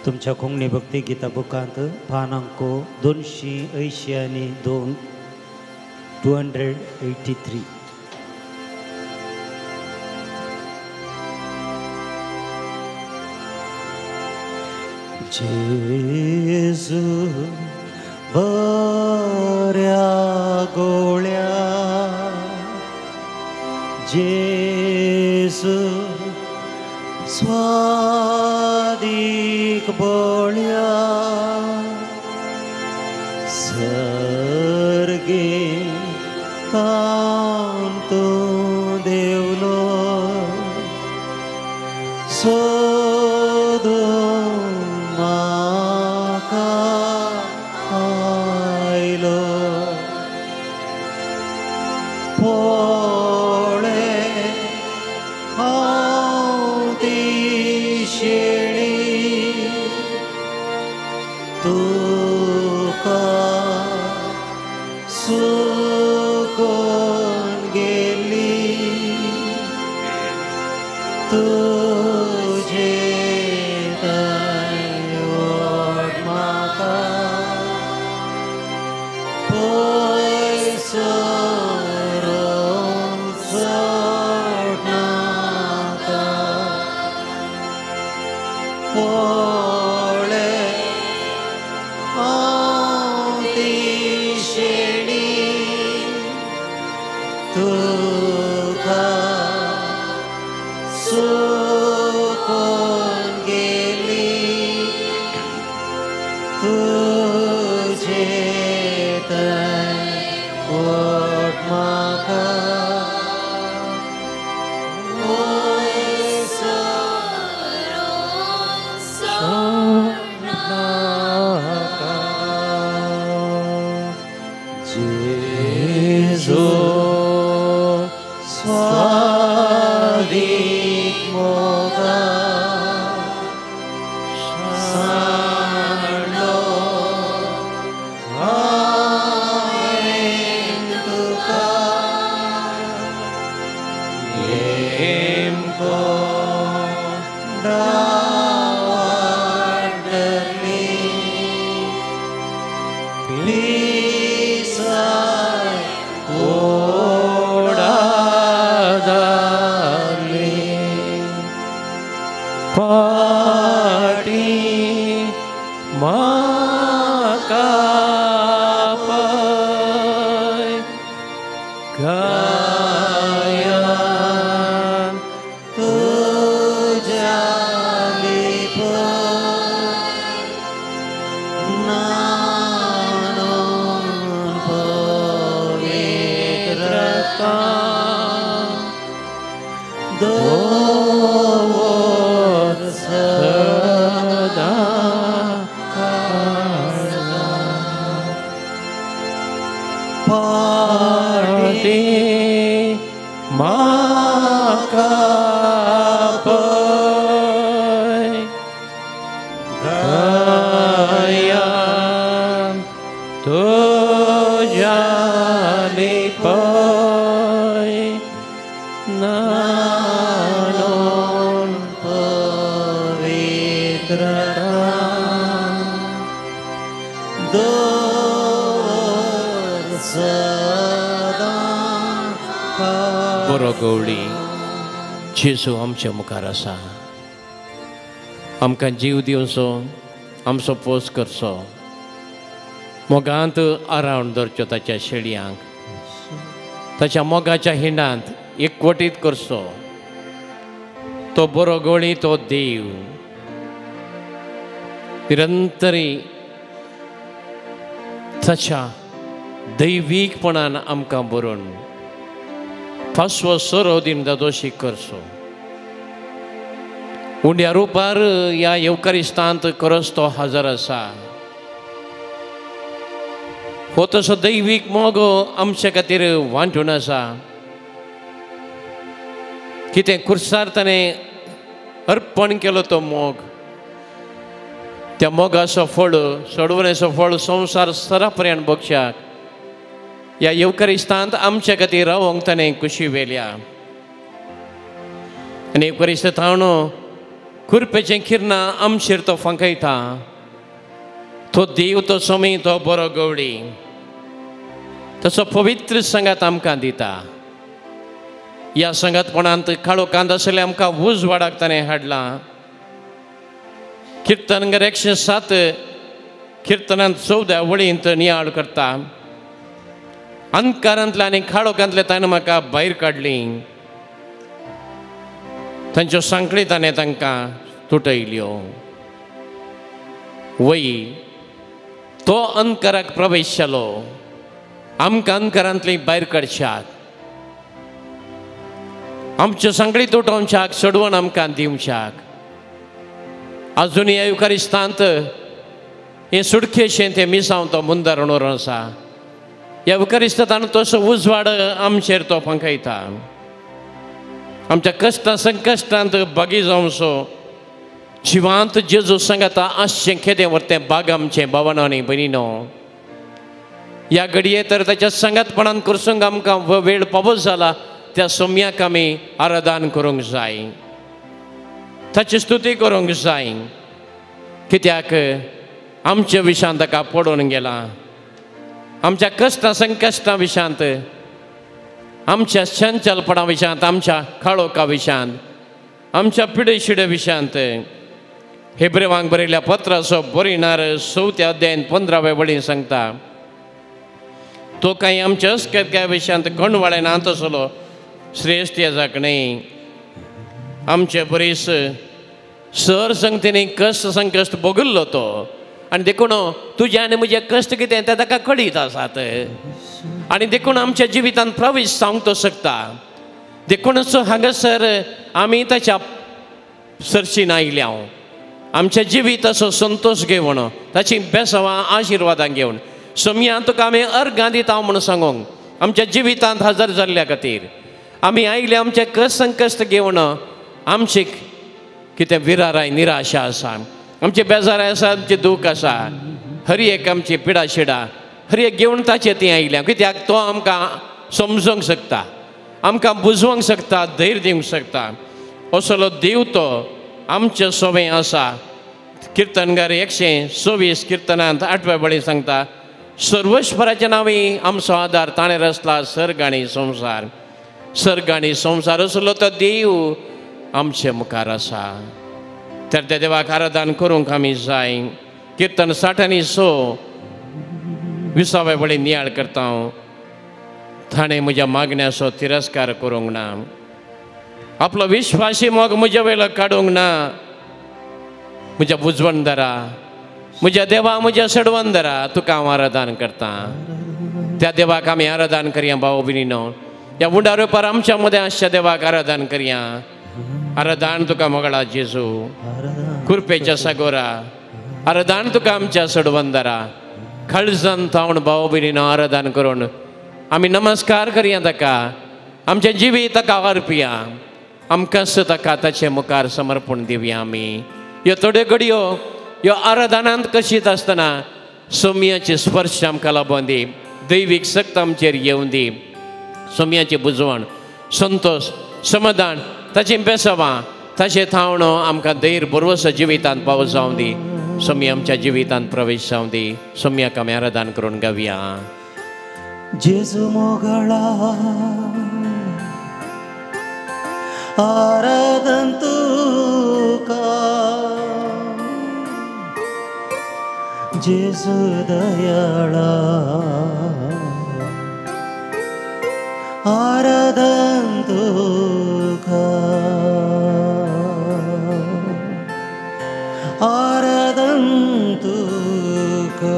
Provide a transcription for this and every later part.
तुमच्या कोंकणी भक्ती गीता बुकांत पान अंको 282, 283. जेजू बऱ्या गोळ्या, जेजू स्वादीक बोळ्या, सर्गे तावन तूं देवलो, सोदून म्हाका आयलो. पोळे हांव ती शेळी तुका सुकोन गेली, तुजे दयवट म्हाका पयस व्हरून सोडनाका. पोळे हांव ती शेळी तुका सुकोन गेली, तुजे दयवट म्हाका पयस व्हरून सोडनाका. जेजू स्वादीक मोगा, सांडलो हांवें तुका, येमको डावाडली, पिसाय ओडादाली, फाटी म्हाका पय, गायान तुज्या लिपय, नानून पवित्रता दवर सदा काळजा. फाटी फाटी म्हाका पय, गायान तुज्या लिपय, नानून पवित्रता दवर सदा. बरो गवळी जेजू आमच्या मुखार आसा, आमकां जीव दिवचो, आमचो पोस करचो, मोगांत आरावन धरच्यो ताच्या शेळयांक, ताच्या मोगाच्या हिंडांत एकवटीत करचो. तो बरो गवळी, तो देव निरंतरी ताच्या दैवीकपणान आमकां बरोवन पासवो सरो दिन दादोशी करचो. उंड्या रुपार ह्या येवकारिस्तांत करस तो हजर आसा. हो तसो दैवीक मोग आमचे खातीर वांटून आसा. कितें खुर्सार ताणें अर्पण केलो तो मोग, त्या मोगाचो फळ, सोडवण्याचो फळ संवसार सरा पर्यंत बक्षाक ह्या येवकारिस्तांत आमचे खातीर रावोंक ताणें कुशी व्हेल्या. आनी येवकारिस्त थावन कुरपेचें किरणां आमचेर तो फांकयता. तो देव तो सोमी तो बरो गवळी तसो पवित्र संगात आमकां दिता. ह्या संगातपणांत काळोखांत आसले आमकां उजवाडाक ताणें हाडलां. किर्तनगर 107 किर्तनांत 14 वळींत नियाळ करता. अंधकारांतले आनी काळोखांतले ताणें म्हाका भायर काडली, तांच्यो सांखळी ताणें तांकां तुटयल्यो. वय तो अंधकाराक प्रवेश जालो, आमकां अंधकारांतली भायर काडशात, आमच्यो सांखळी तुटोवच्याक, सोडवण आमकां दिवच्याक. आजुनूय युकारिस्तांत हें सुटकेशें तें मिसांव तो मुंदार व्हरून आसा. ह्या युकारिस्तांत तसो उजवाड आमचेर तो फांकयता. आमच्या कश्टां संकश्टांत भागी जावचो जिवांत जेजू सांगाता आसचें केदें व्हरतें बाग आमचें भावानो आनी भयणीनो. ह्या घडये तर ताच्या सांगातपणान करसूंक आमकां वेळ पावस जाला, त्या सोम्याक आमी आराधन करूंक जाय, ताची स्तुती करूंक जाय. कित्याक आमच्या विशांत ताका पडून गेला, आमच्या कश्टां संकश्टां विशांत, आमच्या चंचलपणा विशांत, आमच्या काळोखा विशांत, आमच्या पिडेशिडे विशांत. हेब्रेवांक बरयल्या पत्राचो बरयणार 4 अध्यायान 15 वळीन सांगता, तो कांय आमच्या अस्कत विशांत गणवाळे ना तसलो श्रेश्ठ याजाक न्हय. आमचे बरीस सर संगतीनी कश्ट संकश्ट भोगिल्लो तो, आनी देखून तुजें आनी म्हजें कश्ट कितें तें ताका कळीत आसात, आनी देखून आमच्या जिवितांत प्रवेश जावंक तो शकता. देखूनच हांगासर आमी ताच्या सरशीन आयल्या, आमच्या जिविताचो संतोश घेवन, ताची बेसवां आशिर्वादां घेवन सोमया तुका आमी अर्गां दिता म्हणून सांगूंक आमच्या जिवितांत हजर जाल्ल्या खातीर आमी आयले. आमचे कश्ट संकश्ट घेवन आमची कितें विराराय निराशा आसा, आमचे बेजाराय आसा, आमचें दूख आसा, हर एक आमची पिडाशिडा हर एक घेवन ताचे ती आयल्या. कित्याक तो आमकां समजूंक शकता, आमकां बुजोवंक शकता, धैर्य दिवंक शकता. असलो देव तो आमचे सोवें आसा. किर्तनगार 126 किर्तनांत 8व्या वळी सांगता, सर्वेश्वराच्या नांवी आमचो आदार, ताणें रचला सर्ग आनी संवसार. सर्ग आनी संवसार असलो तो देव आमचे मुखार आसा. तर त्या देवाक आराधन करूंक आमी जाय. किर्तन 66 20व्या वळी नियाळ करता हांव, ताणें म्हज्या मागण्याचो तिरस्कार करूंक ना, आपलो विश्वासी मोग म्हज्या वयलो काडूंक ना. म्हज्या बुजवणदारा, म्हज्या देवा, म्हज्या सडवंदरा, तुका हांव आराधन करता. त्या देवाक आमी आराधन करया भाव भयणीनो. ह्या उंडार रुपार आमच्या मदें आसच्या देवाक आराधन करया. आराधन तुका मोगळा जेजू, कुरपेच्या सागोरा, आराधन तुका आमच्या सडवंदरा. खळजान थावन भाव भयणीनो आराधन करून आमी नमस्कार करया ताका, आमचें जिवीत ताका अर्पया, आमकांच ताका ताचे मुखार समर्पण दिवया आमी. ह्यो थोड्यो घडयो ह्यो आराधनांत कशीत आसतना सोम्याचे स्पर्श आमकां लाबोवन दी, दैवीक शक्त आमचेर येवन दी, सोम्याची बुजवण, संतोश, समाधान, ताची बेसवां, ताचें थावणो आमकां धैर्य भरवसो जिवितांत पावस जावं दी. सोमी आमच्या जिवितांत प्रवेश जावं दी. सोम्याक आमी आराधन करून गावया. जेजू मोगळा आराधन तुका, जेजू दयाळा आराधन तुका, आराधन तुका.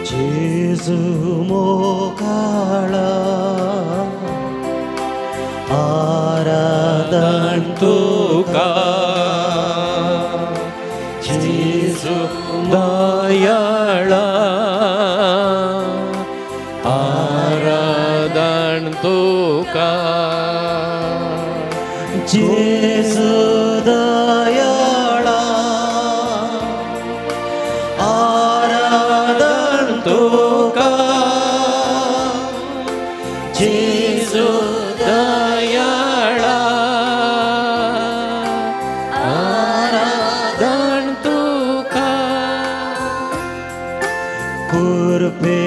जेजू मोगाळा आराधन तुका, जेजू दयाळा आराधन तुका जेजू दयाळा आराधन तुका जेजू दयाळा आराधन तुका कुर्पे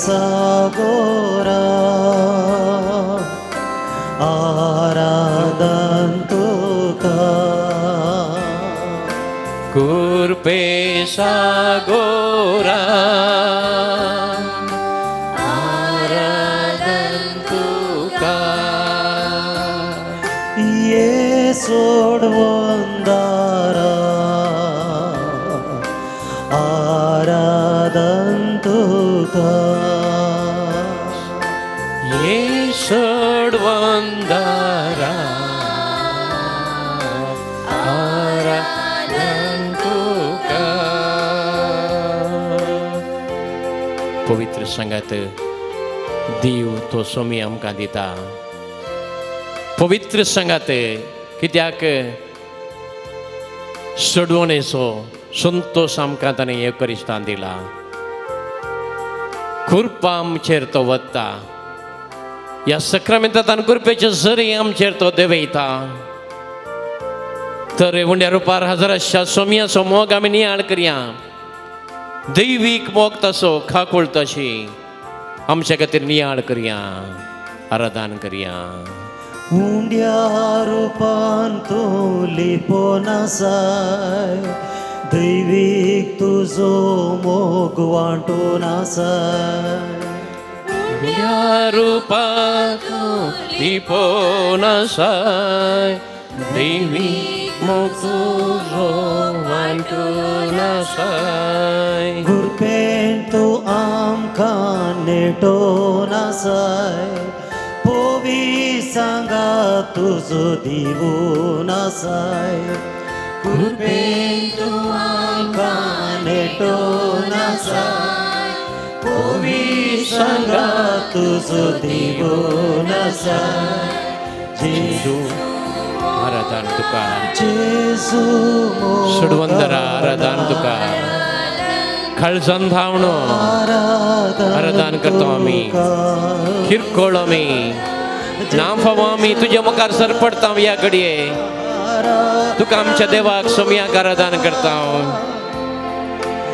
सागोरा आराधन तुका कुर्पे सागोरा आराधन तुका ये सोडवंदारा आराधन तुका ये सोडवंदारा आराधन तुका. पवित्र संगात देव तो सोमी आमकां दिता. पवित्र संगात कित्याक सोडवणेचो संतोश आमकां ताणें एकरिस्तान दिला. कृपा आमचेर तो वता. ह्या सक्रामेंतान कृपेचे झरी आमचेर तो देंवयता. तर उंड्या रुपार हजाराच्या सोमयाचो मोग आमी नियाळ करया. दैवीक मोग तसो खाकूळ तशी आमच्या खातीर नियाळ करया, आराधन करया. उंड्या रुपान तूं लिपोन आसाय दैवीक तुजो मोग वांटून आसाय उंड्या रुपान तूं लिपोन आसाय दैवीक मोग तुजो वांटून आसाय गुरपेन तूं आमकां नेटोन आसाय पोवी सांगा तुजो दिवून आसाय कृपेन तूं आमकां नेटोन आसाय पोवी सांगा तुजो दिवून आसाय जेजू आराधन तुका जेजू सोडवंदरा आराधन तुका खळजन धावणो आराधन करतो आमी किरकोळ आमी नांव फावो आमी तुज्या मुखार सरपडटा ह्या घडये तुका आमच्या देवाक सोमयाक आराधन करता.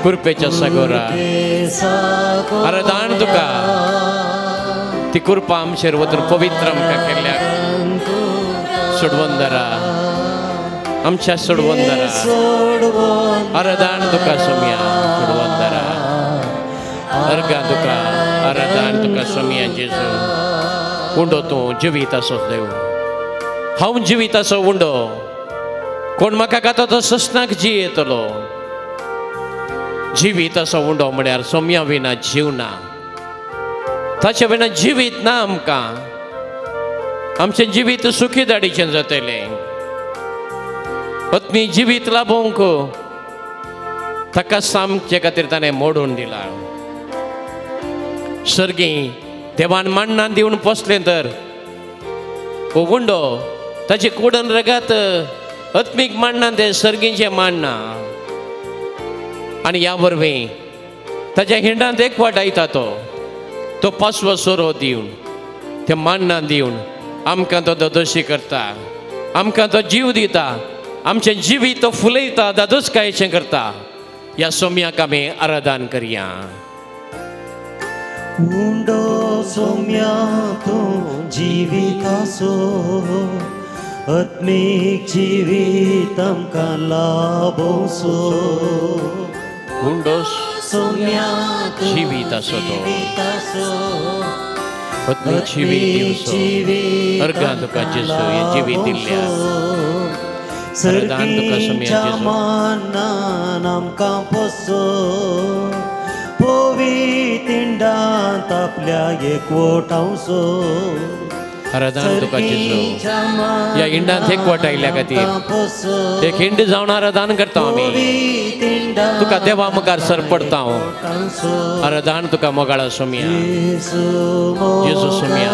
कृपेच्या सागोरा आराधन तुका ती कृपा आमचेर वतून पवित्र आमकां केल्ल्या सोडवंदरा आमच्या सोडवंदरा आराधन तुका सोमया सोडवंदरा अर्घा तुका आराधन तुका सोमया जेजू. उंडो तूं जिवीत आसो देव हांव जिवीत आसो उंडो कोण म्हाका खाता तो ससनाक जियेतलो. जिवीत आसो उंडो म्हळ्यार सोमया विना जीव ना, ताच्या विना जिवीत ना आमकां. आमचें जिवीत सुखी दाडीचें जातलें. पत्नी जिवीत लाभोवंक ताका सामचे खातीर ताणें मोडून दिला. सर्गी देवान माण्णान दिवन पोसलें तर हो उंडो ताचे कुडन रगात आत्मीक माण्णान तें सर्गीचें माण्णां आनी ह्या वरवीं ताच्या हिंडांत एकवट आयता तो तो पासवो सोरो दिवन ते माण्णान दिवन आमकां तो दादोशी करता, आमकां तो जीव दिता, आमचें जिवीत तो फुलयता, दादोसकायेचें करता. ह्या सोमयाक आमी आराधन करया. उंडो सोम्या तूं जिवीत आसो आत्मीक जिवीत आमकां लाभोसो. उंडो सोम्या जिवीत आसो तो आत्मीक जिवीत दिवचो. अर्घां तुका जेजू हें जिवीत दिल्ल्या आराधन तुका सोमया जेजू. मानान आमकां पोसो पोवी तिंडांत आपल्या एकवटावचो आराधन तुका जेजू. ह्या इंडांत एकवट आयिल्ल्या खातीर एक इंड जावन आराधन करता आमी. तुका देवा मुखार सर पडता. आराधन तुका मोगाळा सोम्या जेजू सोम्या.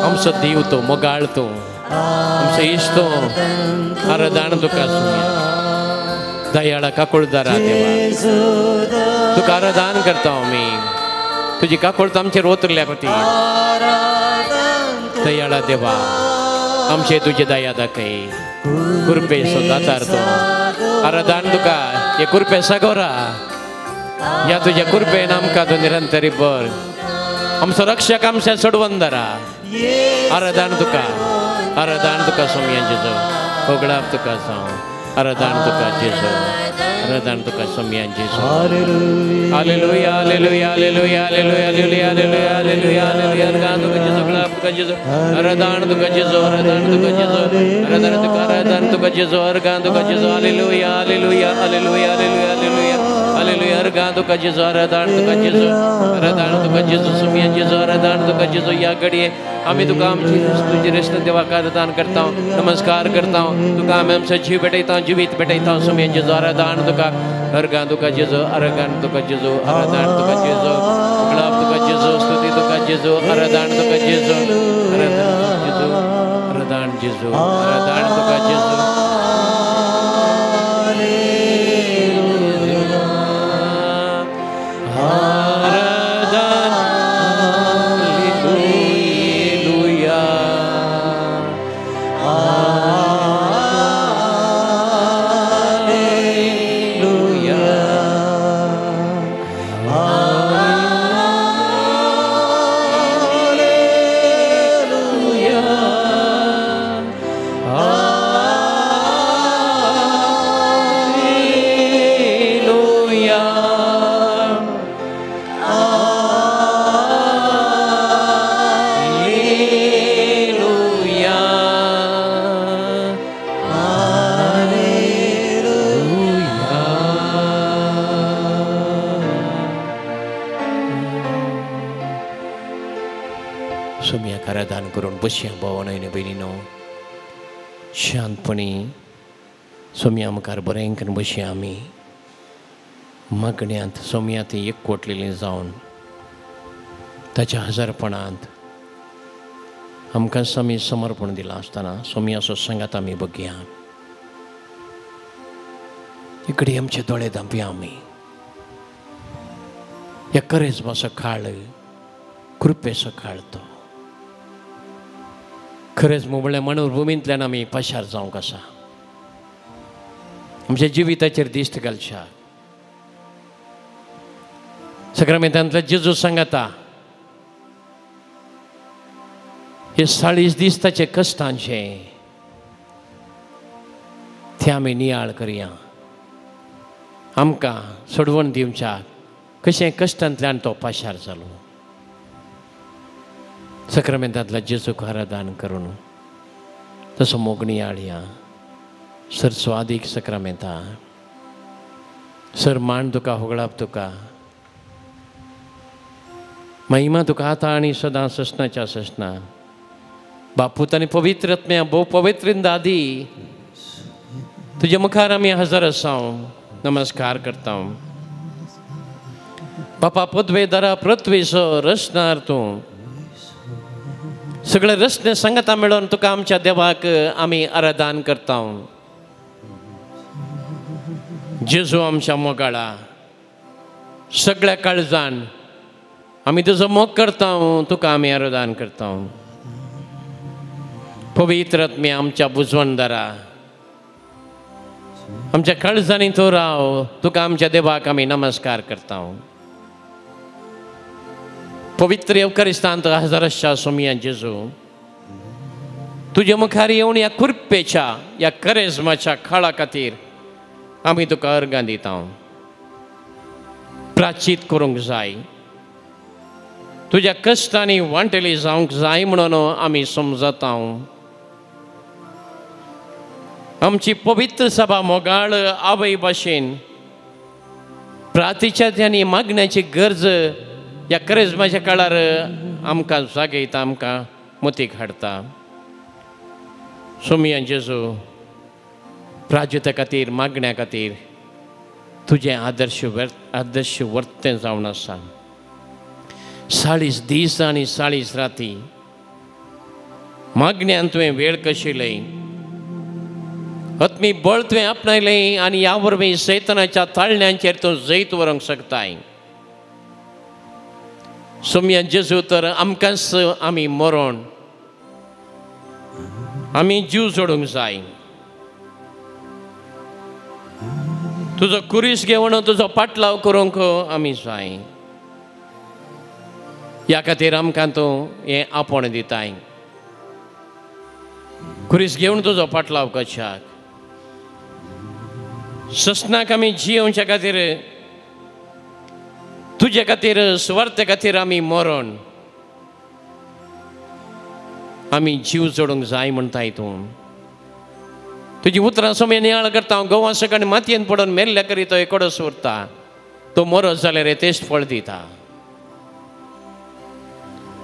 आमचो देव तूं, मोगाळ तूं, आमचो इश्ट तूं. आराधन तुका सोम्या. दयाळा काकुळदारा देवा तुका आराधन करता आमी. तुजी काकुळत आमचेर ओतरल्या खातीर दयाळा देवा आमचे तुजे दया दाखय. कृपेचो दातार तो. आराधन तुका हे कृपे सागोरा. ह्या तुज्या कृपेन आमकां तूं निरंतरी बर. आमचो रक्षक आमच्या सोडवंदरा. आराधन तुका, आराधन तुका सोमया जेजू. होगडाप तुका जावं. आराधन तुका जेजू, आराधन तुका सोमया जेजू. Hallelujah, hallelujah, hallelujah, hallelujah, hallelujah, hallelujah, hallelujah, hallelujah. आराधन तुका जेजू, होगडाप तुका जेजू. आराधन तुका जेजू, आराधन तुका जेजू, आराधन तुका, आराधन तुका जेजू, आराधन तुका जेजू. Hallelujah, hallelujah, hallelujah, hallelujah, hallelujah, hallelujah. आराधन तुका जेजू, आराधन तुका जेजू, आराधन तुका जेजू सोमया जेजू, आराधन तुका जेजू. ह्या घडये आमी तुका आमची तुजी रेस्त देवाक आराधन करता, नमस्कार करता. तुका आमी आमचो जीव भेटयता, जिवीत भेटयता सोमया जेजू. आराधन तुका, अर्गान तुका जेजू, आराधन तुका जेजू, आराधन तुका जेजू. गुलाब तुका जेजू, स्तुती तुका जेजू, आराधन तुका जेजू, आराधन जेजू, आराधन जेजू, आराधन तुका जेजू. आराधन hallelujah. Hallelujah. Hallelujah. Hallelujah. Hallelujah. Hallelujah. सोम्याक आराधन करून बसया भावानो आनी भयणीनो. शांतपणी सोम्या मुखार बरें करून बसया आमी. मागण्यांत सोम्या ती एकवटलेली जावन ताच्या हजारपणांत आमकां आमी समर्पण दिलां आसतना सोम्याचो सांगात आमी बघया. इकडे आमचे दोळे धांपया आमी. ह्या करेजमाचो काळ कृपेचो काळ तो. खरेंच म्हणल्यार मणभुमींतल्यान आमी पाशार जावंक आसा. आमच्या जिविताचेर दिश्ट घालच्या. सक्रामेंतांतल्या जेजू सांगता हे 40 दीस ताचे कश्टांचे ते आमी नियाळ करया. आमकां सोडवण दिवच्याक कशें कश्टांतल्यान तो पाशार जालो. सक्रामेंतांतल्या जेजूक आराधन करून तसो मोग नियाळया. सर स्वादीक सक्रामेंता सर मान तुका, होगळाप तुका, महिमा तुका आतां आनी सदां ससनाच्या ससना. बापूत आनी पवित्र आत्म्या भोव पवित्र दादी तुज्या मुखार आमी हजर आसा. नमस्कार करता. बापा पदवेदारा पृथ्वीचो रचणार तूं. सगळे रचने सांगता मेळोवन तुका आमच्या देवाक आमी आराधन करता. जेजू आमच्या मोगाळा सगळ्या काळजान आमी तुजो मोग करता, तुका आमी आराधन करता. पवित्र आत्म्या आमच्या बुजवणदारा आमच्या काळजांनी तूं राव. तुका आमच्या देवाक आमी नमस्कार करता. पवित्र येवकारिस्तांत हजाराच्या सोमया जेजू तुज्या मुखार येवन ह्या कृपेच्या ह्या करेजमाच्या काळा खातीर आमी तुका अर्गां दिता. प्राचीत करूंक जाय, तुज्या कश्टांनी वांटेली जावंक जाय म्हणून आमी समजता. आमची पवित्र सभा मोगाळ आवय भाशेन प्रातीच्या आनी मागण्याची गरज ह्या करेजमाच्या काळार आमकां जागयता, आमकां मतीक हाडता। सोमया जेजू प्राजिता खातीर मागण्या खातीर तुजें आदर्श आदर्श वर्तें जावन आसा। 40 दीस आनी 40 राती मागण्यान तुवें वेळ कशिलय, आत्मी बळ तुवें आपणायलें आनी ह्या वरवीं सैतानाच्या ताळण्यांचेर तूं जैत व्हरूंक शकताय। सोमया जेजू तर आमकांच आमी मरोण आमी जीव जोडूंक जाय। तुजो कुरीस घेवन तुजो पाटलाव करूंक आमी जाय। ह्या खातीर आमकां तूं हें आपोवणें दिताय। कुरीस घेवन तुजो पाटलाव करच्याक ससनाक आमी जियोवच्या खातीर तुजे खातीर सुवार्थे खातीर आमी मरण आमी जीव जोडूंक जाय म्हणटाय तूं। तुजी उतरां सोमे नियाळ करता हांव गोवा सकाळी मातयेन पडून मेल्ल्या करी तो एकोडोच उरता, तो मरत जाल्यार तेच फळ दिता।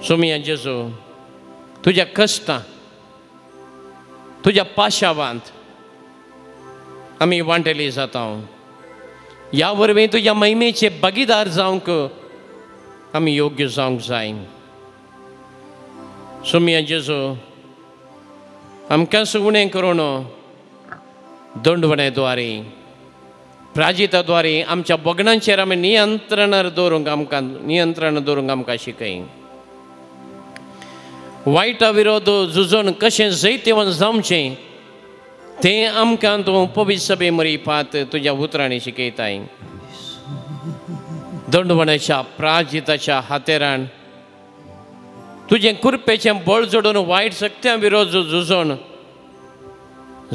सोमया जेजू तुज्या कश्टां तुज्या पाशावांत आमी वांटेली जाता। ह्या वरवीं तुज्या महिमेचे भागीदार जावंक आमी योग्य जावंक जाय। सोमया जेजू आमकां उणें करून दंडवणे द्वारे प्राजिता द्वारे आमच्या बगणांचेर आमी नियंत्रणार दवरूंक आमकां नियंत्रण दवरूंक आमकां शिकय। वायटा विरोध झुजून कशें जैतवंत जावचें तें आमकां तूं पवित्र सभे मरी पात तुज्या उतरांनी शिकयताय। दंडवण्याच्या प्राजिताच्या हातेरान तुजें कुरपेचें बळ जोडून वायट शक्त्यां विरोध झुजून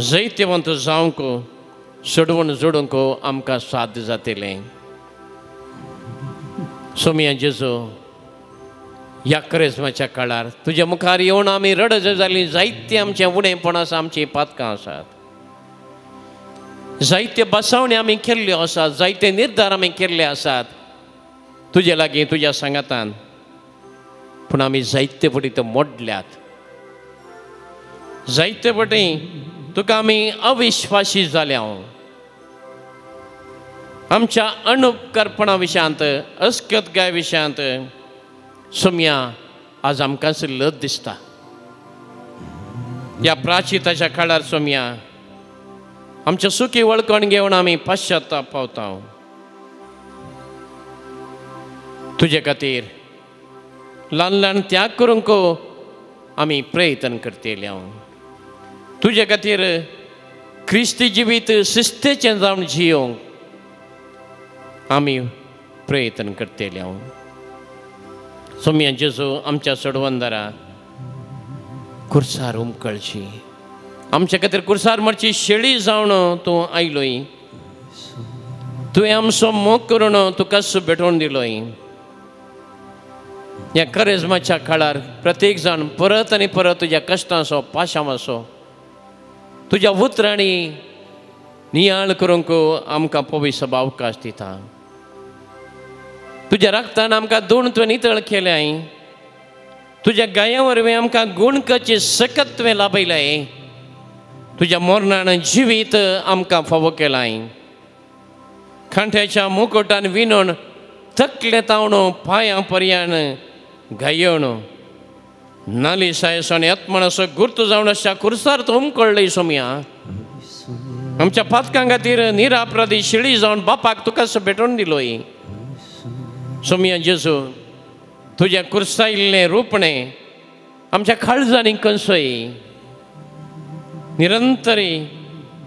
जैतवंत जावंक सोडवण जोडूंक आमकां साध्य जातलें। सोमया जेजू ह्या करेजमाच्या काळार तुज्या मुखार येवन आमी रडत जालीं। जायते आमचें उणेपण आसा, आमचीं पातकां आसात, जायते बसावणे आमी केल्ल्यो आसात, जायते निर्धार आमी केल्ले आसात तुजे लागीं तुज्या सांगातान, पूण आमी जायते फावटी ते मोडल्यात। जायते फावटी तुका आमी अविश्वासी जाल्या। आमच्या अनुपकारपणा विशयांत अस्कत गाय विशयांत सोमया आज आमकांच लज दिसता। ह्या प्राचिताच्या काळार सोमया आमच्या सुखी वळखण घेवन आमी पश्चाताप पावता। तुजे खातीर ल्हान ल्हान त्याग करूंक आमी प्रयत्न करतले। तुजे खातीर क्रिस्ती जिवीत शिस्तेचें जावन जियोवंक आमी प्रयत्न करतले। सोमया जेजू आमच्या सोडवंदरा कुर्सार उमकळची आमच्या खातीर कुर्सार मरची शेळी जावन तूं आयलोय, तुवें आमचो मोग करून तुका भेटोवन दिलोय। ह्या करेजमाच्या काळार प्रत्येक जाण परत आनी परत तुज्या कश्टांचो पाशांवाचो तुज्या उतरांनी नियाळ करूंक आमकां पवित्र सभा अवकाश दिता। तुज्या रक्तान आमकां दोन तुवें नितळ केल्याय, तुज्या गाया वरवीं आमकां गुणकाची सकत तुवें लाभयल्याय, तुज्या मरणान जिवीत आमकां फावो केलाय। खांट्याच्या मुकोटान विणून तकले तावण पांयां पर्यान गायोण नाली सायसो आनी आत्मनाचो गुर्त जावन अशा कुर्सार तूं उमकळ्ळी सोमया। आमच्या पातकां खातीर निरापराधी शिळी जावन बापाक तुका भेटोवन दिलोय। सोमया जेजू तुज्या कुर्सायिल्लें रुपणें आमच्या काळजांनी कंसय निरंतरी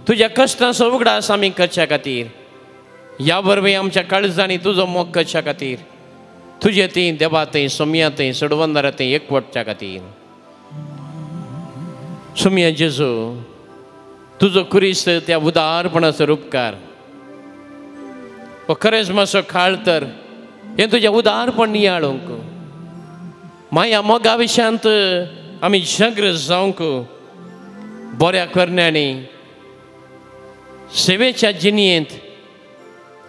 तुज्या कश्टांचो उगडास आमी करच्या खातीर ह्या वरवीं आमच्या काळजांनी तुजो मोग करच्या खातीर तुजे थंय देवा थंय सोमया थंय सोडवंदरा थंय एकवटच्या खातीर सोमया जेजू तुजो कुरीस त्या उदारपणाचो रुपकार हो करेजमाचो काळ तर हें तुजें उदारपण नियाळूंक माया मोगा विशयांत आमी जागृत जावंक बऱ्या करण्यांनी सेवेच्या जिणेंत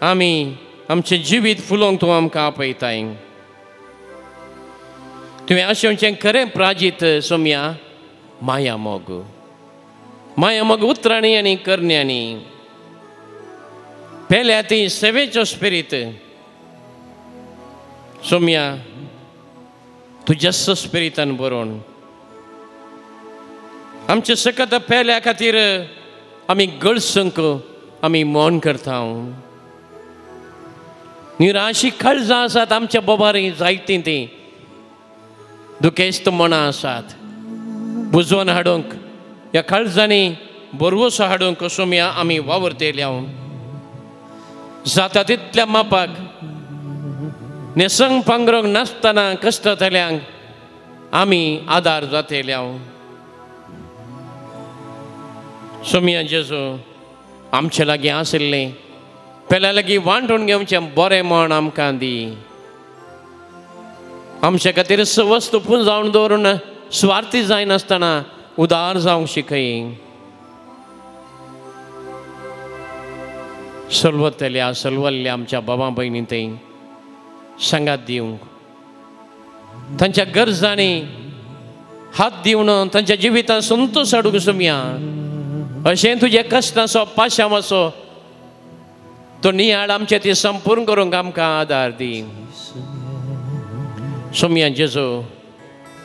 आमी आमचें जिवीत फुलोवंक तूं आमकां आपयताय। तुवें आशेवचें खरें प्राजीत सोम्या माया मोग, माया मोग उतरांनी आनी करण्यांनी पेल्या ती सेवेचो स्पिरीत सोम्या तुज्याच स्पिरितान बरोवन आमचे सकत पेल्या खातीर आमी गळसूंक आमी मौन करता. निराशी काळजां आसात आमच्या बोबारी जायतीं तीं दुखेस्त मनां आसात बुजोवन हाडूंक ह्या काळजांनी बरवसो हाडूंक सोम्या आमी वावरतेल्या. जाता तितल्या मापाक न्हेसंग पांगरूंक नासतना कश्टतल्यांक आमी आदार जातेल्या. सोम्या जेजू आमचे लागीं आशिल्लें पेल्या लागीं वांटून घेवचें बरें म्हण आमकां दी. आमचे खातीर वस्तू पुंजावन दवरून स्वार्थी जायनासतना उदार जावंक शिकय. सलवतल्या सलवल्ल्या आमच्या बाबा भयणी थंय सांगात दिवंक तांच्या गरजांनी हात दिवन तांच्या जिवितांत संतोश हाडूंक सोम्या. अशें तुज्या कश्टांचो पाशांवाचो तो नियाळ आमचे ती संपूर्ण करूंक आमकां आदार दी. सोम्या जेजू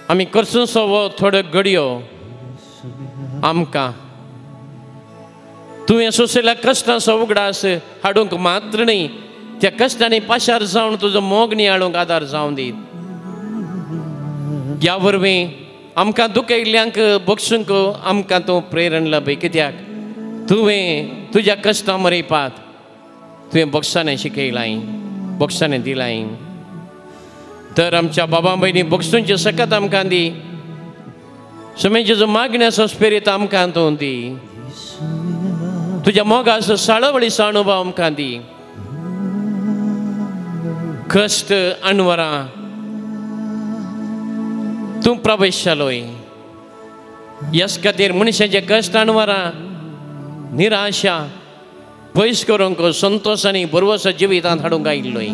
आमी करसूंचो हो थोड्यो घडयो आमकां तुवें सोंशिल्ल्या कश्टांचो उगडास हाडूंक मात्र न्ही त्या कश्टांनी पाशार जावन तुजो मोग नियाळूंक आदार जावन दी. ह्या वरवीं आमकां दुखयल्ल्यांक बक्षूंक आमकां तूं प्रेरण लाभय. कित्याक तुवें तुज्या कश्टां मरेपात तुवें बक्षांनी शिकयलाय बक्षांनी दिलाय. तर आमच्या बाबा भयणी बक्षूंची सकत आमकां दी. सुमेचो जो मागण्याचो स्पिरीत आमकां तूं दी. तुज्या मोगाचो साळवळीचो अनुभव आमकां दी. कश्ट अणवरां तूं प्रवेश जालोय. ह्याच खातीर मनशाचे कश्ट अणवरां निराशा पयस करूंक संतोश आनी बरवसो जिवितांत हाडूंक आयिल्लोय.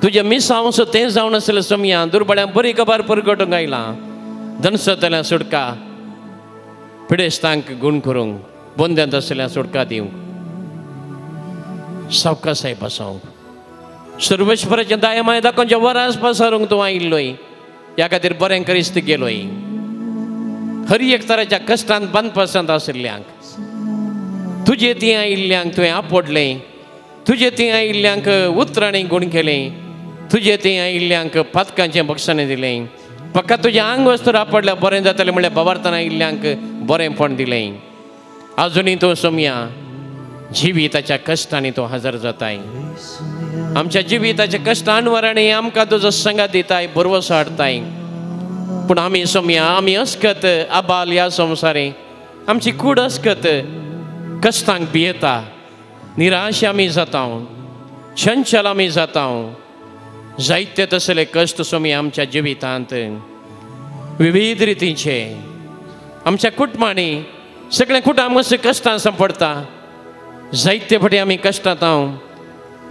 तुज्या मिसांवसो तें जावन आसलें सोम्या दुर्बळ्यांक बरी खबर परगटूंक आयलां. दनसतल्या सुटका पिडेस्तांक गूण करूंक बंद्यांत आसल्या सुटका दिवंक सावकासाय पासावंक सर्वेश्वराचें दया माया दाखोवच्या वरास पसारूंक तूं आयिल्लोय. ह्या खातीर बरें क्रिस्त गेलोय. हर एक तराच्या कश्टांत बांदपासांत आशिल्ल्यांक तुजे ती आयिल्ल्यांक तुवें आपडलें. तुजे ती आयिल्ल्यांक उतरांनी गूण केलें. तुजे ती आयिल्ल्यांक पातकांचें बक्षाणें दिलें. फकत तुजें आंग वस्तूर आपडल्यार बरें जातलें म्हणल्यार बाबार्थान आयिल्ल्यांक बरेंपण दिलें. आजुनूय तूं सोम्या जिविताच्या कश्टांनी तूं हजर जाताय. आमच्या जिविताच्या कश्टां अणवरांनी आमकां तुजो सांगात दिताय बरवसो हाडटाय. पूण आमी सोम्या आमी अस्कत आबाल ह्या संवसारी आमची कूड अस्कत कश्टांक भियेता. निराश आमी जाता चंचल आमी जाता. जायते तसले कश्ट सोमी आमच्या जिवितांत विविध रितीचे आमच्या कुटुंबांनी सगळें कुटुंब कश्टां सांपडटा. जायते फावटी आमी कश्टांत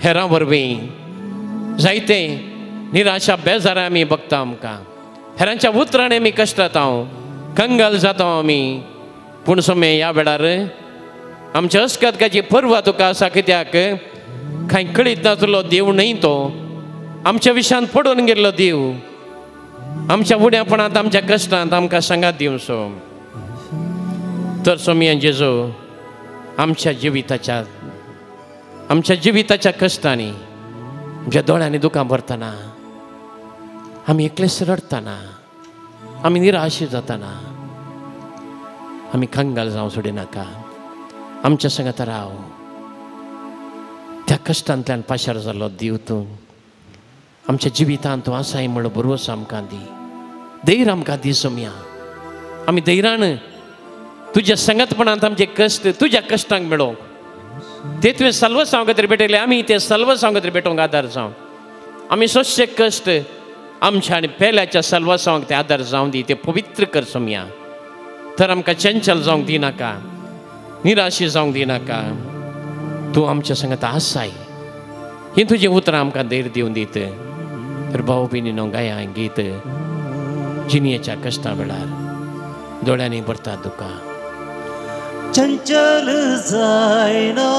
हेरां वरवीं जायते निराशा बेजारा आमी बघता. आमकां हेरांच्या उतरांनी आमी कश्टांत कंगाल जाता आमी. पूण सोमे ह्या वेळार आमच्या अस्कतकाची पर्वा तुका आसा. कित्याक कांय कळीत नासलो देव न्हय तो आमच्या विशांत पडून गेल्लो देव आमच्या उड्यापणांत आमच्या कश्टांत आमकां सांगात दिवचो. तर सोम्या जेजू आमच्या जिविताच्या कश्टांनी आमच्या दोळ्यांनी दुकां भरतना आमी एकलेच रडटना आमी निराश जातना आमी कंगाल जावं सोडिनाका. आमच्या सांगात राव. त्या कश्टांतल्यान पाशार जाल्लो देव तूं आमच्या जिवितांत तूं आसाय म्हणलो बरोवस आमकां दी. धैर्य आमकां दी सोम्या. आमी धैर्यान तुज्या सांगातपणांत आमचे कश्ट तुज्या कश्टांक मेळोवंक ते तुवें सल्वसांव खातीर भेटयले आमी ते सल्वसांव खातीर भेटोवंक आदार जावं. आमी सोंसचे कश्ट आमच्या आनी पेल्याच्या सल्वसांवाक ते आदार जावं दी. ते पवित्र कर सोम्या. तर आमकां चंचल जावंक दिनाका निराशी जावंक दिनाका. तूं आमच्या सांगात आसाय. हीं तुजीं उतरां आमकां धैर्य दिवन दीत. तर भाऊ भयणीनो गाया गीत जिणयेच्या कश्टा वेळार दोळ्यांनी भरता दुकां. चंचल जायनाका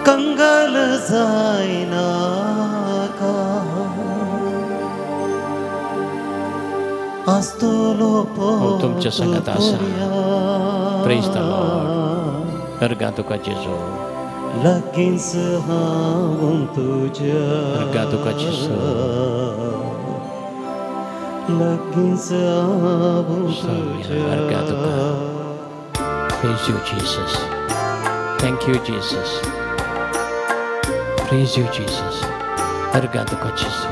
कंगल जायनाका आसतलो तुमच्या संगत आसा. Praise the Lord. अर्घा तुका जेजू, लागींच हांव तुज्या, अर्घा तुका जेजू, लागींच हांव तुज्या, अर्घा तुका. Praise you Jesus. Thank you Jesus. Praise you Jesus. अर्घा तुका जेजू,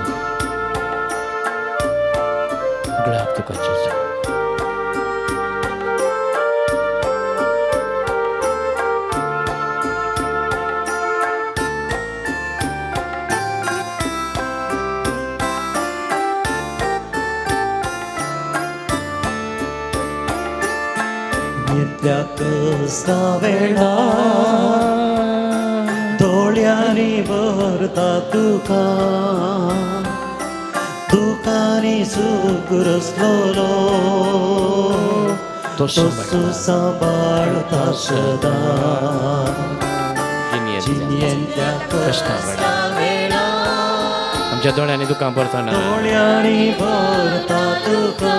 गुलाब तुका जेजू. कस्ता वेळा दोळ्यांनी भरता तुका, दुकानी सूख रसलोलो तो सांबाळता सदा. जिणयेंतल्या कश्टा वेळा आमच्या दोळ्यांनी दुकां भरतना, दोळ्यांनी भरता तुका,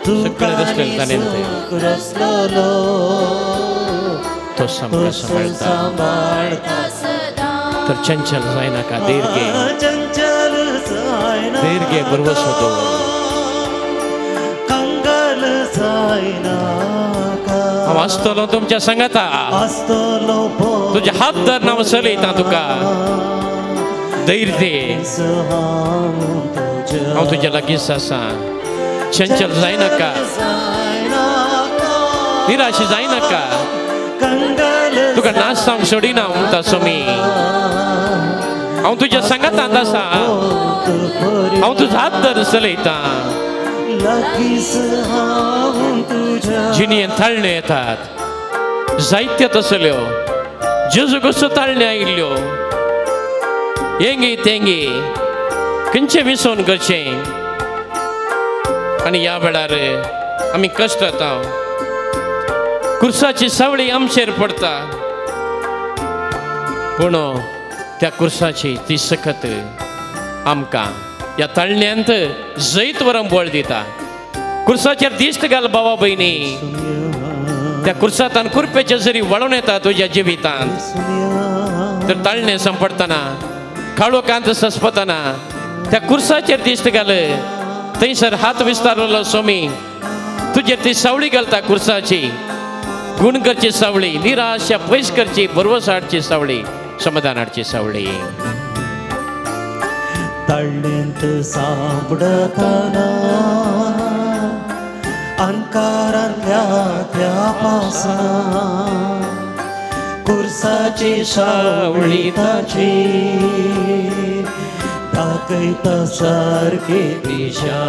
सगळे रस्ते तो सांबाळता. तर चंचल जायनाका, धीर घे, धीर घे, भरवसो दवर. कंगल जायनाका हांव आसतलो तुमच्या संगता, तुजे हात धर हांव चलयता तुका. धैर्य दे, हांव तुज्या लागींच आसा. चंचल जायनाका, निराश जायनाका, तुका नाश जावंक सोडिना म्हणटा स्वामी. हांव तुज्या सांगातांत आसा, हांव तुजो हात धर चलयता. जिणयेन ताळण्यो येतात जायत्यो तसल्यो, जेजू कसो ताळण्यो आयिल्ल्यो, हेंगी तेंगी खंयचें विसोवन करचें. आनी ह्या वेळार आमी कश्ट जाता, कुर्साची सावळी आमचेर पडटा, पूण त्या कुर्साची ती सकत आमकां ह्या ताळण्यांत जैत वरम बळ दिता. कुर्साचेर दिश्ट घाल बाबा भयणी, त्या कुर्सांतान कुरपेचे जरी वळून येता तुज्या जिवितांत, तर ताळणें सांपडटना काळोखांत सस्पतना त्या कुर्साचेर दिश्ट घाल, थंयसर हात विस्तारलो स्वामी तुजेर ती सावळी घालता कुर्साची, गुण करची सावळी, निराशा पयस करची, भरवस हाडची सावळी, समाधान हाडची सावळी. ताळणेंत सांपडटना अंकारांतल्या त्या पासां कुर्साची सावळी ताची दाखयता सारकी दिशा.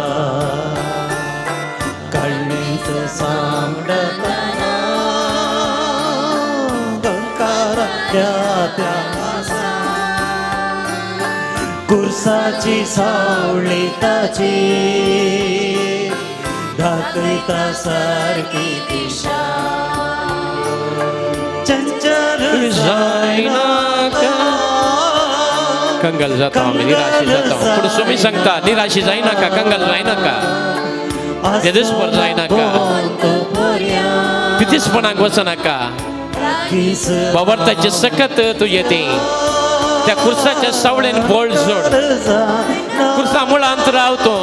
काळणेंत सांपडटना अंकारांतल्या त्या पासां कुर्साची सावळी ताची दाखयता सारकी दिशा. चंचल जायनाका, कंगल जाता आमी, निराशी जाता. पूण स्वामी सांगता निराशी जायनाका, कंगल जायनाका, तेदस्पर जायनाका, तितीसपणाक वचनाका. बाबर्ताची सकत तुजे ती त्या कुर्साच्या सावळेन बळ जोड, कुर्सा मुळांत राव तो,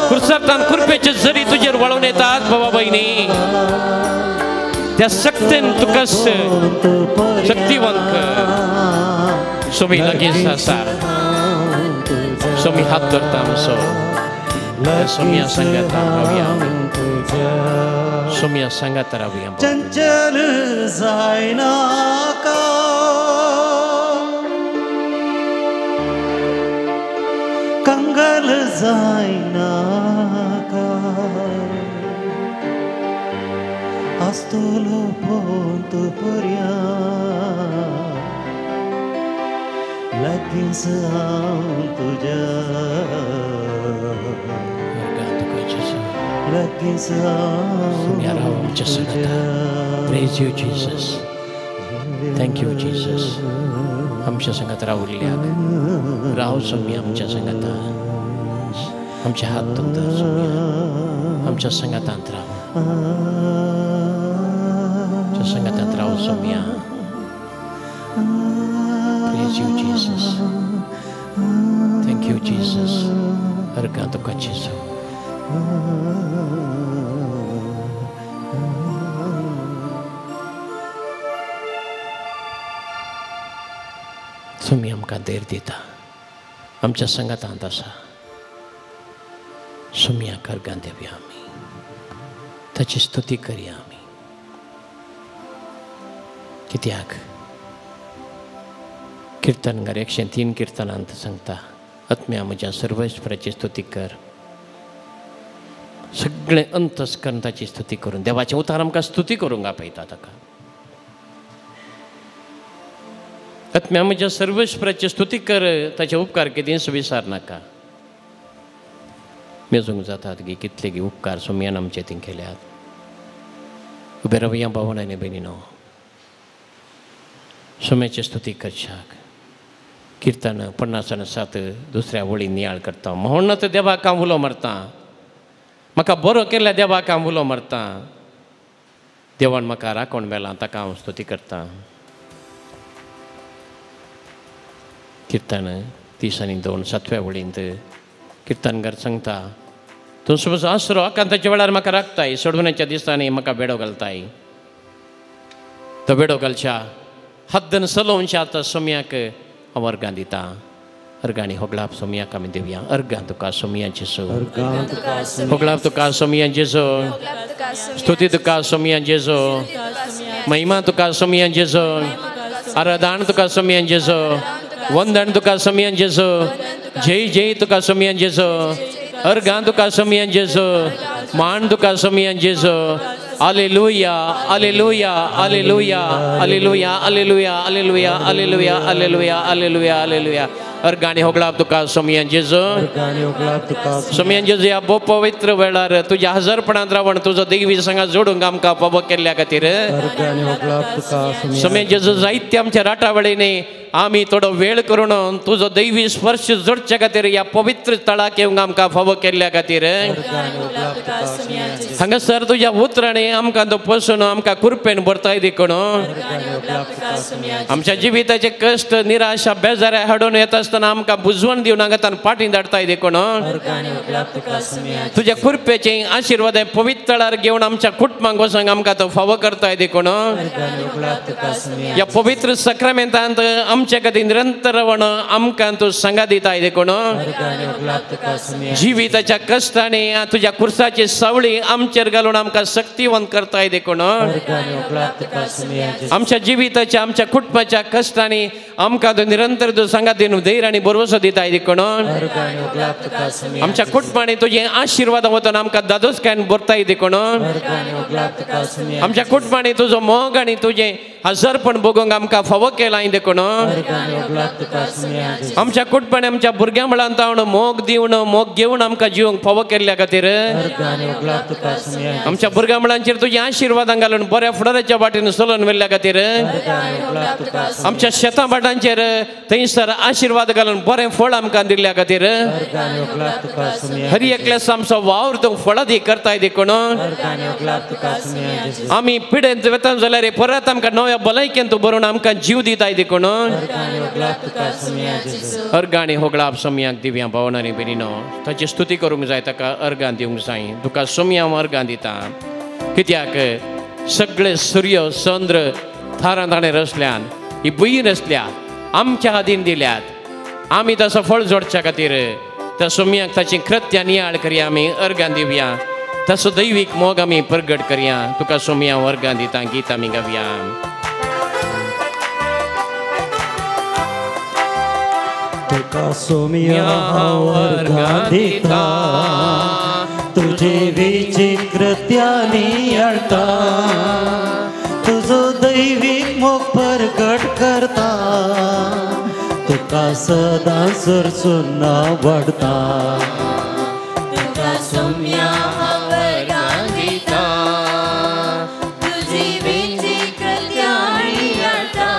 कुर्सांतल्यान कुरपेचे जरी तुजेर वळोवन येतात बाबा भयणी, त्या शक्तेन तुका शक्तिवंत कर. स्वामी लागींच आसा, स्वामी हात धरता आमचो. स्वामया सांगाता रावया, स्वामया सांगाता रावया. चंचल जायनाका कंगल जायनाका आसतलो पोंत पर्यंत लागींच हांव तुज्या लागींच हांव तुज्या. Praise you Jesus, thank you Jesus. आमच्या संगात रावल्ल्याक राव स्वामी, आमच्या संगाता आमच्या हात तुमता स्वामी, आमच्या संगातांत राव, आमच्या संगातांत राव स्वामी. Praise you Jesus, thank you Jesus. अर्घां तुका जेजू. तुमी आमकां धैर्य दिता, आमच्या संगातांत आसा. सुमयाक अर्घां दिवया आमी, ताची स्तुती करया आमी. कित्याक किर्तनकार 103 किर्तनांत सांगता, आत्म्या म्हज्या सर्वेश्वराची स्तुती कर. सगळें अंतस्करण ताची स्तुती करून देवाचें उतार आमकां स्तुती करूंक आपयता ताका. आत्म्या म्हज्या सर्वेश्वराची स्तुती कर, ताचे उपकार केदींच विसार नाका. मेजूंक जातात गी कितले गी उपकार सोमयान आमचे ती केल्यात. उबे रावया भावना आनी भयणीनो, सोम्याची स्तुती करशाक. किर्तन 57 दुसऱ्या वळी नियाळ करता. म्हणून तर देवाक हांव उलो मारता, म्हाका बरो केल्ल्या देवाक हांव उलो मारता. देवान म्हाका राखण मेला, ताका हांव स्तुती करता. कीर्तन 32 सातव्या वळींत किर्तनकार सांगता, तूं समज आसरो आकांताच्या वेळार म्हाका राखताय, सोडवण्याच्या दिसांनी म्हाका बेडो घालताय. तो बेडो घालच्या हद्दन सलोवच्या आतां सोम्याक हांव अर्गां दिता. अर्गांनी होगळाप सोम्याक आमी दिवया. अर्गां तुका सोम्या जेजू, होगळाप तुका सोम्या जेजू, स्तुती तुका सोम्या जेजू, महिमा तुका सोम्या जेजू, आराधन तुका सोम्या जेजू, वंदन तुका सोम्या जेजू, जय जय तुका सोम्या जेजू, अर्गां तुका सोम्या जेजू, मान तुका सोम्या जेजू. Alleluia, alleluia, alleluia, alleluia, alleluia, alleluia, alleluia, alleluia, alleluia, alleluia. अर्गांनी होगळाप तुका सोम्या जेजू. सोम्या जेजू ह्या भोव पवित्र वेळार तुज्या हजरपणांत रावण तुजो देवी संगा जोडूंक आमकां फावो केल्ल्या खातीर सोम्या जेजू जायते आमच्या राटा वेळेनी आमी थोडो वेळ करून तुजो दैवी स्पर्श जोडच्या खातीर ह्या पवित्र तळाक येवंक आमकां फावो केल्ल्या खातीर हांगासर तुज्या उतरांनी आमकां तो पसून आमकां कुरपेन भरताय देखून आमच्या जिविताचे कश्ट निराशा बेजाऱ्या हाडून येता आसतना आमकां बुजवण दिवन हांगा फाटीं धाडताय देखून तुज्या कुरपेचे आशिर्वाद पवित्र तळार घेवन आमच्या कुटुंबांक वचूंक आमकां तो फावो करताय देखून ह्या पवित्र सक्रामेंतांत आमच्या खातीर निरंतर रावण आमकां तूं सांगा दिताय देखून जिविताच्या कश्टांनी तुज्या कुर्साची सावळी आमचेर घालून आमकां शक्तिवंत करताय देखून आमच्या जिविताच्या आमच्या कुटुंबाच्या कश्टांनी आमकां तूं निरंतर तूं सांगा दिवन धैर्य आनी भरवसो दिताय देखून आमच्या कुटुंबांनी तुजे आशिर्वाद वतून आमकां दादोसकायेन भरताय देखून आमच्या कुटुंबांनी तुजो मोग आनी तुजें हजरपण भोगूंक आमकां फावो केलां देखून आमच्या कुटुंबांनी आमच्या भुरग्यां मुळांत तावन मोग दिवन मोग घेवन आमकां जिवंक फावो केल्ल्या खातीर आमच्या भुरग्यां मुळांचेर तुज्या आशिर्वादां घालून बऱ्या फुडाराच्या वाटेन चलोवन व्हेल्ल्या खातीर आमच्या शेतां भाटांचेर थंयसर आशिर्वाद घालून बरें फळ आमकां दिल्ल्या खातीर हर एकल्यास आमचो वावर तूं फळादी करताय देखून आमी पिडेंत वेता जाल्यार परत आमकां नव्या भलायकेन तूं बरोवन आमकां जीव दिताय देखून अर्गांनी होगळाप सोम्याक दिव्या भावनांनी भयणीनो ताची स्तुती करूंक जाय, ताका अर्गां दिवंक जाय. तुका सोम्या हांव अर्गां दिता कित्याक सगळे सूर्य चंद्र थारां ताणें रचल्यान, ही भूंय रचल्या, आमच्या हातीन दिल्यात. आमी ताचो फळ जोडच्या खातीर त्या सोम्याक ताची कृत्या नियाळ करया, आमी अर्गां दिवया, ताचो दैवीक मोग आमी परगट करया. तुका सोम्या हांव अर्गां दिता. गीत आमी गावया. तुका सोम्या हांव अर्गां दिता, तुजे विचित्र कृत्या नियाळता, तुजो दैवी परगट करता तुका सदां सरसून आवडटा तुका सोम्या हांव वर्गां दिता तुजी विचित्र नियाळटा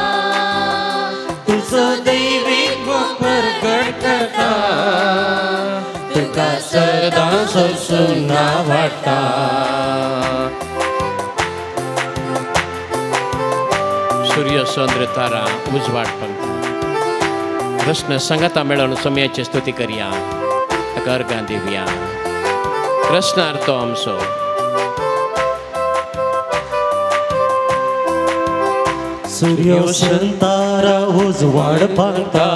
तुजो दैवीक मोग परगट करता तुका सदां सरसून आवडटा. सूर्य चंद्र तारा उजवाड पंक्ती कृष्ण संगता मेळून सोम्याची स्तुती करया ताका अर्घां दिवया. कृष्णार तो आमचो सूर्य तारा उजवाड पंक्ता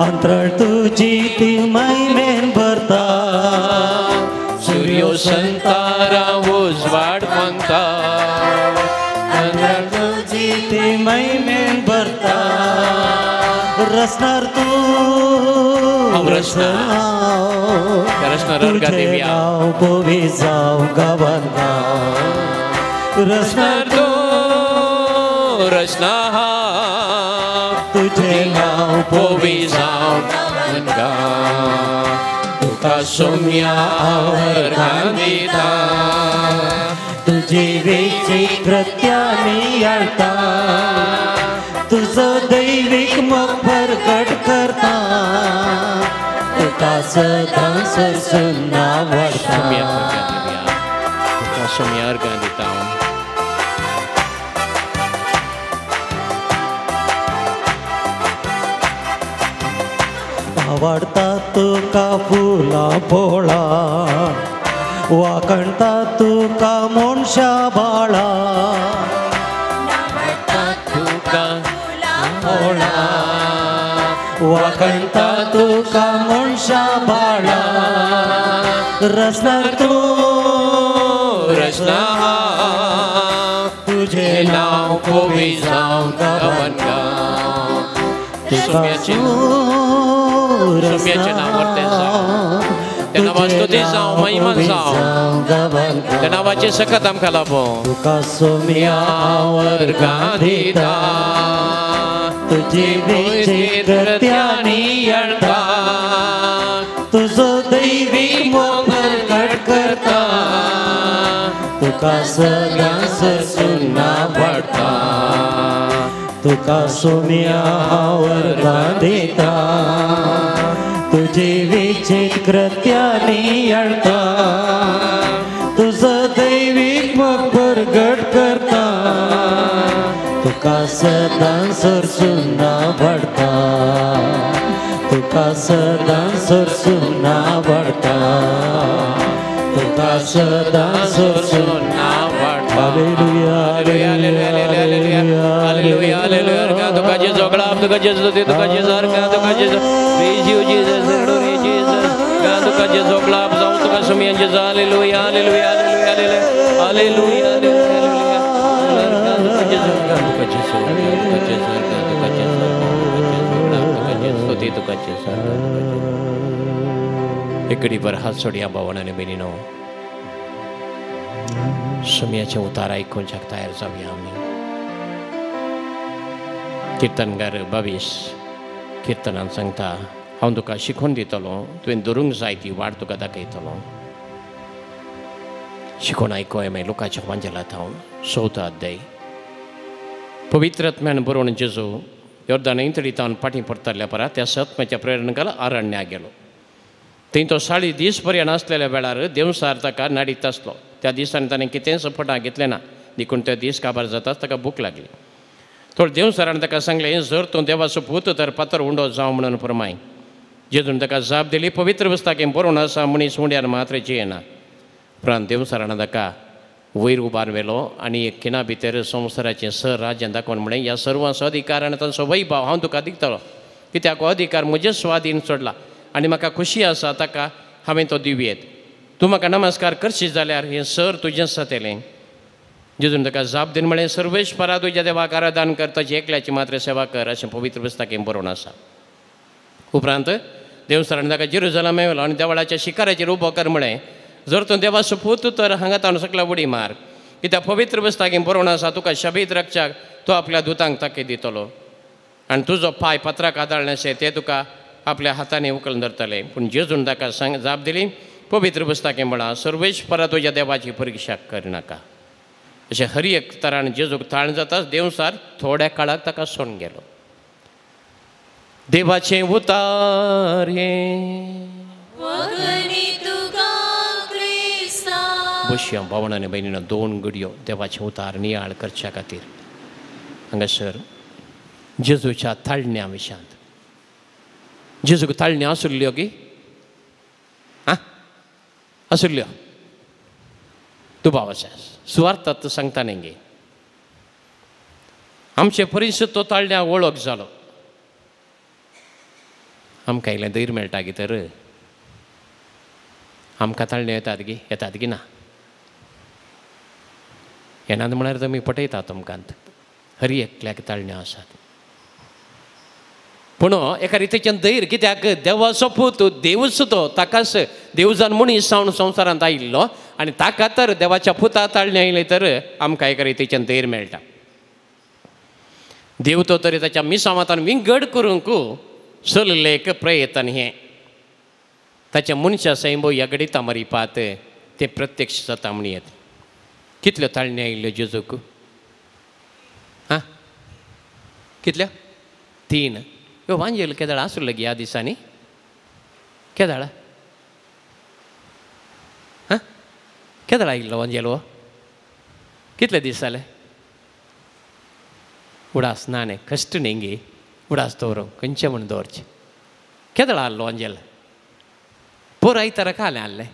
अंतराळ तुजी ती महिमेन भरता सूर्य तारा उजवाड पंक्ता अंतराळ तुजी ती महिमेन भरता रसनार तू रसनार अर्घां दिवया पोवी जावं गांवान गांव रसनार तू रसना तुझे नांव पोवी जावं गांवान गांव तुका सोम्या हांव अर्घां दिता तुजी विचित्रत्या नियाळटा तुजो दैवीक मोग परगट करता तुका सदां सरसून आवडटा तुका सोम्या अर्घां दिता. आवडटा तुका फुलां फळां वाकणटा तुका मनशा बाळा आवडटा तुका फळां वाकणटा तुका मनशा बाळा रसनार तूं रसना तुझें नांव पोवी जावं गांवान गांव तुका सोम्याचें नांव वर्तें जावं त्या नांवान स्तुती जावं महिमा जावं त्या नांवाचें सकत आमकां लाभो. तुका सोम्या हांव अर्घां दिता तुजी विचित्रत्या नियाळटा तुजो दैवीक मोग परगट करता तुका सदां सरसून आवडटा तुका सोम्या हांव अर्घां दिता तुजी विचित्रत्या नियाळटा तुजो दैवीक मोग परगट करता तुका सदां सरसून आवडटा तुका सदां सरसून आवडटा तुका सदां सरसून आवडटा. Hallelujah hallelujah hallelujah hallelujah. तुका जेजू गळाप तुका जेजू तुका जेजू अर्घां तुका जेजू Praise you Jesus, glory Jesus. तुका जेजू गळाप जावं तुका सोम्या जेजू. Hallelujah hallelujah hallelujah hallelujah hallelujah. तुका जेजू तुका जेजू तुका जेजू तुका जेजू तुका जेजू स्तुती तुका जेजू. एकडीभर हात सोडया भावण आनी भयणीनो सोम्याचें उतार आयकुंच्याक तयार जावया आमी. किर्तनगार 22 किर्तनान सांगता हांव तुका शिकोवन दितलो तुवें धरूंक जाय ती वाट तुका दाखयतलो. शिकोवन आयकोय मागीर लोकांच्या वांजेलांत हांव 4 अध्याय पवित्र आत्म्यान बरोवन जेजू योर्दान इंतडीतावन फाटीं परतल्या परात त्या सत्म्याच्या प्रेरणकाल अरण्याक गेलो. थंय तो 40 दीस पर्यंत आसलेल्या वेळार देवसार ताका नाडीत आसलो. त्या दिसांनी ताणें कितेंच फटां घेतलें ना देखून त्या दीस काबार जाताच ताका भूक लागली. थोडे देवसरान ताका सांगलें जर तूं देवाचो पूत तर पातर उंडो जावं म्हणून फरमाय. जेजून ताका जाप दिली पवित्र पुस्तकां बरोवन आसा मनीस उंड्यार मात्र जियेना. उपरांत देवसरान ताका वयर उबार व्हेलो आनी एक खिणा भितर संवसाराचें सर राज्यां दाखोवन म्हणलें ह्या सर्वांचो अधिकार आनी तांचो वैभव हांव तुका दितलो कित्याक हो अधिकार म्हजे स्वाधीन सोडला आनी म्हाका खुशी आसा ताका हांवें तो दिवयेत. तूं म्हाका नमस्कार करशी जाल्यार हें सर तुजेंच जातलें. जेजून ताका जाप दिवन म्हणलें सर्वेस्परा तुज्या देवाक आराधन कर ताची एकल्याची मात्र सेवा कर अशें पवित्र पुस्तकां बरोवन आसा. उपरांत देवसरान ताका जेरुजलम मेळ्ळो आनी देवळाच्या शिखराचेर उबो कर म्हळें जर तूं देवाचो पूत तर हांगा ताणूं सकला उडी मार कित्याक पवित्र पुस्तकां बरोवन आसा तुका शबीत राखच्याक तो आपल्या दुतांक ताकीद दितलो आनी तुजो पांय पत्राक आदाळनाशे ते तुका आपल्या हातांनी उखलून धरतले. पूण जेजून ताका सांग जाप दिली, पवित्र पुस्तकां म्हळां सर्वेस्परा तुज्या देवाची परिक्षा करनाका. अशें हर एक तरान जेजूक ताण जाता देवसार थोड्या काळाक ताका सोडून गेलो. देवाचें उतार हें. बशया भावणां आनी भयणीनो, दोन घडयो देवाचें उतार नियाळ करच्या खातीर हांगासर जेजूच्या ताळण्या विशांत. जेजूक ताळण्यो आसुल्ल्यो गी? आं, आसुल्ल्यो? दुबाव आसा, सुवार्थात सांगता न्ही गे. आमचे परिस तो ताळण्या वळख जालो. आमकां इल्लें धैर्य मेळटा गी तर आमकां ताळण्यो येतात गी? येतात गी ना? येनात म्हळ्यार तुमी पटयता तुमकां. हर एकल्याक ताळण्यो आसात. पूण एका रितीच्यान धैर्य, कित्याक देवाचो पूत देवूच तो, ताकाच देव जावन मनीस जावन संवसारांत आयिल्लो आनी ताका तर देवाच्या पुता ताळणे आयले तर आमकां एका रितीच्यान धैर्य मेळटा. देव तो तरी ताच्या मिसांवांतान विंगड करूंक चल्लें एक प्रयत्न हें. ताच्या मनशा सैंबो ह्या घडिता मरिपात तें प्रत्यक्ष जाता म्हण येत. कितल्यो ताळण्यो आयिल्ल्यो जेजूक? आं, कितल्यो? 3. ह्यो वांजेल केदाळ आसलो गे ह्या दिसांनी? केदाळ? आं, केदाळ आयिल्लो वांजेल हो? कितले दीस जाले? उडास ना न्ही, कश्ट न्ही गे उडास दवरूंक, खंयचें म्हूण दवरचें. केदाळ आहलो वांजेल? पोर आयतारा कालें आहलें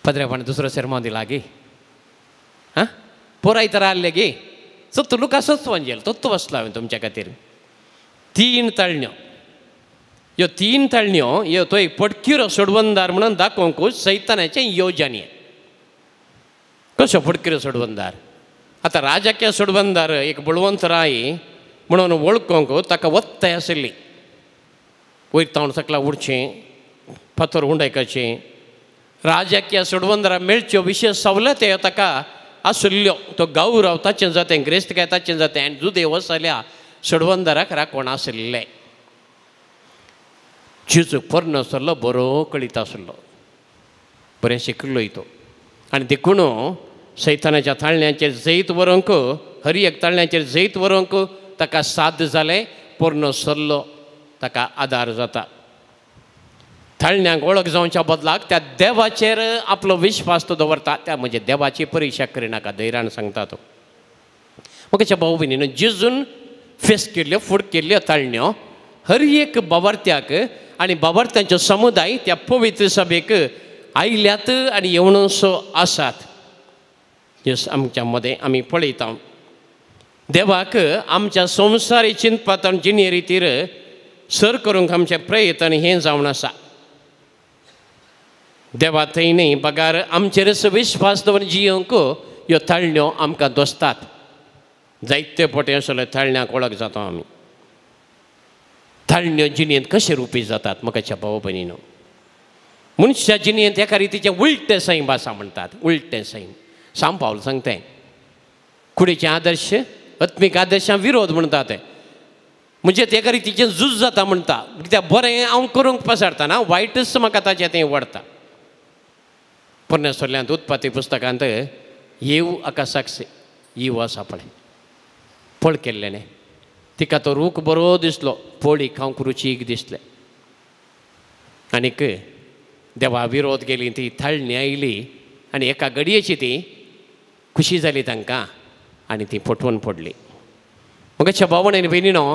पदरेपण दुसरो सेरमांव दिला गे. आं, पोर आयतारा आहले गे. सो तो लुकासोच वांजेल तोत्तो बसलो हांवें तुमच्या खातीर. 3 ताळण्यो, ह्यो 3 ताळण्यो ह्यो तो एक पटकिरो सोडवंदार म्हणून दाखोवंक सैतानाचें योजन. कसो फटकिरो सोडवंदार? आतां राजाक्या सोडवंदार एक बळवंत राय म्हणून वळखोवंक ताका वत्ताय आशिल्ली. वयर तावन सकला उडचें, फातर उंडायकाचें. राजाक्या सोडवंदारा मेळच्यो विशेश सवलती ताका आशिल्ल्यो. तो गौरव ताचें जातें, ग्रेस्तकाय ताचें जातें आनी जुदेव वसल्या सोडवंदाराक राखण आशिल्लें. जेजू पोरणो आसलो, बरो कळीत आसलो, बरें शिकिल्लोय तो. आनी देखून सैतानाच्या ताळण्याचेर जैत व्हरूंक, हर एक ताळण्याचेर जैत व्हरूंक ताका साध्य जालें. पोरणो सरलो ताका आदार जाता. ताळण्यांक वळख जावच्या बदलाक त्या देवाचेर आपलो विश्वास तो दवरता. त्या म्हणजे देवाची परिक्षा करिनाका धैर्यान सांगता तो. म्हाका भाऊ भयणीनो, जेजून फेस केल्ल्यो फूड केल्ल्यो ताळण्यो हर एक बावार्थ्याक आनी बावार्थ्यांचो समुदाय त्या पवित्र सभेक आयल्यात आनी येवनसो आसात. यस आमच्या मदें आमी पळयता देवाक आमच्या संवसारी चिंतपांत जिणे रितीर सर करूंक आमचें प्रयत्न हें जावन आसा. देवा थंय न्ही बगार आमचेरच विश्वास दवरून जियोंक ह्यो ताळण्यो आमकां दोसतात. जायते पटे आसले ताळण्याक वळख जाता आमी. ताळण्यो जिणेंत कशें रुपी जातात म्हाका भाव भयणीनो? मनशा जिणेंत एका रितीचें उलटें सैम आसा म्हणटात. उलटें सैम साम पावल सांगतां, कुडीचें आदर्श आत्मीक आदर्शां विरोध म्हणटा ते. म्हणजे ते एका रितीचें झूज जाता म्हणटा. कित्याक बरें हांव करूंक पसारता ना, वायटच म्हाका ताचें तें वडटा. पोरण्या सोल्यांत उत्पत्ती पुस्तकांत येव आकाशाक येव आसा पळय, पळ केल्लें न्ही तिका तो रूख बरो दिसलो, पोळी खावंक रुचीक दिसलें. आनीक देवा विरोध गेली ती थाळणी आयली आनी एका घडयेची ती खुशी जाली तांकां आनी ती फटवून पडली. मग भावण आनी भयणीनो,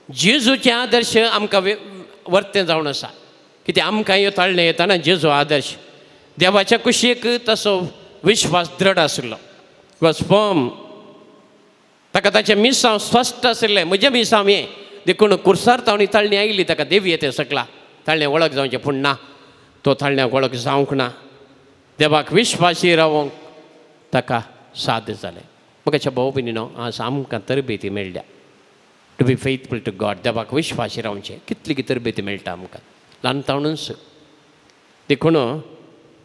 जेजूचें आदर्श आमकां वर्तें जावन आसा. कित्याक आमकां ह्यो ताळणे येताना जेजू आदर्श देवाच्या कुशीक तसो विश्वास दृढ आशिल्लो, वॉज फर्म. ताका ताचें मिसांव स्पश्ट आशिल्लें, म्हजें मिसांव हें. देखून कुर्सार तावणी ताळणी आयली ताका देवी येते सकला ताळणे वळख जावचें, पूण ना, तो ताळण्याक वळख जावंक ना. देवाक विश्वासी रावंक ताका साध्य जालें. म्हाका भाऊ भयणीनो, आज आमकां तरबेती मेळ्ळ्या to be faithful to God. देवाक विश्वासी रावचें कितली तरबेती मेळटा आमकां ल्हान तावणूच. देखून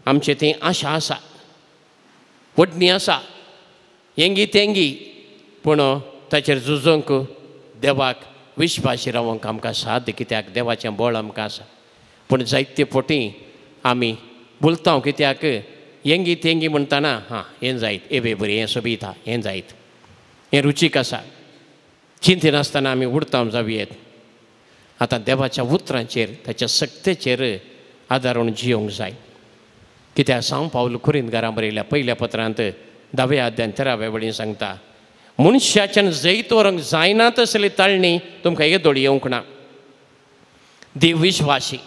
आमचें ती आशा आसा वडणी आसा, हेंगी तेंगी, पूण ताचेर झुजोंक देवाक विश्वासी रावंक आमकां साध्य, कित्याक देवाचें बळ आमकां आसा. पूण जायते फावटी आमी बोलता कित्याक हेंगी तेंगी म्हणटाना, हां हें जायत, ए बे बरें, हें सोबीत आहा, हें जायत, हें रुचीक आसा, चिंतिनासतना आमी उडता जावयेत. आतां देवाच्या उतरांचेर ताच्या सक्तेचेर आदारून जियोंक जाय. कित्याक सांव पावल कुरिंतकारां बरयल्या पयल्या पत्रांत 10व्या अध्यायान 13व्या वळीन सांगता, मनशाच्यान जैत व्हरूंक जायना तसली ताळणी तुमकां येदोळ येवंक ना. देव विश्वासी,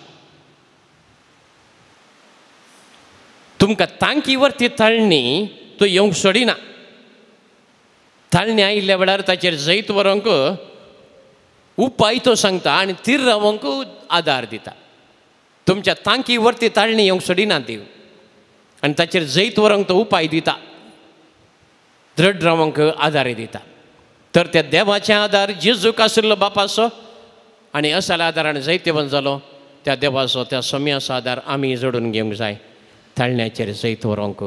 तुमकां तांकी वरती ताळणी तो येवंक सोडिना. ताळणी आयिल्ल्या वेळार ताचेर जैत व्हरूंक उपाय तो सांगता आनी थीर रावंक आदार दिता. तुमच्या तांकी वरती ताळणी येवंक सोडिना देव, आनी ताचेर जैत व्हरूंक तो उपाय दिता, दृढ रावंक आदार दिता. तर त्या देवाचे आदार जेजूक आशिल्लो बापाचो आनी असल्या आदारान जैतवंत जालो त्या देवाचो त्या सोम्याचो आदार आमी जोडून घेवंक जाय. ताळण्याचेर जैत व्हरूंक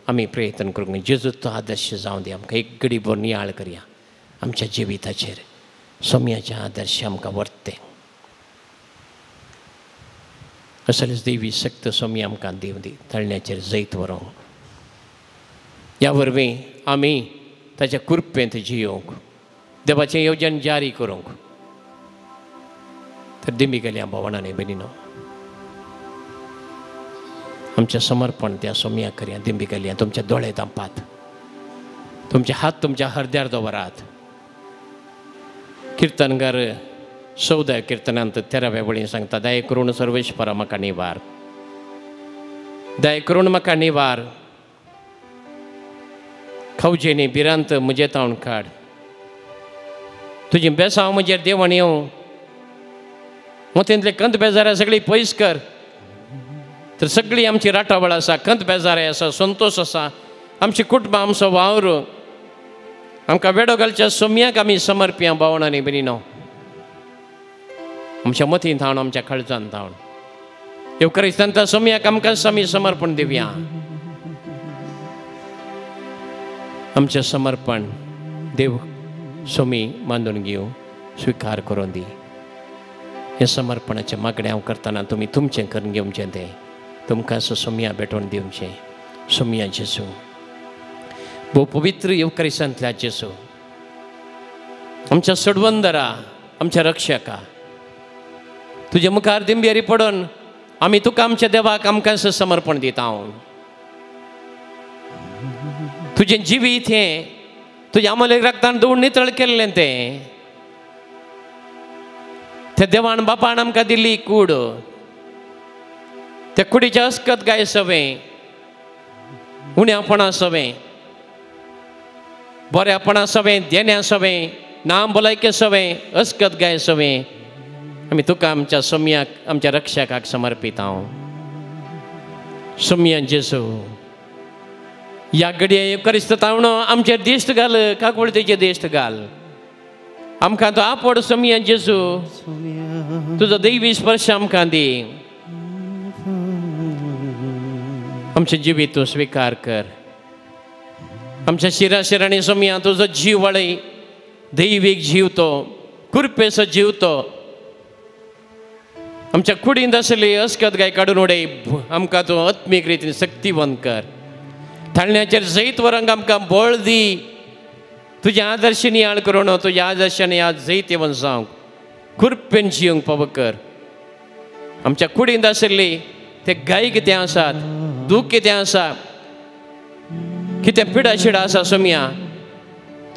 आमी प्रयत्न करूंक. जेजू तो आदर्श जावं दी आमकां. एक घडी भर नियाळ करया आमच्या जिविताचेर, सोम्याचे आदर्श आमकां व्हरते. असलेच देवी शक्त सोमी आमकां दिवं दी ताळण्याचेर जैत व्हरूंक. ह्या वरवीं आमी ताच्या कृपेंत जियोवंक, देवाचें येवजण जारी करूंक. तर दिमी गेल्या भवनांनी भयणीनो, आमचें समर्पण त्या सोमया करया. दिंबी गेल्या तुमचे दोळे धांपात, तुमचे हात तुमच्या हरद्यार दवरात. किर्तनकार 14 किर्तनांत 13व्या वळीन सांगता, दया करून सर्वेश्वरा म्हाका निवार, दया करून म्हाका निवार, खवजेनी भिरांत म्हजें तावन काड, तुजी बेसांव म्हजेर देवण येवं, मोतींतले कंत बेजाऱ्या सगळी पयस कर. तर सगळी आमची राटावळ आसा, कंत बेजाराय आसा, संतोश आसा, आमची कुटुंबां, आमचो वावर, आमकां वेडो घालच्या सोम्याक आमी समर्प्या. भावणांनी भयणीनो, आमच्या मतीन थावन, आमच्या काळजान थावन येवकरिस्तांतल्या सोम्याक आमकां आमी समर्पण दिवया. आमचें समर्पण देव सोमी मानून घेवं, स्विकार करून दी. हें समर्पणाचें मागणें हांव करतना तुमी तुमचें करून घेवचें, तें तुमकां सोमिया भेटोवन दिवचें. सोमिया जेजू, भोव पवित्र येवकरिस्तांतल्या जेजू, आमच्या सोडवंदरा, आमच्या रक्षका, तुज्या मुखार दिंबेरी पडून आमी तुका आमच्या देवाक आमकां समर्पण दिता. हांव तुजें जिवीत हें तुज्या आमलेक रक्तान धुवून नितळ केल्लें तें, त्या देवान बापान आमकां दिल्ली कूड, त्या कुडीच्या अस्कत गाय सवें, उण्यापणा सवें, बऱ्यापणा सवें, देण्या सवें, नाम भलायके सवें, अस्कत गाय सवें आमी तुका आमच्या सोम्याक, आमच्या रक्षकाक समर्पित हांव. सोम्या जेजू, ह्या घडये क्रिस्त तावणो आमचेर दिश्ट घाल, काकुळतेचेर दिश्ट घाल, आमकां तो आपोड. सोम्या जेजू, तुजो दैवी स्पर्श आमकां दी, आमचें जिवीत तूं स्विकार कर. आमच्या शिरा शिरांनी सोम्या तुजो जीव वळय, दैवीक जीव तो, कृपेचो जीव तो. आमच्या कुडींत आसली अस्कत गाय काडून उडय, आमकां तूं आत्मीक रितीन शक्तिवंत कर. थाळण्याचेर जैत व्हरूंक आमकां बळ दी. तुज्या आदर्श नियाळ करून तुज्या आदर्शान आज जैत येवन जावंक, कृपेन जिवंक पावो कर. आमच्या कुडींत आशिल्ली ते गाय कितें आसात, दूख कितें आसा, कितें पिडा शिडा आसा सोम्या,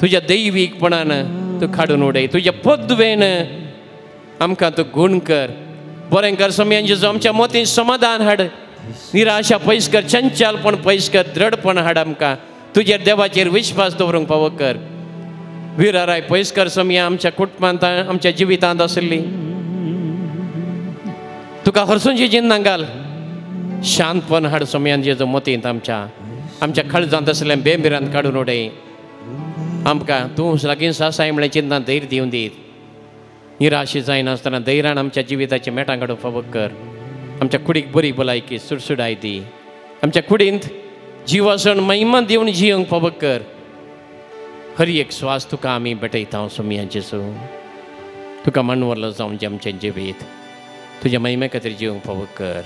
तुज्या दैवीकपणान तूं काडून उडय. तुज्या पदवेन आमकां तूं गूण कर, बरें कर सोम्या जेजू. आमच्या मतीन समाधान हाड, निराशा पयस कर, चंचलपण पयस कर, दृढपण हाड आमकां. तुजेर देवाचेर विश्वास दवरूंक पावो कर. विराराय पयस कर सोम्या आमच्या कुटुंबांत, आमच्या जिवितांत आशिल्ली. तुका हरसूंची चिन्नां घाल, शांतपण हाड सोम्या जेजू मतींत आमच्या, आमच्या खळजांत आशिल्लें बेंबिरांत काडून उडय. आमकां तूं लागीं सासाय म्हळ्यार चिन्नां धैर्य दिवन दीत. निराशी जायनासतना धैर्यान आमच्या जिविताच्या मेटां काडूंक फावो कर. आमच्या कुडीक बरी भलायकी सुडसुडाय दी. आमच्या कुडींत जिवासण महिमा दिवन जियोंक फावो कर. हर एक स्वास तुका आमी भेटयता सोमया जेजू, तुका मानवरलो जावन आमचें जिवीत तुज्या महिमे खातीर जिवंक फावो कर.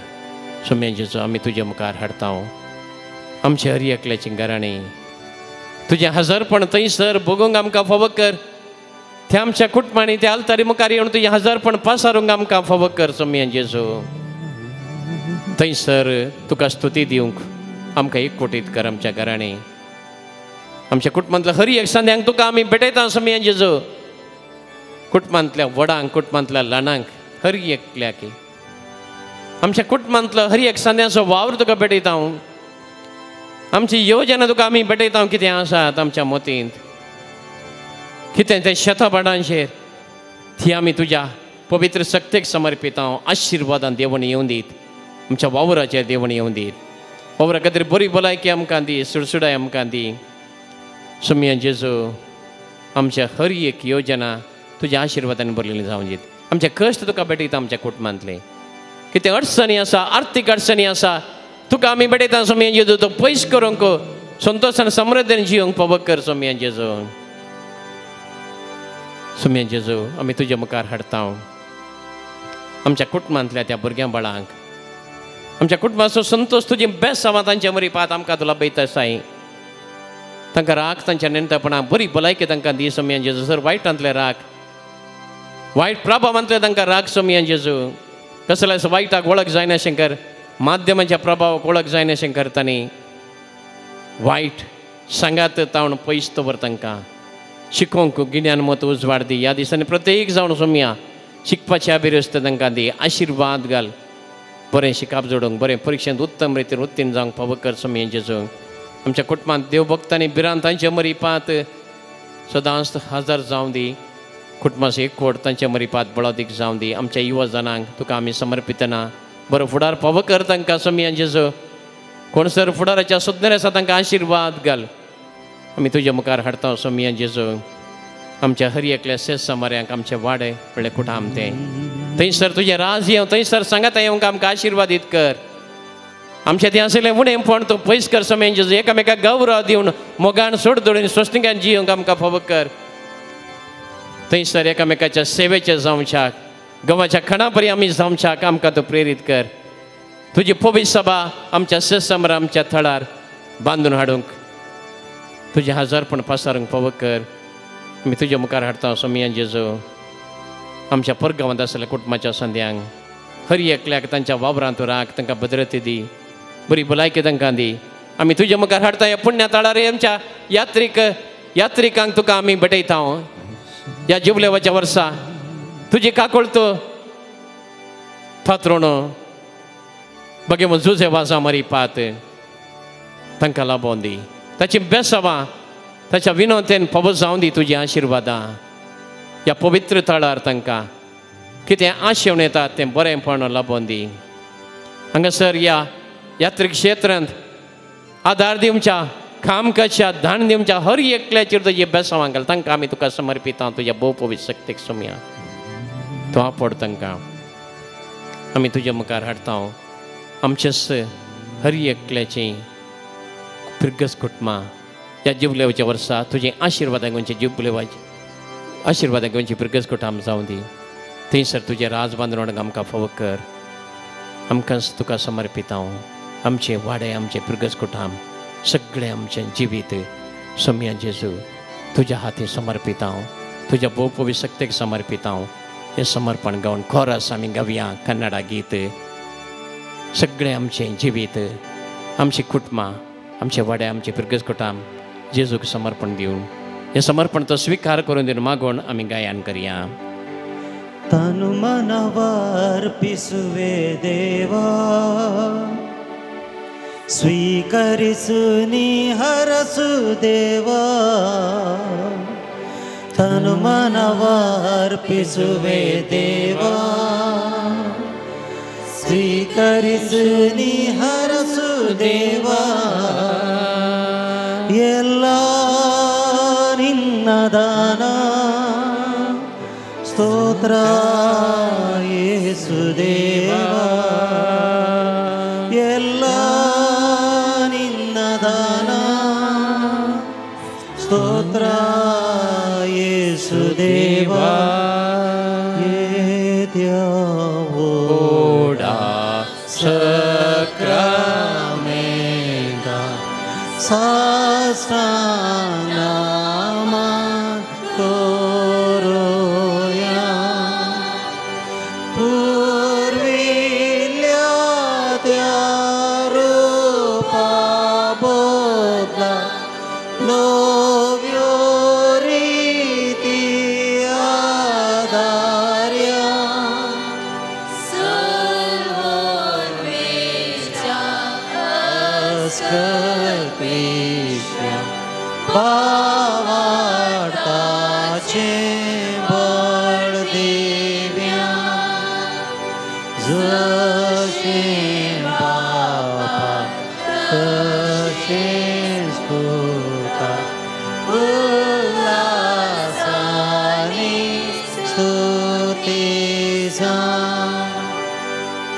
सोमया जेजू आमी तुज्या मुखार हाडता आमचे हर एकल्याची घराणें तुजें हजारपण थंयसर भोगूंक आमकां फावो कर. ते आमच्या कुटुंबांनी त्या आल्तारी मुखार येवन तुजें हजारपण पासारूंक आमकां फावो कर सोमया जेजू. थंयसर तुका स्तुती दिवंक आमकां एकवटीत कर आमच्या घराणें आमच्या कुटुंबांतल्या हर एक सांद्यांक तुका आमी भेटयता सोमया जेजू. कुटुंबांतल्या व्हडांक कुटुंबांतल्या ल्हानांक हर एकल्याक आमच्या कुटुंबांतलो हर एक सांद्याचो वावर तुका भेटयता हांव. आमची योजना तुका आमी भेटयता कितें आसात आमच्या मतींत कितें तें शेतां भाटांचेर ती आमी तुज्या पवित्र शक्तेक समर्पिता. आशिर्वादान देवण येवन दीत आमच्या वावराचेर देवण येवन दीत. वावरा खातीर बरी भलायकी आमकां दी, सुडसुडाय आमकां दी. सोमया जेजू आमच्या हर एक योजना तुज्या आशिर्वादान भरलेली जावन दीत. आमचे कश्ट तुका भेटयता आमच्या कुटुंबांतले कितें अडचणी आसा आर्थीक अडचणी आसा तुका आमी भेटयता सोमया जेजू. तो पयस करूंक संतोशान समृद्धीन जिवंक फावो कर सोमया जेजू. सोमया जेजू आमी तुज्या मुखार हाडता आमच्या कुटुंबांतल्या त्या भुरग्यां बाळांक आमच्या कुटुंबाचो संतोश तुजी बेसांवां तांच्या मरी पात आमकां तुला बैत आसाय. तांकां राख तांच्या नेणटेपणाक बरी भलायकी तांकां दी सोमया जेजू. सर वायटांतले राख वायट प्रभावांतले तांकां राख सोमया जेजू. कसल्याच वायटाक वळख जायना शंकर माध्यमाच्या प्रभावाक वळख जायना शंकर तांणी वायट सांगात तावन पयस दवर तांकां शिकोवंक गिन्यान मत उजवाड दी. ह्या दिसांनी प्रत्येक जावन सोमया शिकपाची अभिरुस्त तांकां दी. आशिर्वाद घाल बरें शिकाप जोडूंक बरें परिक्षेंत उत्तम रितीन उत्तीर्ण जावंक फावो कर सोमया जेजू. आमच्या कुटुंबांत देवभक्त आनी भिरांत तांचे मरी पात सदांच हजर जावं दी. कुटुंबाचो एकवट तांचे मरी पात बळादीक जावं दी. आमच्या युवा जाणांक तुका आमी समर्पितना बरो फुडार फावो कर तांकां सोमया जेजू. कोण सर फुडाराच्या सोदणारे आसा तांकां आशिर्वाद घाल. आमी तुज्या मुखार हाडता सोमया जेजू. आमच्या हर एकल्या शेत समाऱ्यांक आमचे वाडे म्हणल्यार कुटाम तें थंयसर तुजें राज येवं थंयसर सांगाता येवंक आमकां आशिर्वादीत कर. आमच्या थंय आशिल्लें उणेंपण तूं पयस कर सोमया जेजू. एकामेकाक गौरव दिवन मोगान सोडदोडून स्वस्तिकान जिवंक आमकां फावो कर. थंयसर एकामेकाच्या सेवेचें जावच्याक गंवाच्या खणा परी आमी जावच्याक आमकां तूं प्रेरीत कर. तुजी पवित्र सभा आमच्या शेत आमच्या थळार बांदून हाडूंक तुजें हजारपण पासारूंक फावो कर. आमी तुज्या मुखार हाडता सोमया जेजू. आमच्या परगांवांत आशिल्ल्या कुटुंबाच्या संद्यांक हर एकल्याक तांच्या वावरांत राख तांकां भद्रती दी बरी भलायकी तांकां दी. आमी तुज्या मुखार हाडता ह्या पुण्या ताळार आमच्या यात्रिकांक तुका आमी भेटयता. ह्या जुबलेवाच्या वर्सा तुजी काकूळत फातरोण बगे जुजे वाजा मरी पात तांकां लाबोवन दी. ताची बेसावां ताच्या विनोतेन फावो जावं दी तुजी आशिर्वादां. ह्या पवित्र थळार तांकां कितें आशेवन येता तें बरेंपण लाबोवन दी. हांगासर ह्या यात्रीक क्षेत्रांत आदार दिवच्या खामकाच्या धान दिवच्या हर एकल्याचेर तुजी बेसावां घाल. तांकां आमी तुका समर्पिता तुज्या भोव पवित्र शक्तीक सोमया तूं आपड तांकां आमी तुज्या मुखार हाडता आमचेच हर एकल्याची फिरगस कुटुंबां ह्या जुबलेवाच्या वर्सा तुजें आशिर्वादां घेवचें जुबलेवाचे आशिर्वादां घेवची फिरगस कुटुंब जावं दी. थंयसर तुजें राज बांदून आमकां फावो कर. आमकां तुका समर्पिता आमचे वाडे आमचे फिरगस कुटुंब सगळें आमचें जिवीत सोमया जेजू तुज्या हाती समर्पिता तुज्या भोव पवित्र शक्तेक समर्पिता. हें समर्पण गावन कोरस आमी गावया कन्नडा गीत. सगळें आमचें जिवीत आमची कुटुंबां आमचे वाडे आमचे फिरगस कुटुंब जेजूक समर्पण दिवन हें समर्पण तो स्विकार करून दिवन मागून आमी गायन करया. तनु मनवार पिसुवे देवा स्वीकरिसु हरसु देवा तनु मनवार्पिಸುವೆ ದೇವಾ ಸ್ವೀಕರಿಸು ಹರಸು ದೇವಾ ಎಲ್ಲ ನಿನ್ನ ದಾನ ಸ್ತೋತ್ರ ಯೇಸು ದೇವಾ ಎಲ್ಲ ನಿನ್ನ ದಾನ देवा येद्या व्हडा सक्रामेंता साष्टांग मान करोया पुर्विल्ल्या त्या रुपा बदला नव्यो रिती आदार्या सुलवून वेच्या अस्कपिश्या भावार्थाचें बळ दिव्या जशें बापा तशेंच पुता उल्हासानी स्तुती जावं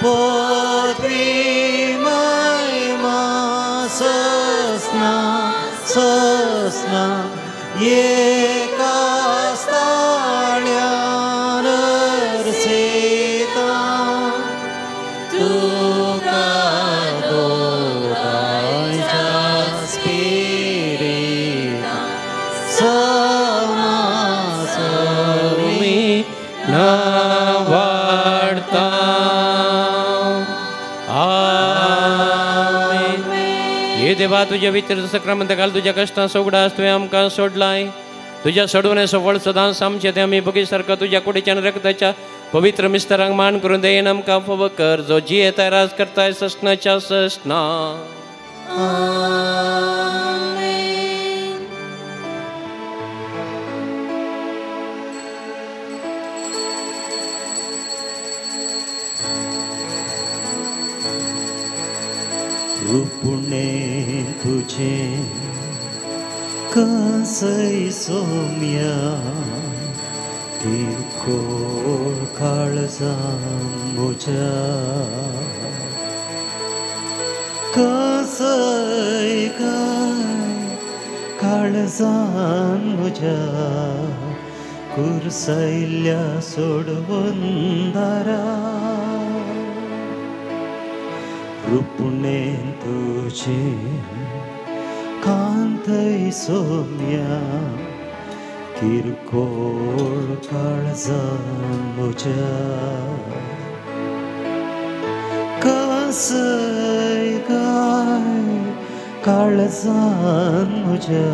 पदवी महिमा ससना ससना एका स्थाळ्यान अर्सिता तुका दोगांयच्या स्पिरिता समासमी वाडता. आमेन. हे देवा तुज्या वितर सक्रामंत घाल तुज्या कश्टां सोगडास तुवें आमकां सोडलाय. तुज्या सोडवण्याचो फळ सदांच आमचें तें आमी बगी सारको तुज्या कुडीच्यान रक्ताच्या पवित्र मिस्तरांक मान करून दयेन आमकां फोव कर जो जियेताय राज करताय ससनाच्या ससना. आमेन. रुपुणें तुजें कसय सोम्या किरकोळ काळजान म्हज्या कसय काय काळजान म्हज्या कुरसयल्या सोडवून दारा रुपुणें तुजें कांतय सोम्या किरकोळ काळजान म्हज्या कसय काय काळजान म्हज्या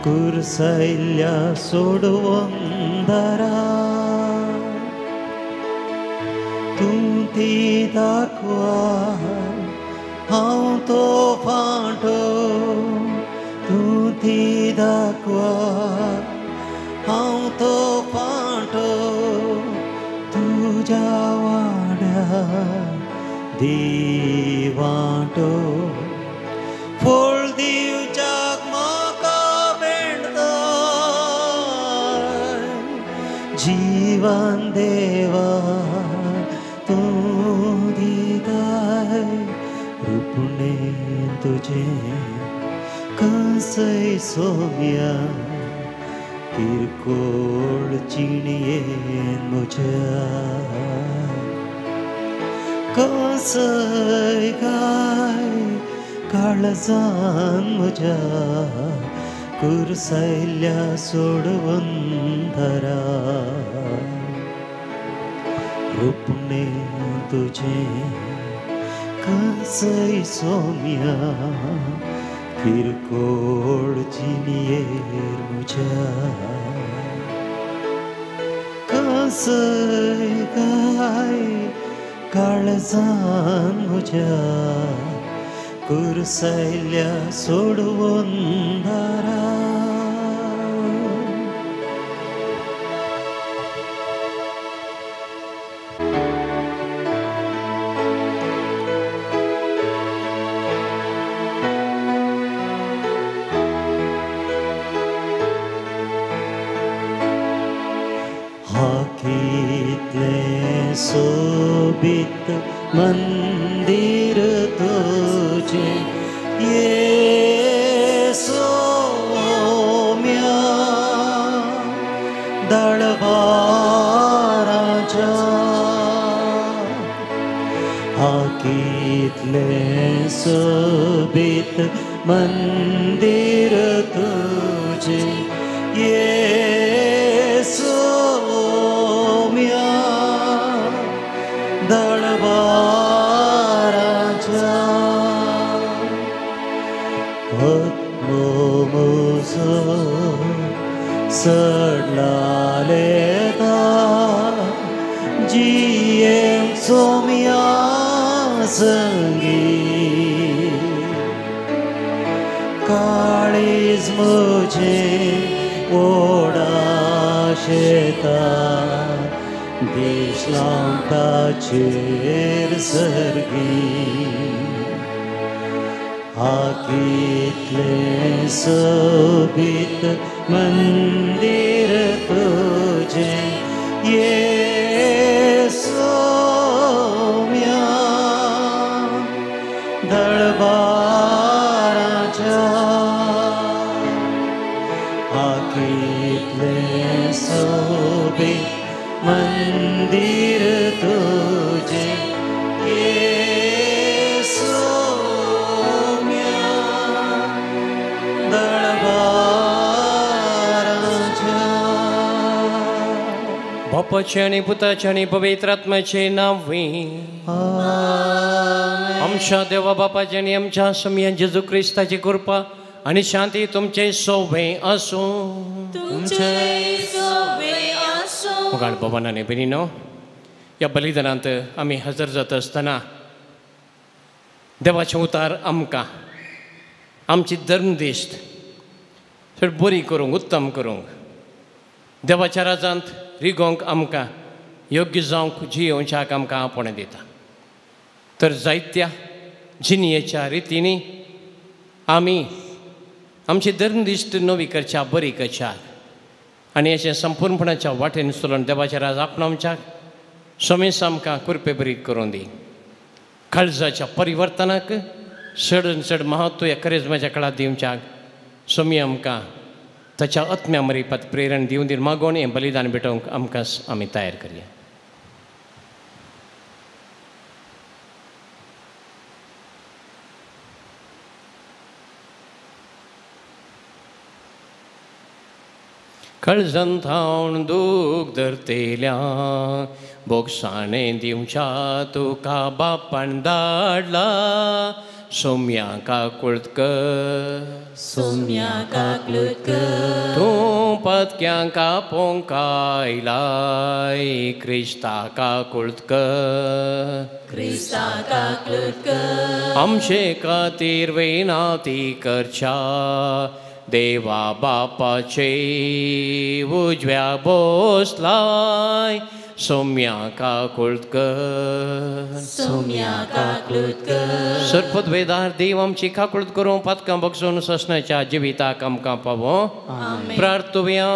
कुरसयल्या सोडवून दारा तूं ती दाखवा हांव तो फांटो तूं ती दाखवा हांव तो फांटो तुज्या वाड्या दी वांटो फळ दिवच्याक म्हाका भेंडताय जीवन देवा तूं दिताय रुपुणें तुजें कसय सोम्या किरकोळ जिणयेन म्हज्या कसय काय काळजान म्हज्या कुरसयल्या सोडवून धरा रुपुणें तुजें कसय सोम्या किरकोळ जिणयेर म्हज्या कसय काय काळजान म्हज्या कुरसयल्या सोडवून दारा. हाकितलें सोबीत मंदिर तुजें ये सोम्या दळबाराच्या कितलें सोबीत मंदिर तुझे येसू म्या दळबाराच्या आत्मो म्हजो सडलालेता जियें सोम्या संगी काळीज म्हजें ओडाशेता दिसलां ताचेर सर्गी कितलें सोबीत मंदिर तुझें येसू म्या दळबाराच्या कितलें सोबीत मंदिर तुझें येसू म्या दळबाराच्या. बापाचें आनी पुताचें आनी पवित्र आत्म्याचें नांव आमच्या देवा बापाचें आनी आमच्या सोमया जेजू क्रिस्ताची कृपा आनी शांती तुमचें सोबें आसूं. तुमचें सोबें आसूं. मुखार भवन आनी भयणीनो, ह्या बलिदानांत आमी हजर जाता आसतना देवाचें उतार आमकां आमची धर्मदिश्ट चड बरी करूंक, उत्तम करूंक, देवाच्या राजांत रिगोवंक आमकां योग्य जावंक जियोवच्याक आमकां आपोवणें दिता. तर जायत्या जिणयेच्या रितींनी आमी आमची धर्मदिश्ट नवी करच्या, बरी करच्या आनी अशें संपूर्णपणाच्या वाटेन चलून देवाच्या राज आपणावच्याक सोमेस आमकां कृपे बरी करून दी. काळजाच्या परिवर्तनाक चड आनी चड महत्व ह्या करिज्माच्या काळांत दिवच्याक सोमी आमकां ताच्या आत्म्या मरिपात प्रेरण दिवन दिवन मागोवन हें बलिदान भेटोवंक आमकां आमी तयार करया. काळजांत थावन दूख धरतेल्या बोगसाणें दिवच्या तुका बापान धाडला सोम्या काकुळत कर, सोम्या काकुळत कर, तूं पतक्यांक आपोवंक आयलाय क्रिस्ता काकुळत कर, क्रिस्ता काकुळत कर, आमचे खातीर विनंती करच्या देवा बापाचे उजव्या बसलाय सोम्या काकुळत कर, सोम्या काकुळत कर. सर्पद्वेदार देव आमची काकुळत करूं पातकां बगसून ससण्याच्या जिविताक आमकां पावो. प्रार्थुया.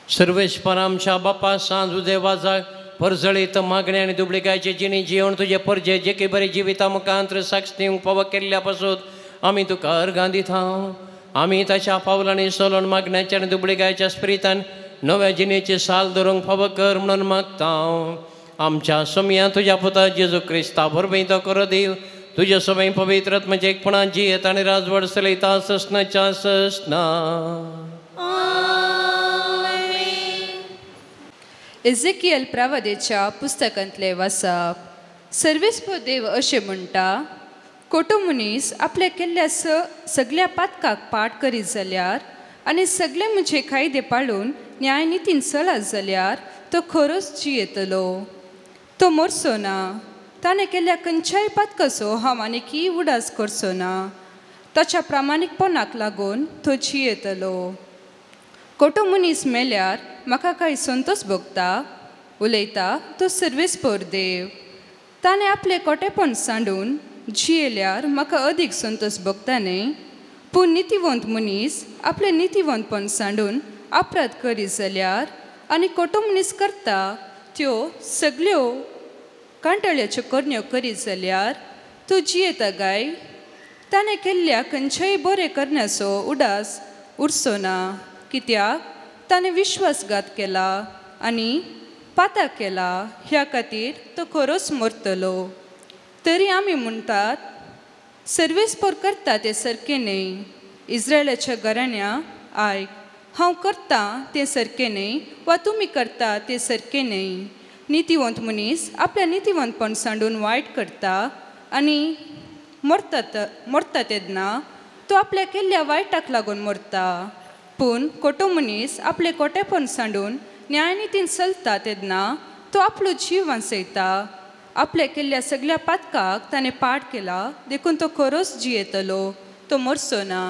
सर्वेस्पर आमच्या बापा सांज देवाचा परजळीत मागणे आनी दुबळिकायचे जिणी जिवन तुजे परजे जे की बरी जिविता मुखांत्र साक्ष दिवंक फावो केल्ल्या पासून आमी तुका अर्गां दिता. आमी ताच्या पावलांनी चलून मागण्याच्या आनी दुबळिकायच्या स्पिरितान नव्या जिणेची साल धरूंक फावो कर म्हणून मागता. आमच्या सोमया तुज्या पुता जेजू क्रिस्ता वरवीं तो करो देव तुज्या सवय पवित्र आत्म्याच्या एकपणान जियेत आनी राजवट चलयता ससनाच्या ससना. एझेकियल प्रावदेच्या पुस्तकांतले वाचप. सर्वेस्पर देव अशें म्हणटा, कोटो मनीस आपल्या केल्ल्या सगल्या पातकाक पाठ करीत जाल्यार आनी सगळे म्हजे कायदे पाळून न्यायनितीन चलत जाल्यार तो खरोच जियेतलो, तो मरचो ना. ताणें केल्ल्या खंयच्याय पातकाचो हांव आनीकय उडास करचो ना. ताच्या प्रामाणीकपणाक लागून तो जियेतलो. कोटो मनीस मेल्यार म्हाका कांय संतोश भोगता, उलयता तो सर्वेस्पर देव. ताणें आपलें कोटेपण सांडून जियेल्यार म्हाका अदीक संतोश भोगता न्ही. पूण नितीवंत मनीस आपलें नितीवंतपण सांडून अपराध करीत जाल्यार आनी कोटो मनीस करता त्यो सगळ्यो कांटाळ्याच्यो करण्यो करीत जाल्यार तूं जियेता गाय? ताणें केल्ल्या खंयच्याय बरें करण्याचो उडास उरचो ना, कित्याक ताणें विश्वासघात केला आनी पाता केला, ह्या खातीर तो खरोच मरतलो. तरी आमी म्हणटात सर्वेस्पोर करता तें सारकें न्हय. इस्रायलाच्या घराण्या आयक, हांव करतां तें सारकें न्हय वा तुमी करता तें सारकें न्हय. नितिवंत मनीस आपल्या नितिवंतपण सांडून वायट करता आनी मरता तेन्ना तो आपल्या केल्ल्या वायटाक लागून मरता. पूण खोटो मनीस आपलें खोटेपण सांडून न्यायनितीन चलता तेन्ना तो आपलो जीव वांचयता. आपल्या केल्ल्या सगळ्या पातकाक ताणें पाठ केला, देखून तो खरोच जियेतलो, तो मरचो ना.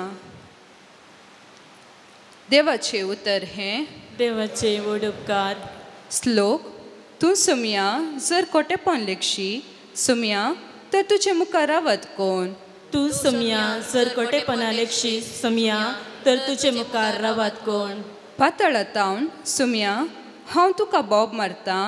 देवाचें उतर हें. देवाचे व्हड उपकार. श्लोक. तूं सोमया जर खोटेपण लेखशी सोमया, तर तुजे मुखार रावत कोण? तूं सोमया जर खोटेपणा लेखशी सोमया, तर तुजे मुखार रावत कोण? पातळातावन सोमया हांव तुका बोब मारतां.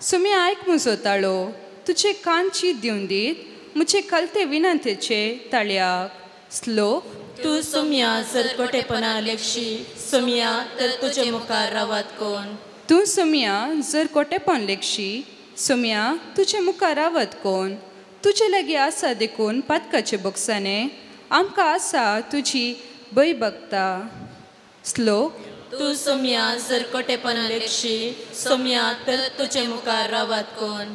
सोमया आयक म्हजो ताळो, तुजे कानची दिवन दीत म्हजे कलते विनंतेचे ताळयाक. श्लोक. तूं सोमया जर खोटेपणा लेखशी सोमया, तर तुजे मुखार रावत कोण? तूं सोमया जर खोटेपण लेखशी सोमया, तुजे मुखार रावत कोण? तुजे लागीं आसा देखून पातकाचे बोगसाने आमकां आसा तुजी भंय भगता. श्लोक. तूं सोमया जर खोटेपण लेखशी सोमया, तर तुजे मुखार रावत कोण?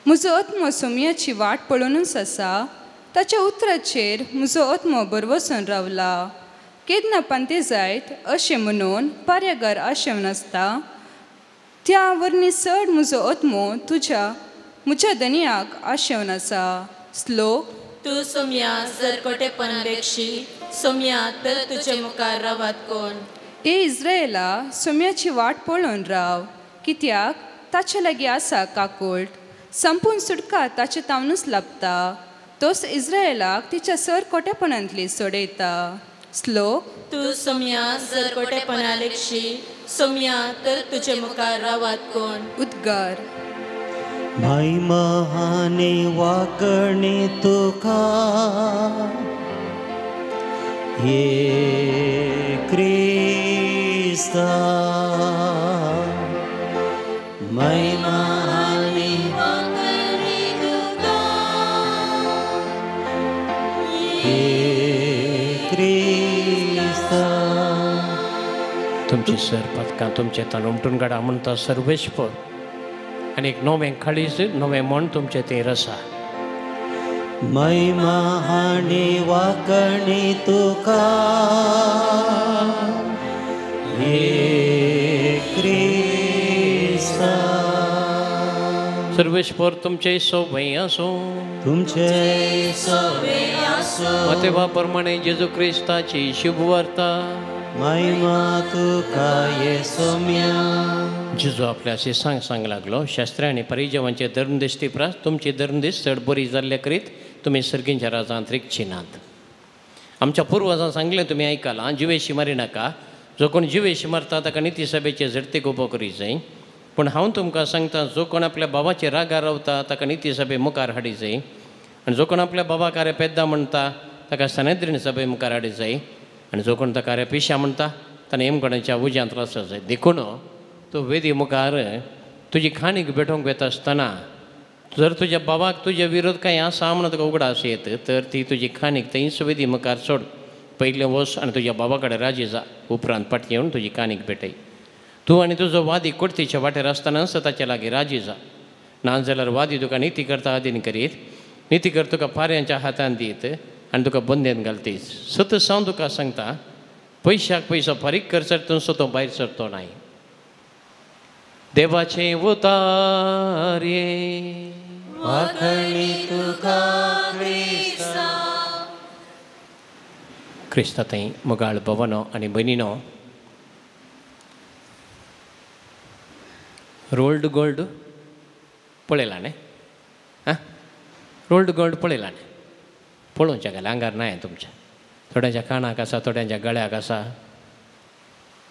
म्हजो आत्मो सोमयाची वाट पळोवनूच आसा, ताच्या उतराचेर म्हजो आत्मो बरवसून रावला. केन्ना पांते जायत अशें म्हणून पार्यागार आशेवन आसता, त्या वरनी चड म्हजो आत्मो तुज्या म्हज्या धनयाक आशेवन आसा. श्लोक. तूं सोमया जर खोटेपण लेखशी सोमया, तर तुजे मुखार रावत कोण? ए इस्रायला सोमयाची वाट पळोवन राव, कित्याक ताचे लागीं आसा काकुळट. संपून सुटका ताचे तावनूच लाबता, तोच इस्रायलाक तिच्या सर खोटेपणांतली सोडयता. श्लोक. तूं सोमया जर खोटेपणा लेखशी सोमया, तर तुजे मुखार रावत कोण? उद्गार. महिमा आनी वाकणी तुका ये क्रिस्ता, महिमा आनी वाकणी तुका ये क्रिस्ता. तुमची सर पदकां तुमचे तान उमटून काडा म्हणटा सर्वेस्पोर, आनी एक नवें काळीज नवें मन तुमचें तें रसा. महिमा आनी वाकणी तुका ये क्रिस्ता. सर्वेस्पोर तुमचे सोबें आसूं, तुमचे सोबें आसूं. मातेवा प्रमाणे जेजू क्रिस्ताची शुभवार्ता. महिमा तुका ये सोम्या. जेजू आपल्या शिसांक सांग लागलो, शास्त्री आनी परिजवांचे धर्मदिश्टी प्रास तुमची धर्मदिश्ट चड बरी जाल्ले करीत तुमी सर्गींच्या राजांत रिगची नात. आमच्या पुर्वजां सांगलें तुमी आयकलां, जिवेशी मारी नाका, जो कोण जिवेशी मारता ताका निती सभेचे झडतेक उबो करी जाय. पूण हांव तुमकां सांगता, जो कोण आपल्या बाबाचे रागार रावता ताका निती सभे मुखार हाडी जाय, आनी जो कोण आपल्या बाबाक आरे पेद्दा म्हणटा ताका सनेद्रीन सभे मुखार हाडी जाय, आनी जो कोण ताका आरे पिशा म्हणटा ताणें हेमगणाच्या उज्यांत रासो जाय. देखून तूं वेदी मुखार तुजी खाणीक भेटोवंक वता आसतना जर तुज्या बाबाक तुज्या विरोध कांय आसा म्हणून तुका उगडास येत तर ती तुजी खाणीक थंयच वेदी मुखार सोड. पयलें वच आनी तुज्या बाबा कडेन राजी जा, उपरांत फाटीं येवन तुजी कानीक भेटय. तूं आनी तुजो वादी कोर्तीच्या वाटेर आसतनाच ताच्या लागीं राजी जा, ना जाल्यार वादी तुका निती करता आदीन करीत, निती कर तुका पाऱ्यांच्या हातान दीत आनी तुका बंदेन घालतीस. सत हांव तुका सांगता, पयशाक पयसो फारीक करसर तूं तो भायर सरतो नाय. देवाचें उतार वाखणी तुका क्रिस्ता. क्रिस्ता थंय मोगाळ भवनो आनी भयणीनो, रोल्ड गोल्ड पळयला न्ही? आं, रोल्ड गोल्ड पळयला न्ही? पळोवच्या घाल्या आंगार नाय तुमच्या, थोड्यांच्या कानाक आसा, थोड्यांच्या गळ्याक आसा.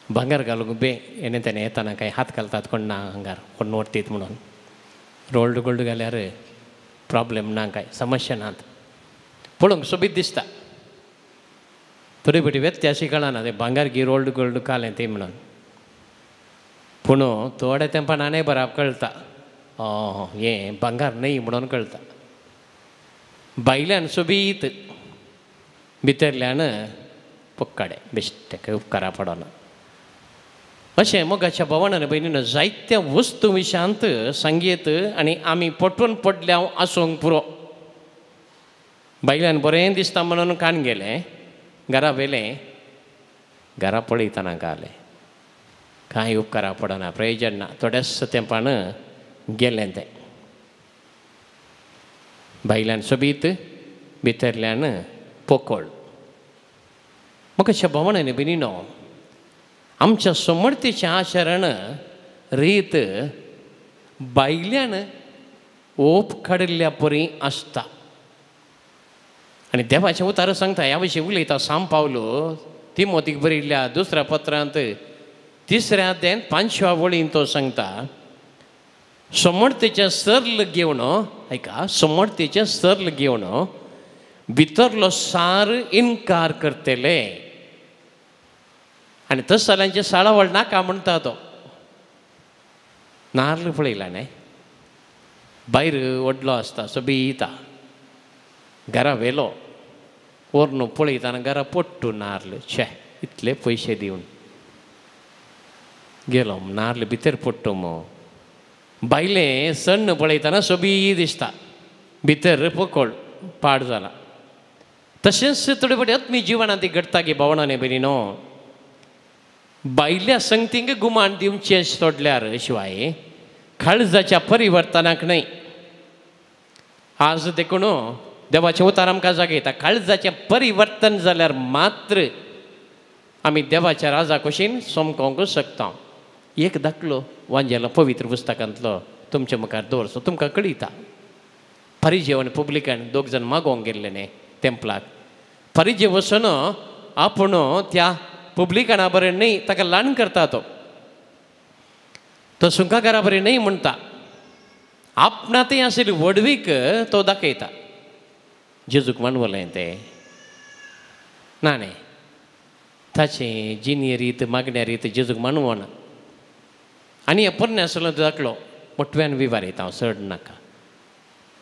भांगर घालूंक बे येणे तेणे येताना कांय हात घालतात कोण ना आंगार, कोण व्हरतीत म्हणून. रोल्ड गोल्ड घाल्यार प्रॉब्लेम ना काय समस्या नात पळोवंक सोबीत दिसता थोडी पटी व्यत्यासी कळना तें भांगर गी रोल्ड गोल्ड कालें तें म्हणून पूण थोड्या तेंपान आनी बराबर कळटा हें भांगर न्हय म्हणून कळटा भायल्यान सोबीत भितरल्यान पोक्काडे बेश्टे कांय उपकारा पडना अशें मोगाच्या भोवान आनी भयणीन जायत्या वस्तू विशांत सांगयत आनी आमी पटून पडल्या आसूंक पुरो भायल्यान बरें दिसता म्हणून कान गेलें घरा व्हेलें घरा पळयतना घालें कांय उपकारा पडना प्रयोजन ना थोड्याच तेंपान गेलें तें भायल्यान सोबीत भितरल्यान पोकळ म्हाका भोवण आनी भयणीनो आमच्या समर्थेचें आचरण रीत भायल्यान ओप काडिल्ल्या परी आसता आनी देवाचें उतार सांगता ह्या विशीं उलयता साम पावलो तिमोतीक बरयल्ल्या दुसऱ्या पत्रांत तिसऱ्या अध्यायांत 5व्या वळीन तो सांगता समर्थेचें सर्ल घेवन आयका समर्थेचें सर्ल घेवन भितरलो सार इनकार करतले आनी तस जाल्यांचें साळावळ नाका म्हणटा तो नार्ल पळयला न्हय भायर व्हडलो आसता सोबीता घरा व्हेलो व्हरून पळयतना घरा पडटू नार्ल शे इतले पयशे दिवन गेलो नार्ल भितर पडटो मो भायलें सण्ण पळयतना सोबी दिसता भितर पोकळ पाड जाला तशेंच थोडे फावटी आत्मी जिवनांत घडटा की भावणां न्ही भयणीनो भायल्या संगतींक गुमान दिवचें सोडल्यार शिवाय काळजाच्या परिवर्तनाक न्हय आज देखून देवाचें उतार आमकां जागयता काळजाचें परिवर्तन जाल्यार मात्र आमी देवाच्या राजा कुशीन समकोंक शकता एक दाखलो वांजेलो पवित्र पुस्तकांतलो तुमच्या मुखार दवरचो तुमकां कळयता परिजेव आनी पब्लिकान दोग जाण मागोवंक गेल्ले न्ही टेंपलाक परिजेव वचून आपूण त्या पब्लिकाना बरें न्हय ताका ल्हान करता तो तो सुंकाकारा बरें न्हय म्हणटा आपणा थंय आशिल्ली व्हडवीक तो दाखयता जेजूक मानवलें तें ना न्ही ताचें जिणे रीत मागण्या रीत जेजूक मानवना आनी हे पोरणे आसलो तो दाखलो मोटव्यान विवार येता हांव चड नाका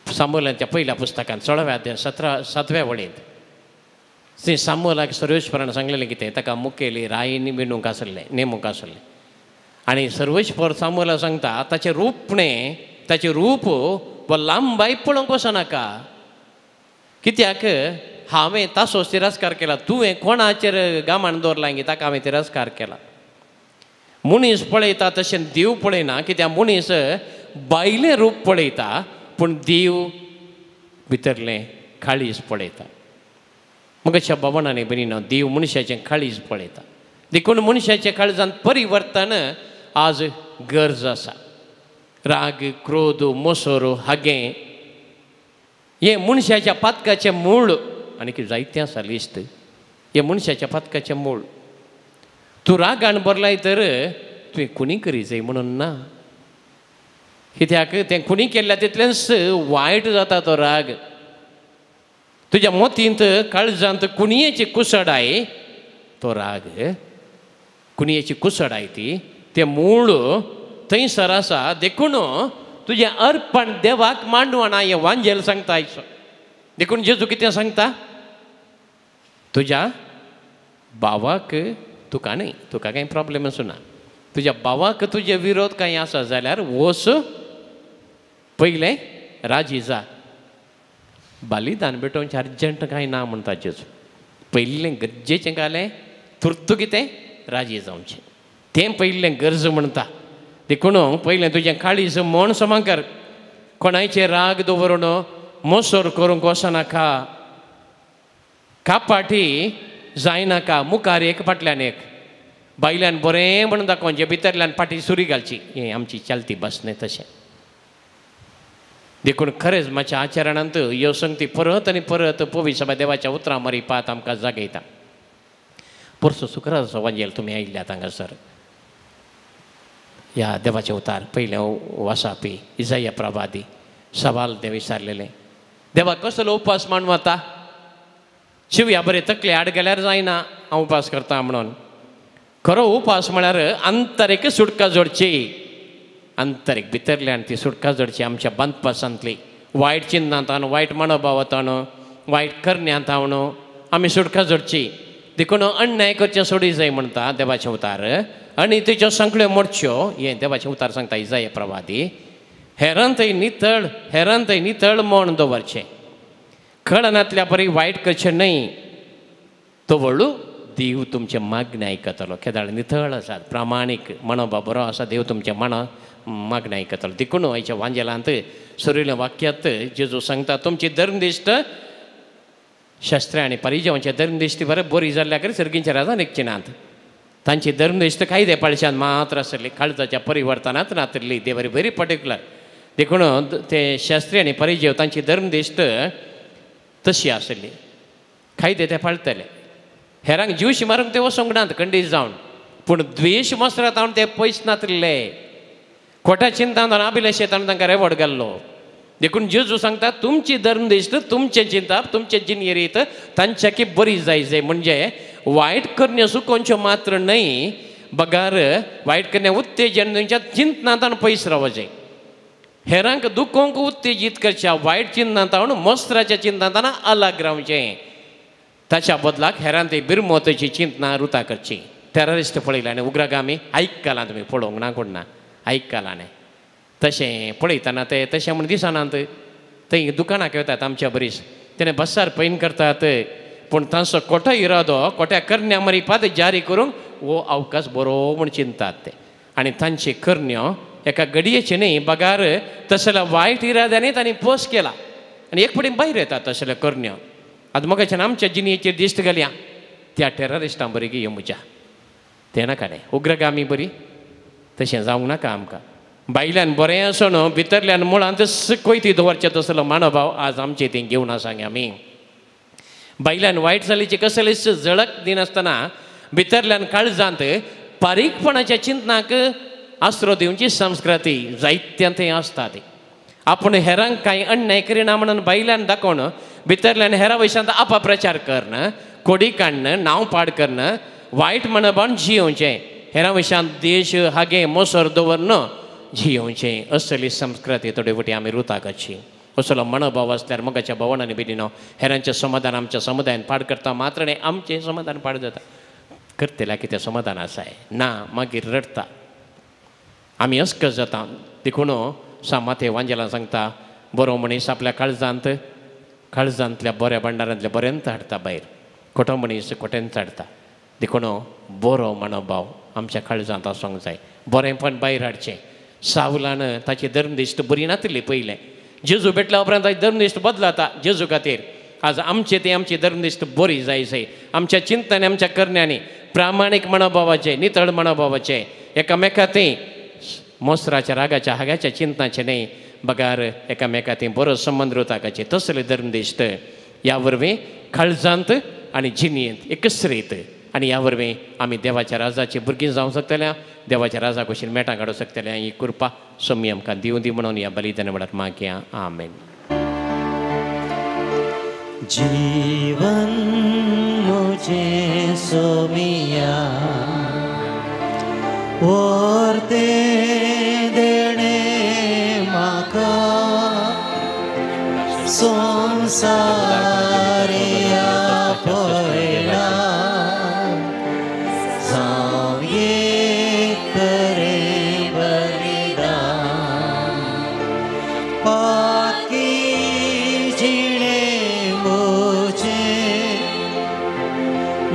सामोलाच्या पयल्या पुस्तकान 16व्या अध्याय 7व्या वळींत श्री सामोलाक सर्वेश्वरान सांगलेलें कितें ताका मुखेली रायनी विणूंक आसलें नेमूंक आसलें आनी सर्वेश्वर सामोला सांगता ताचें रूपणें ताचें रूप वा लांबाय पळोवंक वचनाका कित्याक हांवें तासोच तिरस्कार केला तुवें कोणाचेर गामान दवरला गी ताका हांवें तिरस्कार केला मनीस पळयता तशें देव पळयना कित्याक मनीस भायलें रूप पळयता पूण देव भितरलें काळीज पळयता मग बाबणांनी भयणीनो देव मनशाचें काळीज पळयता देखून मनशाच्या काळजांत परिवर्तन आज गरज आसा राग क्रोध मोसोर हागें हें मनशाच्या पातकाचें मूळ आनी कितें जायतें आसा लिस्ट हें मनशाच्या पातकाचें मूळ तूं रागान भरलाय तर तुवें खुनी करी जाय म्हणून ना कित्याक तें खुनी केल्ल्या तितलेंच वायट जाता तो राग तुज्या मोतींत काळजांत कुणयेची कुसडाय तो राग कुणयेची कुसडाय ती तें मूळ थंयसर आसा देखून तुजें अर्पण देवाक मांडवना हें वांजेल सांगता आयचो देखून जेजू कितें सांगता तुज्या भावाक तुका न्हय तुका कांय प्रॉब्लेम आसूं ना तुज्या भावाक तुजे विरोध कांय आसा जाल्यार वच पयलें राजी जा बलिदान भेटोवचें अर्जंट कांय ना म्हणटा जेजू पयलें गरजेचें घालें तुर्त कितें राजी जावचें तें पयलें गरज म्हणटा देखून पयलें तुजें काळीज म्हण समा कर कोणायचेर राग दवरून मोसोर करूंक वचनाका कापाटी जायनाका मुखार एक फाटल्यान एक भायल्यान बरें म्हणून दाखोवचें भितरल्यान फाटी सुरी घालची हें आमची चलती बस न्हय तशें देखून खरेंच म्हाज्या आचरणांत ह्यो संगती परत आनी परत पवित्र सभा देवाच्या उतरां मरी पात आमकां जागयता परसो शुक्राराचो वांजेल तुमी आयिल्ल्यात हांगासर ह्या देवाचें उतार पयलें वासापी इजाया प्रवादी सवाल तें विचारलेलें देवा कसलो उपास मांडू आतां शिवया बरें तकले आड गेल्यार जायना हांव उपास करता म्हणून खरो उपास म्हळ्यार आंतरीक सुटका जोडची आंतरीक भितरल्यान ती सुटका जोडची आमच्या बांदपासांतली वायट चिन्नांत वायट मनोभावांत वायट करण्यांत हांव आमी सुटका जोडची देखून अन्याय करचें सोडी जाय म्हणटा देवाचें उतार आनी तेच्यो सांकळ्यो मोडच्यो हें देवाचें उतार सांगता इजाय प्रवादी हेरान थंय नितळ हेरान थंय नितळ म्हण दवरचें कळनातल्या परी वायट करचें न्हय तो व्हडलो देव तुमचें मागणें आयकतलो केदाळ नितळ आसात प्रामाणीक मनोभाव बरो आसा देव तुमचें मना मागणें आयकतलो देखून आयच्या वांजेलांत सुरिल्ल्या वाक्यांत जेजू सांगता तुमची धर्मदिश्ट शास्त्रां आनी परिजवांच्या धर्मदिश्टी बरें बरी जाल्ल्या कडेन सर्गींच्या राजान एकचे नात तांची धर्मदिश्ट कायदे पाळशान मात्र आसली काळजाच्या परिवर्तनांत नातली ते बरी व्हेरी पर्टिक्युलर देखून ते शास्त्री आनी परिजीव तांची धर्मदिश्ट तशी आसली कायदे ते पाळटले हेरांक जीवशी मारूंक ते वचोंक नात खंडीत जावन पूण द्वेश मसरात हांव ते पयस नातले खोट्या चिंतान अभिलाशेतान तांकां रेवड घाल्लो देखून जेजू सांगता तुमची धर्मदिश्ट तुमचें चिंताप तुमचें जिणेरीत तांच्याकी बरी जाय जाय म्हणजे वायट करण्यो सुकोवच्यो मात्र न्हय बगार वायट करण्या उत्तेजन तुमच्या चिंतनांत पयस रावचें हेरांक दुखोवंक उत्तेजीत करच्या वायट चिंतनांत मस्त्राच्या चिंतनांत अलग रावचें ताच्या बदलाक हेरांत बिरमोताची चिंतना रुता करची टेररिस्ट पळयला आनी उग्रगामी आयकलां तुमी पळोवंक ना कोण ना आयकलां न्ही तशें पळयतना ते तशें म्हूण दिसनात थंय दुकानाक वतात आमच्या बरीच तेणे बसार पैन करतात पूण तांचो खोटो इरादो खोट्या करण्या मरिपात जारी करूंक हो अवकाश बरो म्हूण चिंतात ते आनी तांची करण्यो एका घडयेचे न्हय बगार तसल्या वायट इराद्यांनी तांणी पोस केला आनी एक फावटी भायर येतात तसल्यो करण्यो आतां मगाच्यान आमच्या जिणेचेर दिश्ट घालया त्या टेररिस्टां बरी गी म्हज्या तें नाका न्हय उग्रगामी बरी तशें जावंक नाका आमकां भायल्यान बरें आसून भितरल्यान मुळांत कोयती दवरचें तसलो मानोभाव आज आमचे थंय घेवन आसा आमी भायल्यान वायट जालीची कसलीच झळक दिनासतना भितरल्यान काळजांत बारीकपणाच्या चिंतनाक आसरो दिवची संस्कृती जायत्या थंय आसता ती आपूण हेरांक कांय अन्याय करिना म्हणून भायल्यान दाखोवन भितरल्यान हेरा वयशांत अपप्रचार करणं कोडी काडणं नांव पाड करणं वायट मनोभावान जियोवचें हेरा वयशांत देश हागे मोसर दवरणं जियोवचें असली संस्कृती थोडे फावटी आमी रुता करची असलो मनोभाव आसल्यार मगाच्या भवन आनी बेदिनो हेरांचें समाधान आमच्या समुदायान पाड करता मात्र न्हय आमचें समाधान पाड जाता करतल्या कितें समाधान आसाय ना मागीर रडटा आमी अस्कस जाता देखून सामाते वांजेलान सांगता बरो मनीस आपल्या काळजांत काळजांतल्या बऱ्या भांडारांतल्या बऱ्यांत हाडटा भायर खोटो मनीस खोट्यांत हाडटा देखून बरो मनोभाव आमच्या काळजांत आसूंक जाय बरेंपण भायर हाडचें सावलान ताची धर्मदिश्ट बरी नातली पयलें जेजू भेटल्या उपरांत ताची धर्मदिश्ट बदलाता जेजू खातीर आज आमचे ती आमची धर्मदिश्ट बरी जाय जाय आमच्या चिंतनांनी आमच्या करण्यांनी प्रामाणीक मनोभावाचें नितळ मनोभावाचें एकामेका थंय मोसराच्या रागाच्या हागाच्या चिंतनाचें न्हय बगार एकामेका थंय बरो संबंद रुताकाचे तसले धर्मदिश्ट ह्या वरवीं काळजांत आनी जिणेंत एकसरीत आनी ह्या वरवीं आमी देवाच्या राजाची भुरगीं जावंक शकतल्या देवाच्या राजा कशीन मेटां काडूंक शकतल्या ही कृपा स्वामी आमकां दिवं दी म्हणून ह्या बलिदान म्हणत मागया आमेन. जीवन मुझे सोमिया और ते देणे माका संसारिया पयला जावं एक तरें बलिदान पाकी जिणे मुझे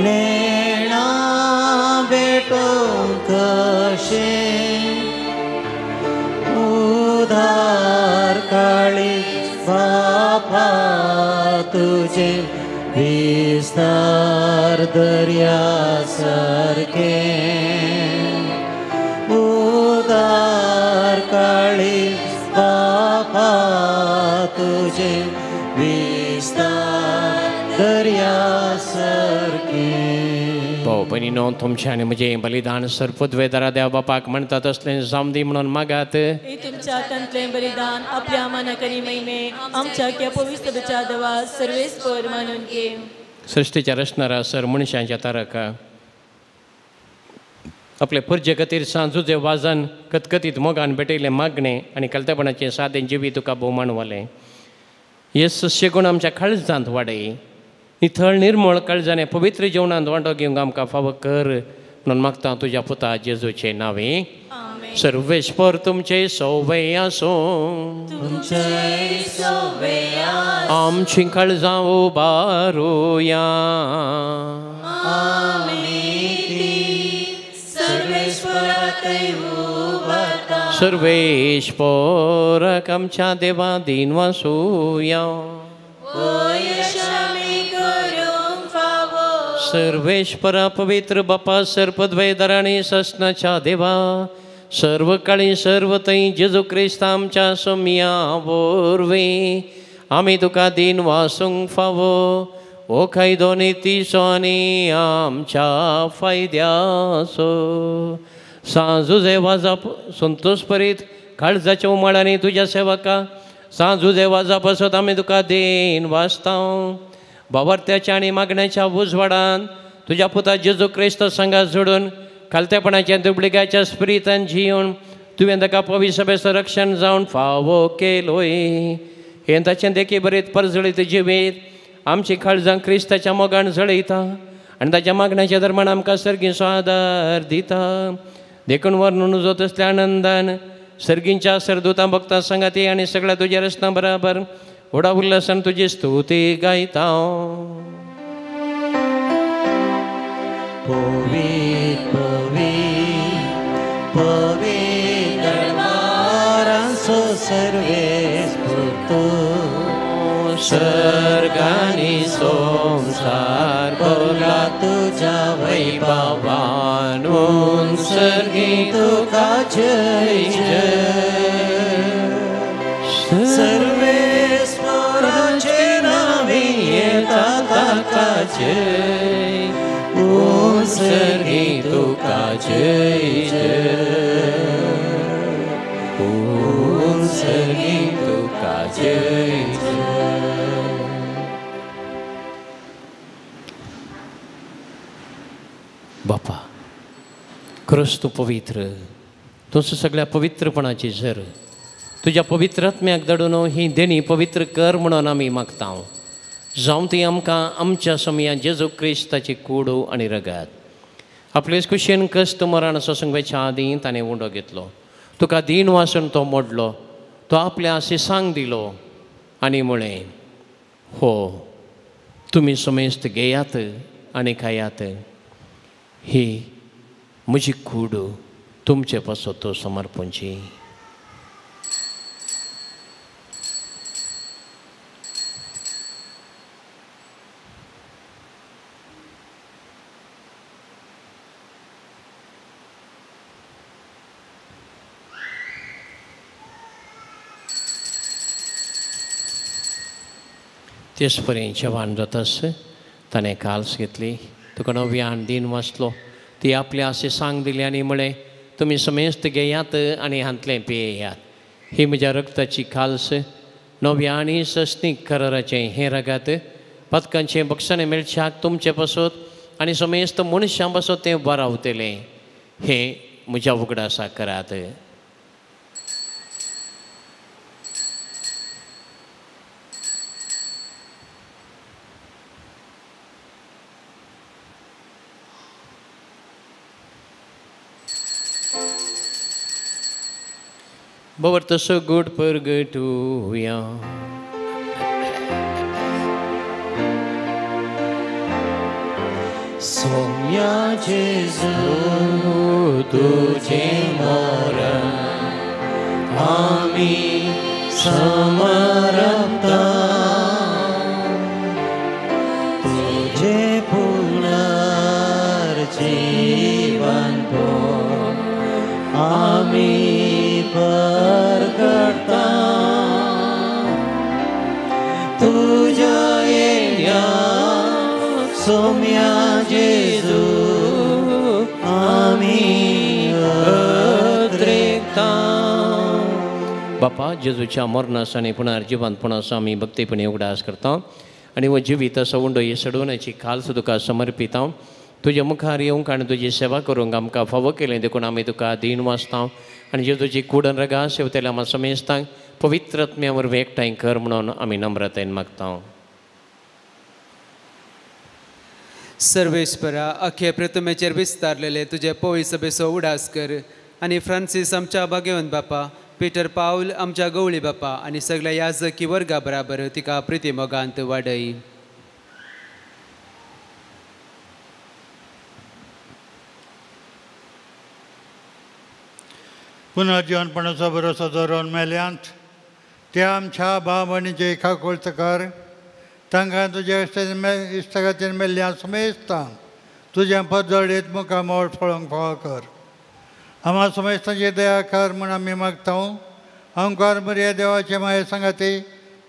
नेणा भेटोवंक कशें उदार काळीज बापा तुजें विस्तार दर्या सारकें उदार काळीज बापा तुजें विस्तार दर्या सारकें. भाव भयणीनो, तुमचें आनी म्हजें बलिदान सर्वपदवेदारा देव बापाक म्हणटा तसलें जावं दी म्हणून मागात. तुमच्या हातांतलें बलिदान आपल्या मानाकरी महिमे आमच्या त्या पवित्र देवा सर्वेस्पर मानून घे. सृश्टीच्या रचणारा सर मनशांच्या तारका आपले पुरजे खातीर सांजुजे वाजन कतकतीत मोगान भेटयलें मागणें आनी कलतेपणाचें सादें जिवीत तुका भोवमान वालें. हे सस्यगुण आमच्या काळजांत वाडय, निथळ निर्मळ काळजाने पवित्र जेवणांत वांटो घेवंक आमकां फावो कर म्हणून मागता तुज्या पुता जेजूचे नांवे. सर्वेस्पर तुमचे सौवे आसूं. आमची काळजां उबारुया. सर्वेस्पराक आमच्या देवा दीन वासूया. सर्वेश्वरा पवित्र बापा सर्पद्वैदराणी ससनाच्या देवा सर्व काळी सर्व थंय जेजू क्रिस्त आमच्या सोम्या वरवीं आमी तुका दीन वासूंक फावो. हो कायदो नितीचो आनी आमच्या फायद्याचो. सांजुजे वाजा संतोष परीत काळजाच्या उमाळांनी तुज्या सेवका सांजुजे वाजा पासत आमी तुका दीन वाचता. बावरत्याच्या आनी मागण्याच्या उजवाडान तुज्या पुता जेजू क्रिस्त संगा जोडून खालतेपणाच्या दुबळिकाच्या स्पिरितान जिवन तुवें ताका पविसभेचो रक्षण जावन फावो केलोय. हें ताचें देखी बरीत परजळीत जिवीत आमची काळजां क्रिस्ताच्या मोगान जळयता आनी ताच्या मागण्याच्या दरम्यान आमकां सर्गीचो आदार दिता. देखून वर्णून जो तसल्या आनंदान सर्गींच्या सरदूतां भक्तां सांगाती आनी सगळ्या तुज्या रचना बराबर व्हडा उल्हासान तुजी स्तुती गायता. पवित्र पवित्र पवित्र दरबारांचो सर्वेस्पर सर्गानी संसार भरला तुझ्या वैभवान सर्गी तुका जय जय. सर्वेस्पराचे नावे येता ताका जय, सर्गी तुका जय जय, सर्गी तुका जय जय. बापा क्रिस्त तूं पवित्र, तुमचो सगळ्या पवित्रपणाची झर तुज्या पवित्र आत्म्याक धाडून ही देणी पवित्र कर म्हणून आमी मागता. जावं ती आमकां आमच्या समया जेजू क्रिस्ताची कूड आनी रगात. आपलेच कुशेन कस्त मरण सोसूंक वचच्या आदीं ताणें उंडो घेतलो, तुका दीन वासून तो मोडलो, तो आपल्या आशिसांक दिलो आनी म्हळें, हो तुमी समेस्त घेयात आनी खायात, ही म्हजी कूड तुमचे पासत समर्पणची. तेच परी जेवण जातास ताणें काल्स घेतली, तुका नव्यान दीन वाचलो, ती आपल्या आशिसांक दिली आनी म्हळें, तुमी समेस्त घेयात आनी हांतलें पियेयात, ही म्हज्या रक्ताची काल्स नव्या आनी सस्नीक कराराचें हें रगात पदकांचें बक्षाणें मेळच्याक तुमचे पासत आनी समेस्त मनशां पासत तें बरावतलें, हें म्हज्या उगडासा करात. बवर तसो गोड परगटुया. सोम्या जेजू तुझे मरण आमी समर्पता, तुझे पुनर्जीवन आमी परगटता, तुझ्या येण्या सोम्या जेजू मागता. बापा जेजूच्या मरणास आनी पुनर्जिवंतपणाचो आमी भक्तीपणी उगडास करता आनी हो जिवीत असो उंडो ही सडवण्याची खालस तुका समर्पिता. तुज्या मुखार येवंक आनी तुजी सेवा करूंक आमकां फावो केलें देखून आमी तुका दीन वाचता आनी जेजूची कुडन रगा सेवतेल्या आमकां समेस्तांक पवित्र आत्म्या वरवीं एकठांय कर म्हणून आमी नम्रतायेन मागता. सर्वेश्वरा अख्खे प्रतिमेचेर विस्तारलेले तुजे पवित्र सभेचो उडास कर आनी फ्रांसीस आमच्या भाग्यवंत बापा, पीटर पावल आमच्या गवळी बापा आनी सगळ्या याजकी वर्गा बराबर तिका प्रिती मोगांत वाडय. पुनर्जीवनपणाचो भरोसो दवरून मेल्यांत त्या आमच्या भाव भयणीचे खाकोळत कर, तांकां तुज्या इश्टागतीन मेल्ल्या समेस्तांक तुजें पदजळीत मुखामळ फळोवंक फावो कर. आम्हा समेस्तांची दया कर म्हूण आमी मागता. अंकार मरिया देवाचे माये सांगाती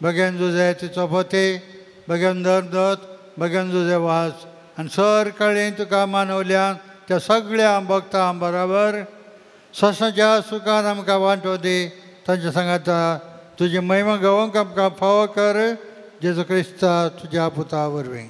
भगेन जुजे तिचो पती भगेन धर्मदत भगेन जुजे वास आनी सर कळी तुका मानवल्यान त्या सगळ्या भक्तां बराबर ससाच्या सुखान आमकां वांटो दी. तांच्या सांगाता तुजी महिमा गावंक आमकां फावो कर जेजू क्रिस्ता तुज्या पुता वरवीं.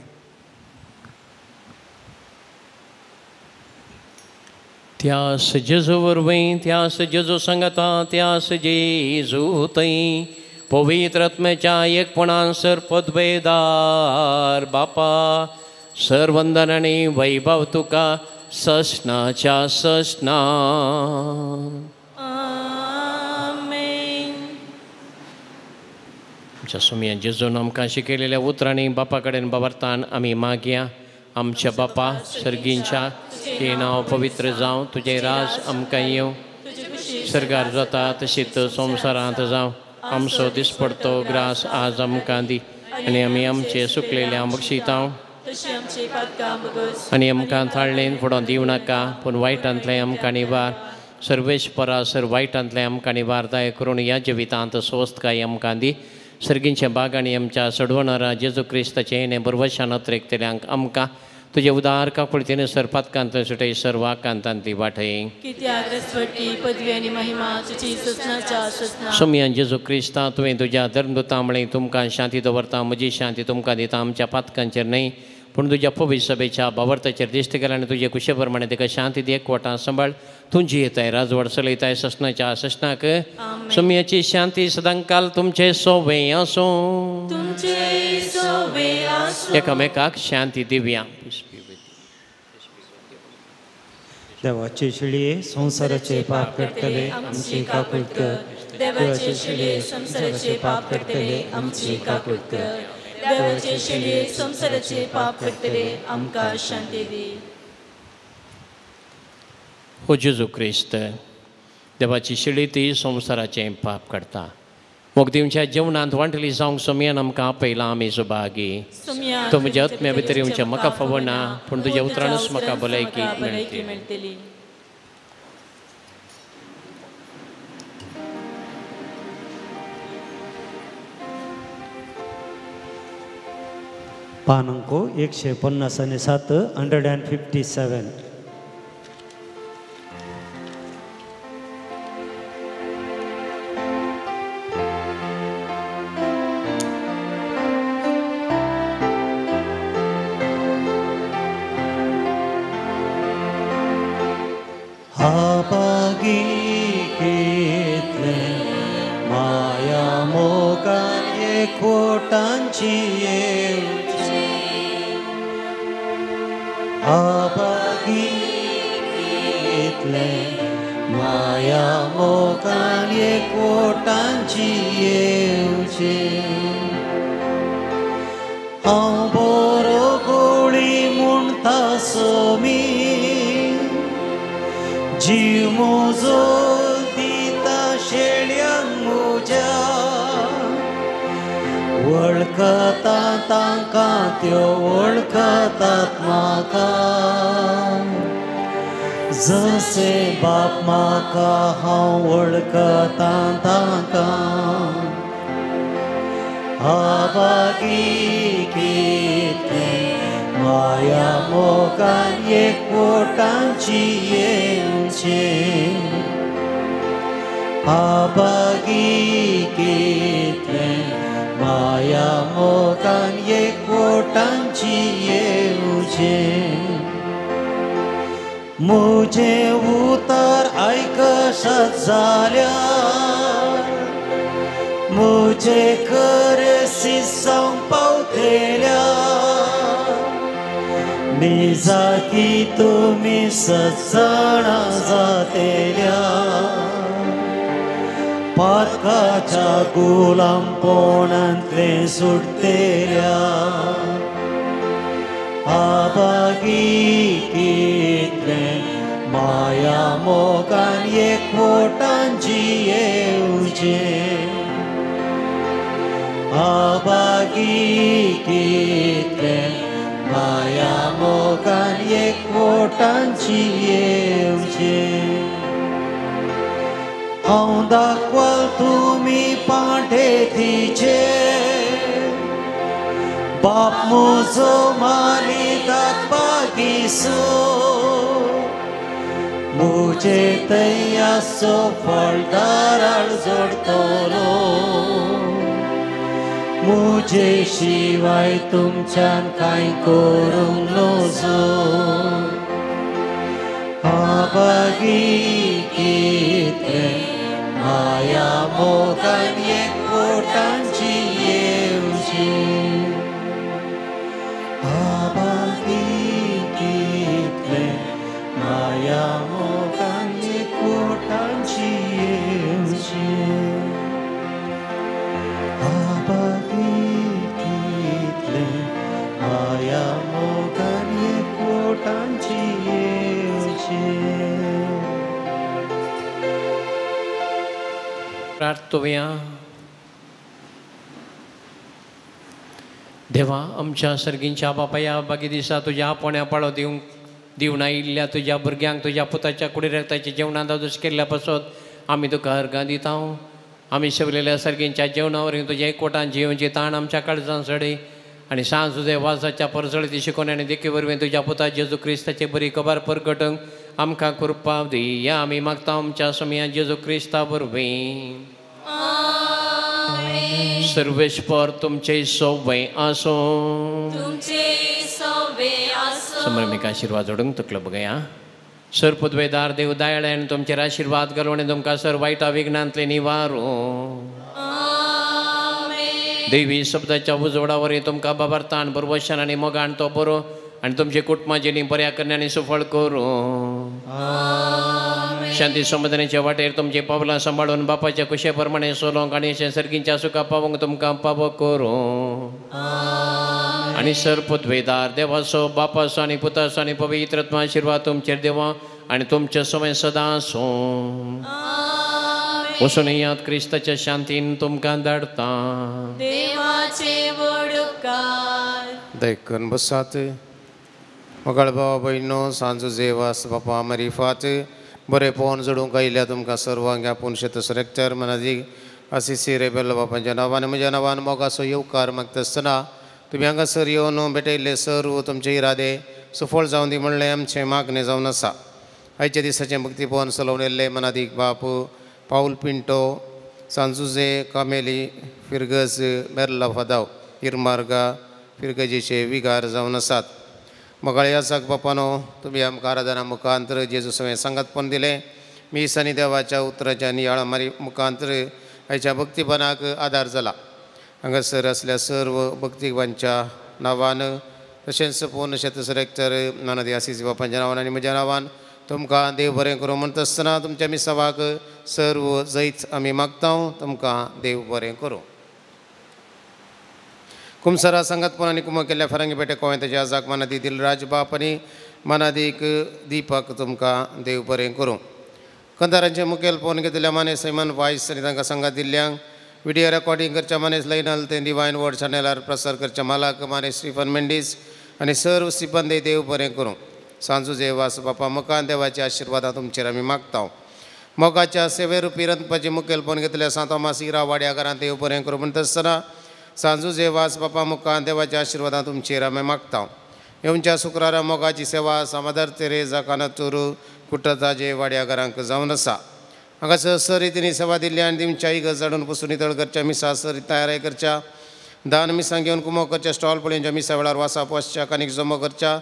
त्यास जेजू वरवीं, त्यास जेजू सांगता, त्यास जेजू थंय पवित्र आत्म्याच्या एकपणान सर पदवेदार बापा सर वंदन आनी वैभव तुका ससनाच्या ससना. आमच्या सुमया जेजून आमकां शिकयलेल्या उतरांनी बापा कडेन बाबरतान आमी मागया. आमच्या बापा सर्गींच्या तुजें नांव पवित्र जावं, तुजें राज आमकां येवं, सर्गार जाता तशीच संवसारांत जावं. आमचो दिसपडतो ग्रास आज आमकां दी आनी आमी आमचे सुकलेल्या बक्षितां आनी आमकां थाळणेन फुडों दिवं नाका पूण वायटांतलें आमकां निवार. सर्वेस्परा सर वायटांतलें आमकां निवार दया करून ह्या जिवितांत स्वस्थकाय आमकां दी. सर्गींच्या बागांनी आमच्या सडवणारा जेजू क्रिस्ताचें येणें बरवशान अत्रेकतल्यांक आमकां तुजे उदार काकुळतेन सर पातकांतले सुटय सर वाकांतांतली वाटय. सोमयान जेजू क्रिस्ता तुवें तुज्या धर्मदुता म्हळें तुमकां शांती दवरता, म्हजी शांती तुमकां दिता. आमच्या पातकांचेर न्हय पूण तुज्या पवित्र सभेच्या भावार्थाचेर दिश्ट केला आनी तुजे कुशे प्रमाणे ताका शांती दी. एकवटां सांबाळ तुजी येताय राजवड चलयताय ससनाच्या ससनाक. सोमयाची शांती सदांकाल तुमचे सोवे आसूं. एकामेकाक शांती दिवया. देवाचे शिळये संवसाराचे पाप करतले आमची काकूट कर. देवाचे शिळये संवसाराचे पाप करतले आमची काकूट कर. देवाचे शिळये संवसाराचे पाप करतले आमकां शांती दी. हो जेजू क्रिस्त देवाची शिळी ती संवसाराचें पाप काडटा. मोग दिवच्या जेवणांत वांटली जावंक सोमयान आमकां आपयलां आमी सुभागी. तो म्हज्या आत्म्या भितर येवचें म्हाका फावना पूण तुज्या उतरानूच म्हाका भलायकी मेळटली. पान अंक 157, 157. आबागी कितलें माया मोगान एकवटांची येवची. आबागी कितलें माया मोगान एकवटांची येवची. हांव बरो गोळी म्हणटा सोमी जीव म्हजो दिता शेळ्यांक म्हज्या. वळखता तांकां त्यो वळखतात म्हाका जशें बाप म्हाका हांव वळखता तांकां. आबागी कितलें माया मोगान एकवटांची येवचें. आबागी कितलें माया मोगान एकवटांची येवचें मुझे उतर आयकशात जाल्यार मुझे करसी जावंक पावतल्यार निजाकी तुमी सज्जणां जातेल्या पातकाच्या गुलामपणांतलें सुटतेल्या आबागी कितलें माया मोगान एकवटांची येवचें आबागी कितलें माया मोगान एकवटांची येवचें हांव दाखवाल तुमी पांठे तिचे बाप म्हजो माली दाखपागीसो मुझे तयासो फळदाराळ जोडतलो मुझे शिवाय तुमच्यान कांय करूंक नजो आबागी कितलें माया मोगान एकवटांची येवचें आबागी कितलें माया मोगान एकवटांची येवचें आबागी कितलें माया मोगान एकवटांची येवचें. प्रार्थुया. देवा आमच्या सर्गींच्या बापाया बागी दिसा तुज्या आपोवण्या पाळो दिवंक दिवन आयिल्ल्या तुज्या भुरग्यांक तुज्या पुताच्या कुडी रक्ताच्या जेवणांत दादोस केल्ल्या पासत आमी तुका अर्गां दिता. आमी शेवलेल्या सर्गींच्या जेवणा वरवीं तुज्या एकवटान जियोवची ताण आमच्या काळजान सडय आनी सांज तुजे वाजाच्या परजळती शिकोवणी आनी देखी वरवीं तुज्या पुता जेजू क्रिस्ताची बरी खबर परगटूंक आमकां कृपा दी. आमी मागता आमच्या समया जेजू क्रिस्ता वरवीं. सर्वेस्पर तुमचे सोवे आसूं. संभ्रमीक आशिर्वाद जोडूंक तुकलो बघया. सर पदवेदार देव दयाळ्यान तुमचेर आशिर्वाद घालूं आनी तुमकां सर वायटा विघ्नांतले निवारूं. देवी शब्दाच्या उजवाडा वरवीं तुमकां बाबार ताण बरवशान आनी मोगान तो बरो आनी तुमचे कुटुंबाचें बऱ्या करण्या आनी सुफळ करूं. शांती समाधानाच्या वाटेर तुमची पावलां सांबाळून बापाच्या कुशे प्रमाणे सोलोंक आनी सर्गींच्या सुखा पावोंक तुमकां पावो करूं. आनी सर पदवेदार देवाचो बापाचो आनी पुताचो आनी पवित्र आत्मा आशिर्वाद तुमचेर देवा आनी तुमचे समय सदां आसूं. वचून येयात क्रिस्ताच्या शांतीन तुमकां धाडटा. देवाचे व्हड उपकार. देखून बसात. मोगाळ भावा भयणो सांजो जेवास बापा मरिफात बरें पोवन जोडूंक आयिल्ल्या तुमकां सर्वांक आपूण शेतस रेक्टर मनादीक आसिसी रेबेलो बापांच्या नांवान म्हज्या नांवान मोगाचो येवकार मागता आसतना तुमी हांगासर येवन भेटयल्ले सर्व तुमचे इरादे सुफळ जावन दी म्हणलें आमचें मागणें जावन आसा. आयच्या दिसाचें भक्ती पोवन चलोवन येयल्ले मनादीक बाप पावल पिंटो सांजुजे कामेली फिरगज मेर्ला फादाव इरमार्गा फिरगजीचे विगार जावन आसात. मोगाळ याजाक बापानो तुमी आमकां आराधना मुखांतर जेजू सवें सांगातपण दिलें. मीस आनी देवाच्या उतराच्या नियाळा मारी मुखांतर आयच्या भक्तीपणाक आदार जाला. हांगासर आसल्या सर्व भक्तिवांच्या नांवान तशेंच पूर्ण शेतसरेक्टर नानादी आसिसी बापांच्या नांवान आनी म्हज्या नांवान तुमकां देव बरें करूं म्हणटा आसतना तुमच्या मिसावाक सर्व जैत आमी मागता. तुमकां देव बरें करूं. कुमसरा सांगातपण आनी कुमक केल्ल्या फारंगी पेटे कोवेंताच्या आजाक मनादी दिलराज बाप आनी मनादीक दीपक तुमकां देव बरें करूं. कंदारांचे मुखेल पोवन घेतिल्ल्या माने सैमन वायस आनी तांकां सांगात दिल्ल्यांक विडियो रेकॉर्डिंग करच्या मानेस लैनल ते डिवायन वर्ड चॅनलार प्रसार करच्या मालक माने स्टीफन मेंडीस आनी सर्व सिब्बंदी देव बरें करूं. सांजू जेवास बापा मुखान देवाच्या आशिर्वादां तुमचेर आमी मागता. मोगाच्या सेवेरुपी रंदपाचें मुखेलपण घेतल्या सांत तोमास इरा वाड्या घरांत देव बरें करूं म्हणटा आसतना सांजू जेवास बापा मुखान देवाच्या आशिर्वादां तुमचेर आमी मागता. येवच्या शुक्रारा मोगाची सेवा सामदर तेरेजा कानातूर कुटताजे वाड्या घरांक जावन आसा. हांगासर सर रितींनी सेवा दिल्ली आनी दिमच्या इगर्ज झाडून पुसून नितळ करच्या, मिसा सर तयारी करच्या, दान मिसां घेवन कुमो करच्या, स्टॉल पळोवच्या, मिसा वेळार वासाप वचच्या, कानीक जमो करच्या,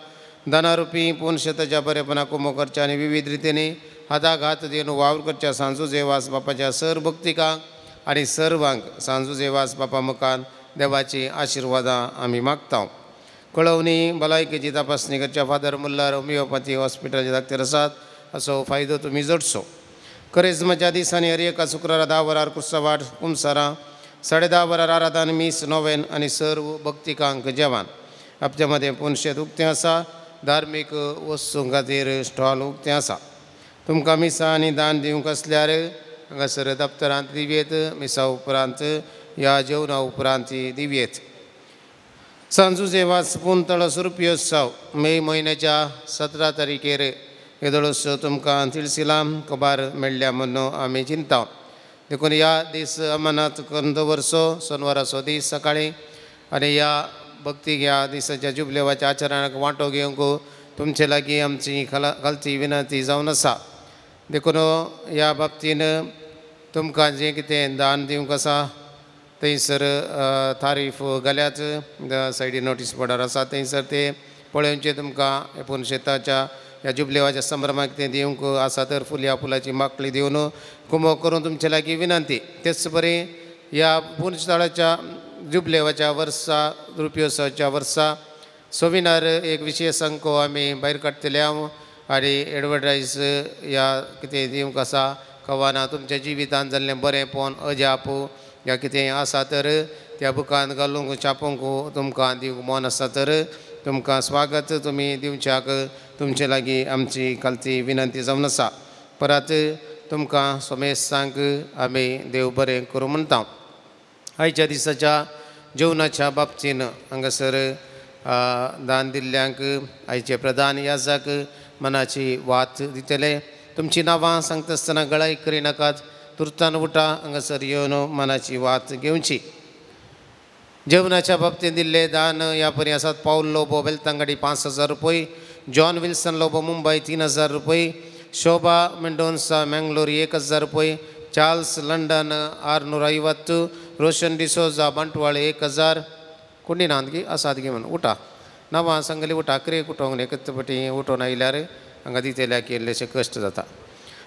दानारुपी पूर्ण शेताच्या बरेपणा कुमो करच्या आनी विविध रितींनी हाताक हात दिवन वावर करच्या सांजू जेवास बापाच्या सर भक्तिकांक आनी सर्वांक सांजू जेवास बापा मुखान देवाची आशिर्वादां आमी मागता. कळवणी भलायकेची तपासणी करच्या फादर मुल्लार होमिओपॅथी हॉस्पिटलाचे डाक्टर आसात असो फायदो तुमी जोडचो. करेजमाच्या दिसांनी हर एका शुक्रारा 10 वरार कुर्सावाट कुमसारां, 10:30 वरार आराधन मीस नोवेन आनी सर्व भक्तिकांक जेवण. आपच्या मदें पुनशेत उक्तें आसा. धार्मीक वस्तूं खातीर स्टॉल उक्तें आसा. तुमकां मिसां आनी दान दिवंक आसल्यार हांगासर दप्तरांत दिवयेत. मिसा उपरांत ह्या जेवणा उपरांत दिवयेत. सांजू जेवास पुनतळस रुपयोत्सव मे म्हयन्याच्या 17 तारखेर येदोळस तुमकां तिळसिलां खबर मेळ्ळ्या म्हणून आमी चिंता. देखून ह्या दीस अमानात करून दवरचो. सोनवाराचो दीस सकाळीं आनी ह्या भक्ती ह्या दिसाच्या जुबलेवाच्या आचरणाक वांटो घेवंक तुमचे लागीं आमची खालची विनंती जावन आसा. देखून ह्या बाबतीन तुमकां जें कितें दान दिवंक आसा थंयसर तारीफ घाल्यात, सायडी नोटीस बोर्डार आसा थंयसर ते पळोवचें. तुमकां पूण शेताच्या ह्या जुबलेवाच्या संभ्रमाक कितें दिवंक आसा तर फुल्या फुलाची माकली दिवन कुमो करून तुमचे लागीं विनंती. तेच बरी ह्या पुनस्थळाच्या जुबलेवाच्या वर्सा रुपयोत्सवाच्या वर्सा सोविनार एक विशेष अंको आमी भायर काडटले हांव आनी एडवर्टायज ह्या कितें दिवंक आसा कवाना तुमच्या जिवितान जाल्लें बरेंपण अजाप ह्या कितें आसा तर त्या बुकान घालूंक छापूंक तुमकां दिवंक मन आसा तर तुमकां स्वागत. तुमी दिवच्याक तुमचे लागीं आमची खालची विनंती जावन आसा. परत तुमकां सोमेस्तांक आमी देव बरें करूं म्हणटा. आयच्या दिसाच्या जेवणाच्या बाबतीन हांगासर दान दिल्ल्यांक आयचे प्रधान याजक मनाची वात दितले. तुमची नांवां सांगता आसतना गळाय करिनाकात. तुर्तान उठा हांगासर येवन मनाची वात घेवची. जेवणाच्या बाबतींत दिल्ले दान ह्या परी आसात. पावल लोबो बेलतांगाडी 5000 रुपये, जॉन विल्सन लोबो मुंबय 3000 रुपये, शोभा मेंडोन्सा मँगलोर 1000 रुपये, चार्ल्स लंडन 650, रोशन डिसोजा बंटवाळ 1000. कोणी नांदगी आसात गे म्हणून उठा नांवां सांगली उठा क्रेक उठोवंक न्ही कत्तपटी उठोवन आयल्यार हांगा दितल्या केल्लेशे कश्ट जाता.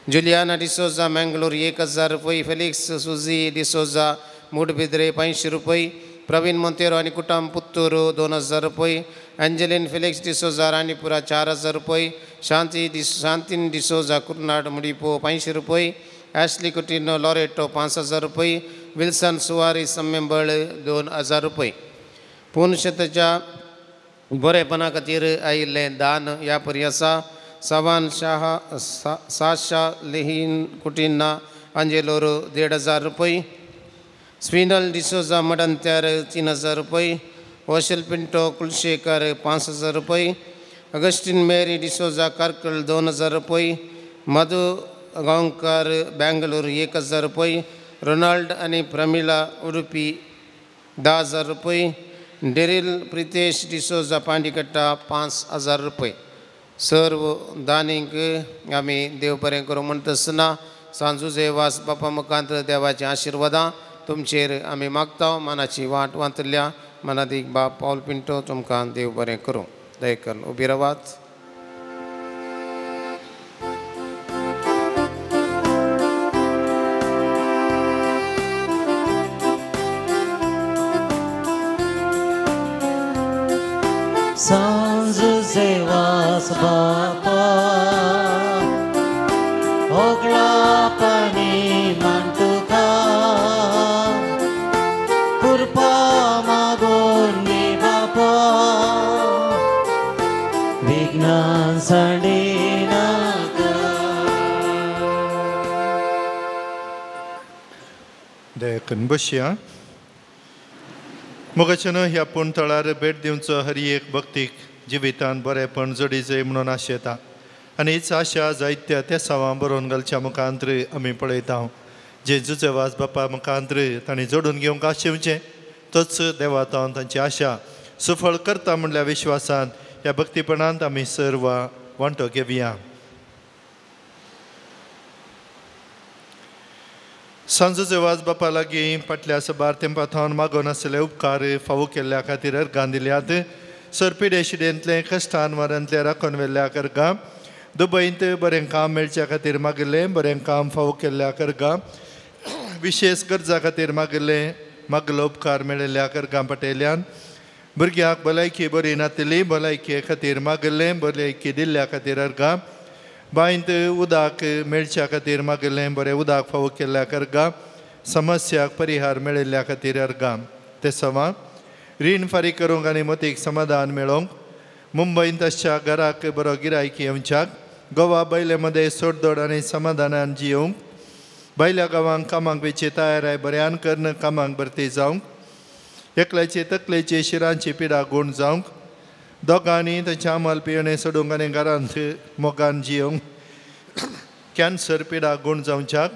जुलियाना डिसोजा मँगलोर 1000 रुपये, फेलिक्स सुझी डिसोजा मूडबिद्रे 500 रुपये, प्रवीण मोंतेरो आनी कुटाम पुत्तूर 2000 रुपये, एंजेलिन फेलिक्स डिसोजा राणीपुरा 4000 रुपये, शांतीन डिसोजा कुर्नाड मुडिपो 500 रुपये, ॲशली कुटिनो लॉरेटो 5000 रुपये, विल्सन सुवारी सम्मेंबळ 2000 रुपये. पुनशताच्या बरेपणा खातीर आयिल्लें दान ह्या परी आसा. सावान शाहा साशा लेहीन कुटिन्ना आंजेलोर 1500 रुपये, स्विनल डिसोजा मडंत्यार 3000 रुपये, ओशल पिंटो कुलशेखर 5000 रुपये, अगस्टीन मेरी डिसोजा कार्कळ 2000 रुपये, मधु गांवकर बेंगलोर 1000 रुपये, रोनाल्ड आनी प्रमिला उडुपी 10000 रुपये, डेरिल प्रितेश डिसोजा पांडीकट्टा 5000 रुपये. सर्व दानींक आमी देव बरें करूं म्हणटा आसतना सांजू जेवास बापा मुखांत देवाची आशिर्वादां तुमचेर आमी मागता. मनाची वाट वांतल्या मनादीक बाप पावल पिंटो तुमकां देव बरें करूं. दया करून उबी रावात. सांजू जेवास बापा ओगळा पाणी मान तुका कृपा मागून बापा विघ्नां सांडिनाका. दया करून बसया. मोगाच्यान ह्या पूण तळार भेट दिवचो हर एक भक्तीक जिवितान बरेंपण जोडी जाय म्हणून आशेता आनी हीच आशा जायत्या तेसांवां बरोवन घालच्या मुखांत्र आमी पळयता. जे जुजेवास बापा मुखांत्र तांणी जोडून घेवंक आशेवचें तोच देवातावन तांची आशा सुफळ करता म्हणल्या विश्वासान ह्या भक्तीपणांत आमी सर्व वांटो घेवया. सांजो वाज बापा लागीं फाटल्या सबार तेंपा थावन मागोन आसले उपकार फावो केल्ल्या खातीर अर्गां दिल्यात. सरपिडे शिडेंतलें कश्टान वारांतलें राखून व्हेल्ल्या कर्गां दुबयंत बरें काम मेळच्या खातीर मागिल्लें बरें काम फावो केल्ल्या कर्गां विशेश गरजा खातीर मागिल्लें मागलो उपकार मेळिल्ल्या कर्गां पटेल्यान भुरग्यांक भलायकी बरी नातिल्ली भलायके खातीर मागिल्लें भलायकी दिल्ल्या खातीर अर्गां बांयंत उदक मेळच्या खातीर मागिल्लें बरें उदक फावो केल्ल्या कर्गां समस्याक परिहार मेळिल्ल्या खातीर अर्गां. ते सवा रीण फारीक करूंक आनी मतीक समाधान मेळोवंक मुंबयंत आसच्या घराक बरो गिरायकी येवच्याक गोवा बायले मदें सोडदोड आनी समाधानान जियोवंक बायल्या गांवांक कामाक वेची तयाराय बऱ्यान करून कामाक भरती जावंक एकल्याची तकलेची शिरांची पिडा गूण जावंक दोगांनी तांच्या अमल पियणे सोडूंक आनी घरांत मोगान जियोवंक कॅन्सर पिडा गूण जावच्याक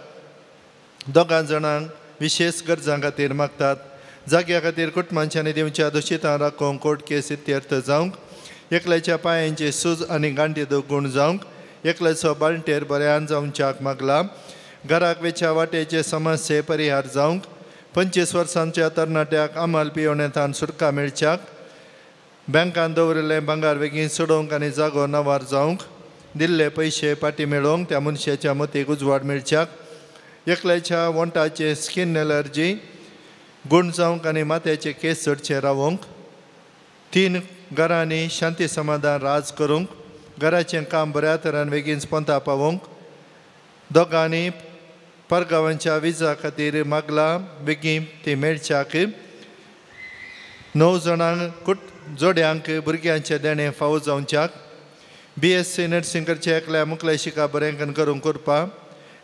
दोगां जाणांक विशेश गरजां खातीर मागतात. जाग्या खातीर कुटुंबांच्यानी दिवच्या दुशितां राखोवंक कोर्ट केस इत्यर्थ जावंक एकल्याच्या पांयांची सूज आनी गांठी दूख गूण जावंक एकल्याचो बाळंटेर बऱ्यान जावच्याक मागला. घराक वेच्या वाटेचे समस्ये परिहार जावंक 25 वर्सांच्या तरणाट्याक अमल पियोणेंतान सुटका मेळच्याक बँकान दवरिल्लें भांगार बेगीन सोडोवंक आनी जागो नावार जावंक दिल्ले पयशे पाटी मेळोवंक त्या मनशाच्या मतीक उजवाड मेळच्याक एकल्याच्या वोंटाचे स्कीन एलर्जी गूण जावंक आनी माथ्याचे केस चडचे रावोवंक 3 घरांनी शांती समाधान राज करूंक घराचें काम बऱ्या तरान बेगीन स्पंदा पावोवंक दोगांनी परगांवांच्या विजा खातीर मागला बेगीन ती मेळच्याक 9 जाणांक जोड्यांक भुरग्यांचें देणें फावो जावच्याक BSc nursing करचें एकल्या मुखले शिका बरें करूंक करपा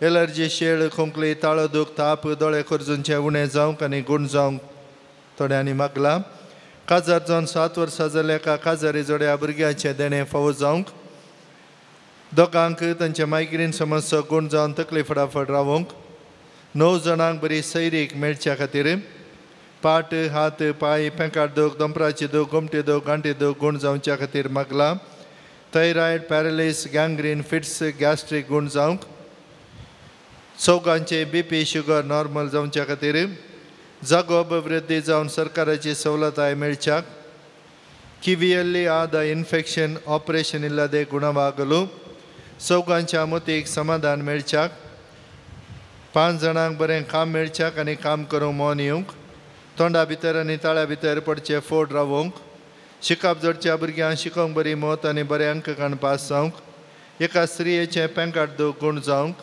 एलर्जी शेळ खोंकली ताळो दूख ताप दोळे खोर्जूनचें उणें जावंक आनी गूण जावंक थोड्यांनी मागला. काजार जावन 7 वर्सां जाल्या एका काजारी जोड्या भुरग्यांचें देणें फावो जावंक दोगांक तांचे मायग्रेन समस्या गूण जावन तकली फटाफट रावोवंक 9 जाणांक बरी सैरीक मेळच्या खातीर पाट हात पांय पेंकाट दूख दोंपराची दूख गोमटी दूख गांठी दूख गूण जावच्या खातीर मागला. Thyroid paralysis gangrene fits gastric गूण जावंक चौगांचे BP sugar normal जावच्या खातीर जागो अभिवृद्धी जावन सरकाराची सवलताय मेळच्याक ಕಿವಿಯಲ್ಲಿ ಆದ ಇನ್ಫೆಕ್ಷನ್ ಆಪರೇಷನ್ ಇಲ್ಲದೆ ಗುಣವಾಗಲು चौगांच्या मतीक समाधान मेळच्याक 5 जाणांक बरें काम मेळच्याक आनी काम करूंक मन येवंक तोंडा भितर आनी ताळ्या भितर पडचे फोड रावोवंक शिकप जोडच्या भुरग्यांक शिकोवंक बरी मत आनी बरे अंक काण पास जावंक एका स्त्रियेचें पेंकाट दूख गूण जावंक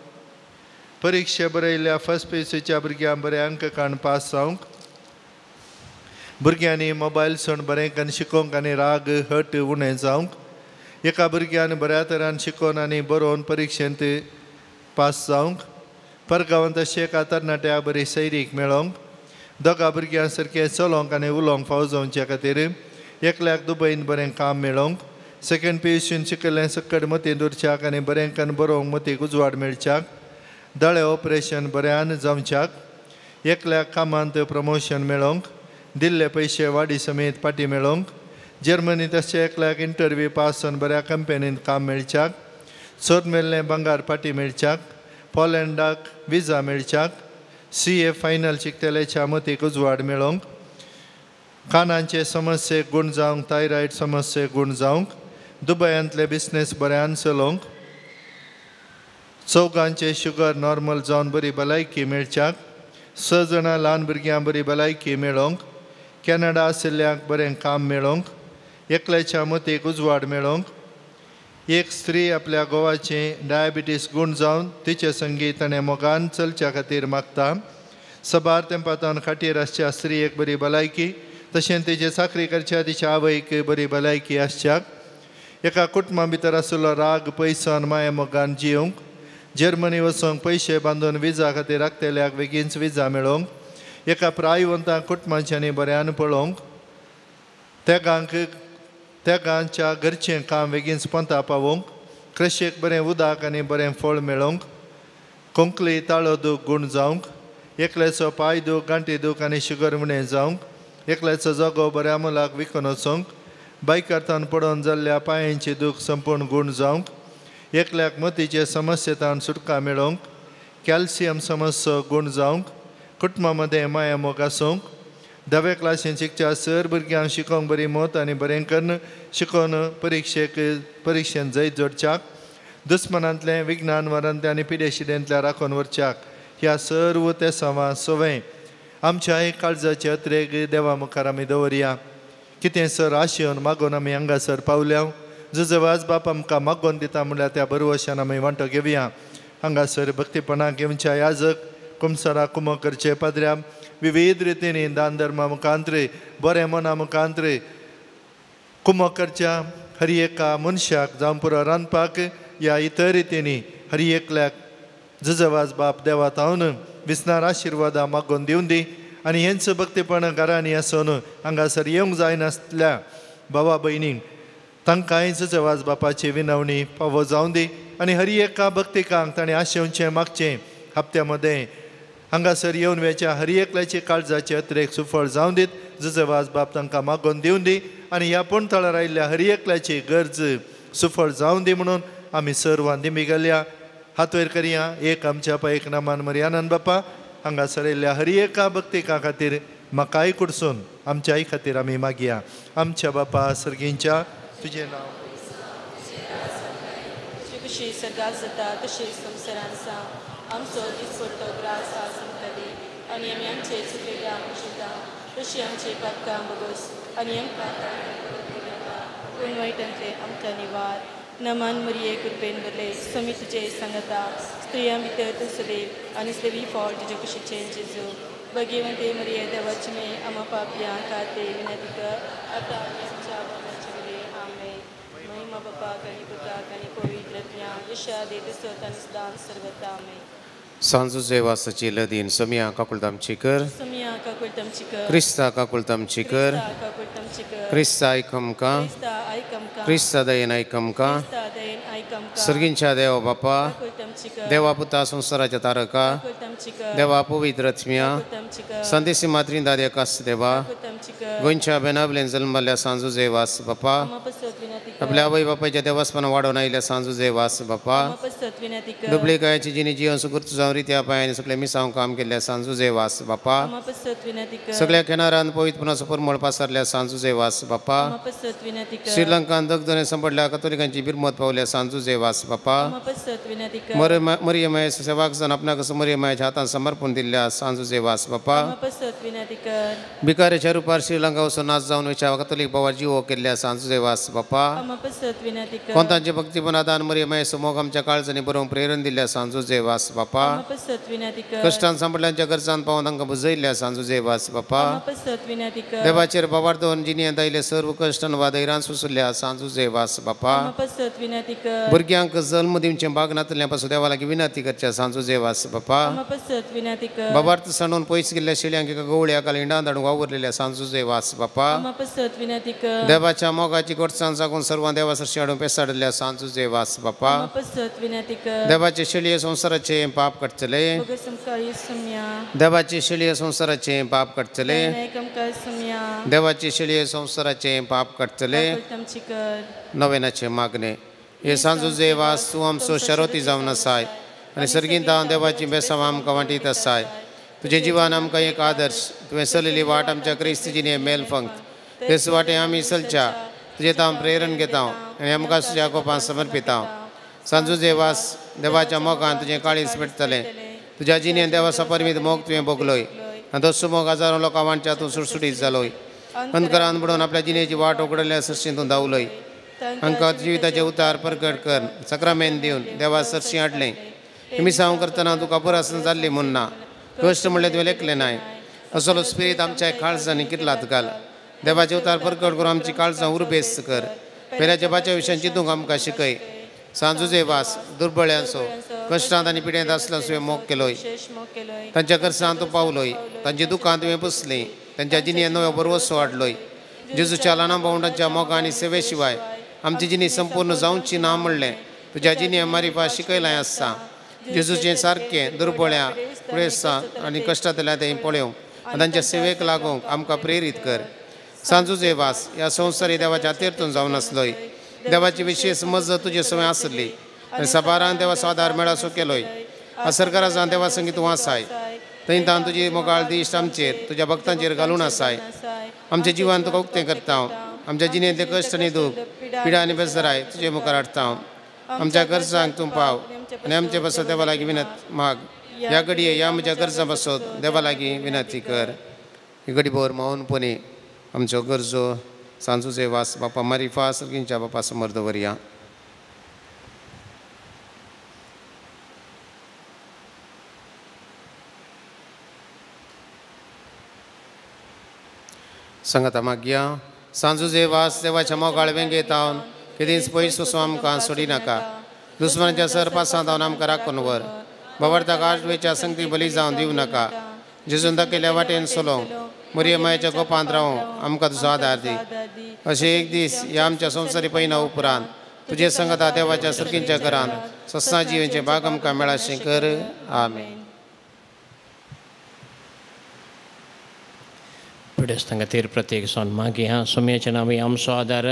परिक्षे बरयल्ल्या फर्स्ट पीसीच्या भुरग्यांक बरे अंक काण पास जावंक भुरग्यांनी मोबायल सोड बरें करून शिकोवंक आनी राग हट उणें जावंक एका भुरग्यान बऱ्या तरान शिकोवन आनी बरोवन परिक्षेंत पास जावंक परगांवांत अशें एका तरणाट्या बरी सैरीक मेळोवंक दोगा भुरग्यां सारकें चलोवंक आनी उलोवंक फावो जावचे खातीर एकल्याक दुबयन बरें काम मेळोवंक सेकेंड पीयूसीन शिकयल्लें सकट मतींत उरच्याक आनी बरें करून बरोवंक मतीक उजवाड मेळच्याक दोळे ऑपरेशन बऱ्यान जावच्याक एकल्याक कामांत प्रमोशन मेळोवंक दिल्ले पयशे वाडी समेत पाटी मेळोवंक जर्मनींत अशें एकल्याक इंटरव्यू पास जावन बऱ्या कंपनींत काम मेळच्याक सोद मेल्लें भांगार पाटी मेळच्याक पोलंडाक विजा मेळच्याक CA final शिकतल्याच्या मतीक उजवाड मेळोवंक कानांचे समस्ये गूण जावंक थायरॉयड समस्ये गूण जावंक दुबयांतले बिजनेस बऱ्यान चलोवंक चौगांचे शुगर नॉर्मल जावन बरी भलायकी मेळच्याक 6 जाणां ल्हान भुरग्यां बरी भलायकी मेळोवंक कॅनडा आशिल्ल्यांक बरें काम मेळोवंक एकल्याच्या मतीक उजवाड मेळोवंक एक स्त्री आपल्या घोवाचें डायबिटीस गूण जावन तिचे संगी ताणें मोगान चलच्या खातीर मागता. सबार तेंपांत खाटीर आसच्या स्त्रियेक बरी भलायकी तशेंच तिचे चाकरी करच्या तिच्या आवयक बरी भलायकी आसच्याक एका कुटुंबा भितर आशिल्लो राग पयसान माया मोगान जियोवंक जर्मनी वचूंक पयशे बांदून विजा खातीर राखतल्याक बेगीनच विजा मेळोवंक एका प्रायवंतांक कुटुंबांच्यांनी बऱ्यान पळोवंक तेगांक तेगांच्या घरचें काम बेगीन पंता पावोवंक कृशीक बरें उदक आनी बरें फळ मेळोवंक खोंकली ताळो दूख गूण जावंक एकल्याचो पांय दूख गांठी दूख आनी शुगर उणें जावंक एकल्याचो जागो बऱ्या मोलाक विकून वचूंक बायकारतान पडोवन जाल्ल्या पांयांची दूख संपूर्ण गूण जावंक एकल्याक मतीचे समस्येतान सुटका मेळोवंक कॅल्शियम समजचो गूण जावंक कुटुंबा मदें माया मोग आसूंक धाव्या क्लासीन शिकच्या सर भुरग्यांक शिकोवंक बरी मत आनी बरें करून शिकोवन परिक्षेन जैत जोडच्याक दुस्मनांतलें विज्ञान वरांतलें आनी पिडेशिडेंतल्या राखून व्हरच्याक ह्या सर्व तेसांवां सवंय आमच्या एक काळजाचे अत्रेक देवा मुखार आमी दवरया. कितें सर आशेवन मागून आमी हांगासर पावल्या जुजवाज बाप आमकां मागोवन दिता म्हणल्यार त्या बरवशान आमी वांटो घेवया. हांगासर भक्तीपणाक घेवच्या याजक कुमसरा कुमो करचे पाद्र्या विविध रितींनी दान धर्मा मुखांतरे बरें मना मुखांतरे कुमो करच्या हर एका मनशाक जावं पुरो रांदपाक या इतर रितींनी हर एकल्याक जुजवाज बाप देवा तावन विसनार आशिर्वादां मागोवन दिवन दी आनी हेंच भक्तीपण घरांनी आसून हांगासर येवंक जायनासल्या भावा भयणींक तांकांय जुजवाज बापाची विनवणी पावो जावन दी आनी हर एका भक्तिकांक ताणें आशेवचें मागचें हप्त्या मदें हांगासर येवन वेच्या हर एकल्याची काळजाचे अत्रेक सुफळ जावन दीत जुजवाज बाप तांकां मागोवन दिवन दी आनी ह्या पूण थळार आयिल्ल्या हर एकल्याची गरज सुफळ जावन दी म्हणून आमी सर्वां दिमी घालया. हात वयर करया एक आमच्या पा एक नामान मर्यानंद बापा हांगासर आयिल्ल्या हर एका भक्तिका खातीर म्हाकाय कुडसून आमच्याय खातीर आमी मागया. आमच्या बापा सर्गींच्या तुजें नांव कशी सर्गात जाता तशी संवसारांत जावं. आमचो दिसपडटो ग्रास आज आमकां दी आनी आमी आमचे चुकलेल्या शिता तशी आमची पातकां बगोस आनी आमकां पूण वायटांतले आमकां निवार. नमन मरिये कृपेन भरले स्वामी तुजे सांगता स्त्रियां भितर तूं सदैव आनी सदैवी फळ तुजे कुशीचें जेजू. भगवंते मरिये देवाची मे आमा पापयां खातीर विनंती कर आतां आनी आमच्या मरणाचे वेळी. आमेन. महिमा बापाक आनी पुताक आनी पवित्र आत्म्याक यशा देत सत आनी सदां सर्वता. आमेन. सांजू जेवासाची लदीन समिया काकुळतामची कर क्रिस्ता काकुळतामची कर क्रिस्ता आयकमकां क्रिस्ता दयेन आयकमकां सर्गींच्या देवा बापा देवा पुता संवसाराच्या तारका देवा पवित्र आत्म्या संदेशी मात्रीन दाद्या कास देवा गोंयच्या बेनावलेन जल्मल्ल्या सांजू जेवास बापा आपल्या आवय बापायच्या देवासपणां वाडोवन आयिल्ल्या सांजू जेवास बापा डुप्लिकायाची जिणी जिवन सुकृत जावन रित्या पांयांनी सगळे मिसांव काम केल्ल्या सांजू जेवास बापा सगळ्या किनारान पवित्रपणाचो परमळ पासारल्या सांजू जेवास बापा श्रीलंकान दगदने सांपडल्या कथोलिकांची बिरमत पावल्या सांजू जेवास बापा मरियमाय सेवाक जावन आपणाक मरियमायाच्या हातान समर्पण दिल्ल्या सांजू जेवास बापा भिकाऱ्याच्या रुपार श्रीलंका वचून नाच जावन वयच्या कथोलीक भावा जिवो केल्ल्या सांजू जेवास बापा कोंतांचे भक्तीपणा दान मरियमाय मोग आमच्या काळजांनी बरोवंक प्रेरण दिल्ल्या सांजू जेवास बापा कश्टान सांपडल्यांच्या गरजान पावून तांकां बुजयल्ल्या सांजू जेवास बापा देवाचेर बाबार दवरून जिणेंत आयिल्ले सर्व कश्टान वा धैर्यान सोंसुल्ल्या सांजू जेवास बापा भुरग्यांक जल्म दिवचें भाग नातल्या पासून देवा लागीं विनंती करच्या सांजू जेवास बापा बाबार्थ सांडून पयस गेल्ल्या शेळयांक एका गवळ्या काल हिंडान धाडूंक वावुरलेल्या सांजू जेवास बापा देवाच्या मोगाची गोडसाण जागून सर्वां देवा सरशी हाडून पेसाडल्या सांजू जेवास बापा देवाचे शेळये संवसाराचे पाप काडटले देवाचे शेळये संवसाराचे पाप काडटले देवाचे शेळये संवसाराचे पाप काडटले. नवेनाचे मागणे हे सांजू जेवास तूं आमचो शरोती जावन आसाय आनी सर्गींत देवाची बेसांव आमकां वांटीत आसाय. तुजे जिवान आमकां एक आदर्श तुवें चलयली वाट आमच्या क्रिस्त जिणे मेल फंक्त तेच वाटे आमी चलच्या तुजें हांव प्रेरण घेता आनी आमकां तुज्या गोपान समर्पिता. सांजू जेवास देवाच्या मोगान तुजें काळीज पेटतलें तुज्या जिणेन देवा सपरमीत मोग तुवें भोगलोय आनी तसो मोग हजारो लोकां वांटच्या तूं सुटसुटीत जालोय. अंधकारान बुडोवन आपल्या जिणेची वाट उगडल्या सरशीं तूं धांवलोय. हांकां जिविताचे उतार परगट कर सक्रामेन दिवन देवा सरशीं हाडलें. मिसांव करतना तुका पुरासन जाल्ली म्हूण ना कश्ट म्हणलें तुवें लेखलें नाय असलो स्पिरीत आमच्या काळजांनी कितलात घाल. देवाचे उतार परगट करून आमची काळजां उर्बेस्त कर. पेल्याच्या बाच्या विशयान चिंतूंक आमकां शिकय. सांजू जेवास दुर्बळ्यांचो कश्टांत आनी पिडेंत आसलो तुवें मोग केलोय तांच्या करसान तूं पावलोय तांची दुकान तुवें पुसलीं तांच्या जिणेंत नव्यो बरवसो हाडलोय. जेजूच्या ल्हाना भावंडांच्या मोगा आनी सेवे शिवाय आमची जिणी संपूर्ण जावची ना म्हणलें तुज्या जिणें मारिफा शिकयलां आसता. जेजूचें सारकें दुर्बळ्या पिडेस्तां आनी कश्टांतल्या तें पळोवंक आनी तांच्या सेवेक लागूंक आमकां प्रेरीत कर. सांजू जेवास ह्या संवसारी देवाच्या तीर्थून जावन आसलोय देवाची विशेष मजत तुजे सवय आसली आनी सबारान देवाचो आदार मेळासो केलोय. सरकारा जावन देवा संगी तूं आसाय थंय तावन तुजी मोगाळ दिश्ट आमचेर तुज्या भक्तांचेर घालून आसाय. आमच्या जिवान तुका उक्तें करता. आमच्या जिणेंतले कश्ट आनी दूख पिडा आनी बेजाराय तुजे मुखार हाडटा. आमच्या गरजांक तूं पाव आनी आमचे पासत देवा लागीं विनंती माग. ह्या घडये ह्या म्हज्या गरजां पासत देवा लागीं विनंती कर. ही घडी भर मौनपणी आमच्यो गरजो सांजूचे वास बापा मारिफा सर्गींच्या बापा समोर दवरया. संगता मागया सांजूचे वास देवाच्या मोगाळ वेंगेत हांव केदींच पयस वचूं आमकां सोडी नाका. दुस्मनाच्या सरपासांत हांव आमकां राखून व्हर. बाबडताक आजवेच्या संगती बली जावन दिवं नाका. जेजून दाखयल्या वाटेन सोलोवंक मरिय मायेच्या गोपांत रावूं आमकां तुजो आदार दी. अशें एक दीस ह्या आमच्या संवसारी पयना उपरांत तुजे संगता देवाच्या सर्गींच्या घरांत सस्ना जिवेचें भाग आमकां मेळाशें कर. आमेन. पिडेस्तां खातीर प्रत्येक सण मागीर हा सोम्याच्या नांवी आमचो आदार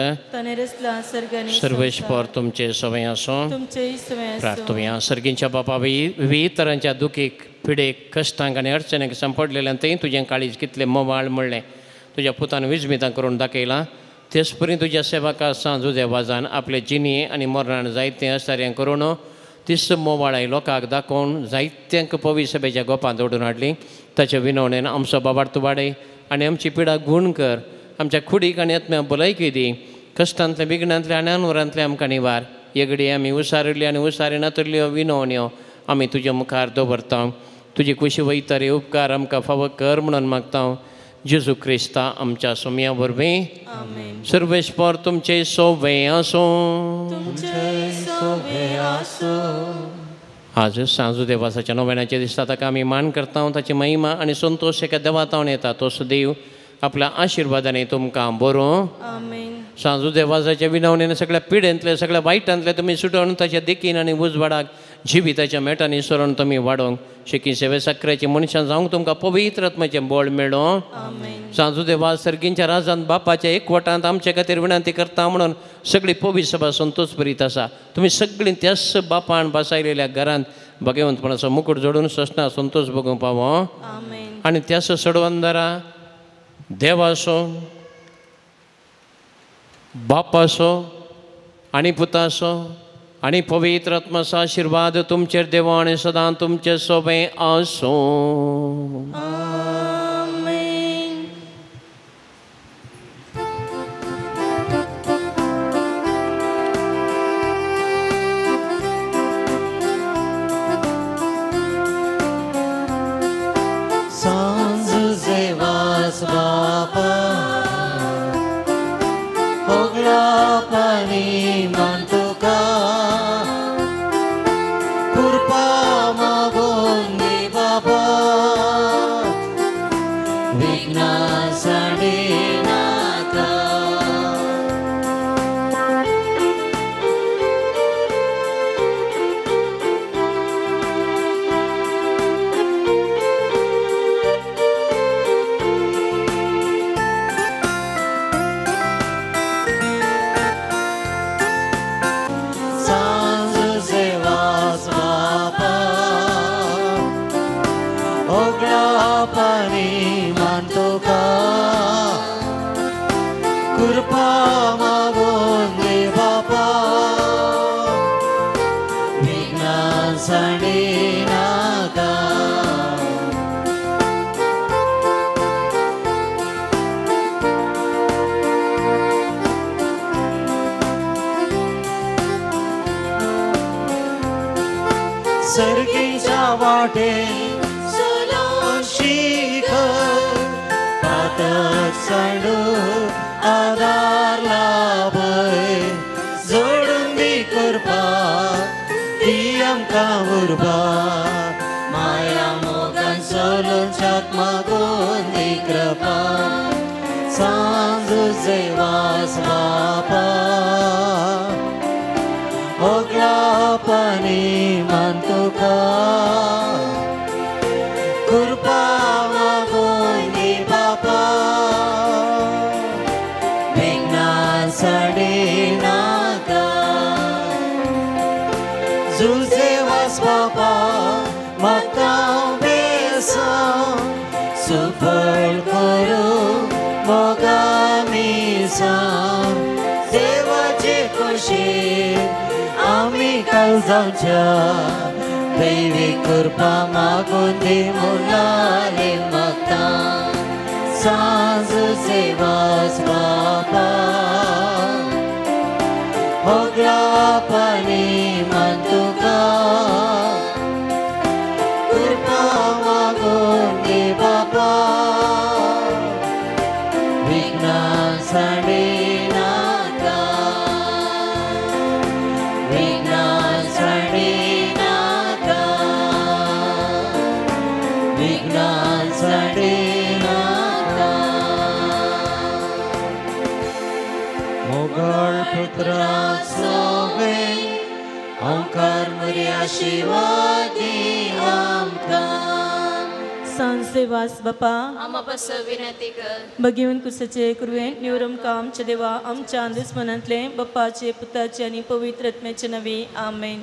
सर्वेस्पर तुमचे सवय आसूं. प्रार्थुया. सर्गींच्या बापा विविध तरांच्या दुखीक पिडेक कश्टांक आनी अडचणीक सांपडलेल्यान थंय तुजें काळीज कितलें मोवाळ म्हणलें तुज्या पुतान विजमितां करून दाखयलां. तेच परी तुज्या सेवका सांजुदे वाजान आपले जिणये आनी मरणान जायतें असार्यां करून तीस मोवाळाय लोकांक दाखोवन जायत्यांक पवी सभेच्या गोपांत ओडून हाडली. ताच्या विनवणेन आमचो बाबार तूं वाडय आनी आमची पिडा गूण कर. आमच्या कुडीक आनी आत्म्या भलायकी दी. कश्टांतले विघ्नांतले आनी अनवरांतले आमकां निवार. हे घडये आमी उसारिल्ल्यो आनी उसारी नातल्ल्यो विनवण्यो आमी तुज्या मुखार दवरता. तुजी कुशी वयतरी उपकार आमकां फावो कर म्हणून मागता. जेजू क्रिस्ता आमच्या सोम्या वरवीं. सर्वेस्पर तुमचे सोवे आसूं. आज सांजू देवासाच्या नोवेनाचे दिसता ताका आमी मान करता. ताची महिमा आनी संतोश एका देवातावन येता. तोच देव आपल्या आशिर्वादाने तुमकां बरो. सांजू देवासाच्या विनवणेन सगळ्या पिडेंतले सगळ्या वायटांतले तुमी सुटोवन ताच्या देखीन आनी उजवाडाक जिविताच्या मेटांनी सरून तुमी वाडोवंक शेकी सेवे साकऱ्याची मनशां जावंक तुमकां पवित्र आत्म्याचें बळ मेळों. सांजू देवा सर्गींच्या राजान बापाच्या एकवटांत आमचे खातीर विनंती करता म्हणून सगळी पवित्र सभा संतोष भरीत आसा. तुमी सगळीं त्याच बापान बसायलेल्या घरांत भगवंतपणाचो मुकूट जोडून ससना संतोष भोगूंक पावो. आनी त्याच सडवंदरा देवाचो बापाचो आनी पुताचो आनी पवित्र आत्माचो आशिर्वाद तुमचेर देवा आनी सदां तुमचे सोबें आसूं. आमेन. सांजुजे वास बापा होगळापानी मान तुका कृपा मागून दी बाबा विघ्ना साडी नाका. कृपा मागून दे बापा विघ्ना साडी नाका. सर्गीच्या वाटे चलोन शिकर पातक सांडू आदार लाभय जोडून दी कृपा दी आमकां उर्बा माया मोगान चलोवच्याक मागून दी कृपा. सांजुजे वास बापा होगळापानी मान तुका कृपा मागून दी बापा साडी नाका. जुजे वास बापा दिसा देवाचे कुशीन आमी काल जावच्या दैवी कृपा मागून दी मुलाले मागता सांज सेवास बापा होगला पाणी मान तुका कृपा मागून दी बापा विघ्नां सांडिनाका विघ्नां सांडिनाका विघ्नां सांडिनाका मोगाळ पुत्रा सोबे ओंकार मुर्या शिवादी आमकां सांसेवास बापा आमा पासत विनंती कर. भगिवन कुसाचे कुरवेन निवरम आमच्या देवा आमच्या दुस्मनांतले बाप्पाचे पुताचे आनी पवित्र आत्म्याचे नवी आमेन.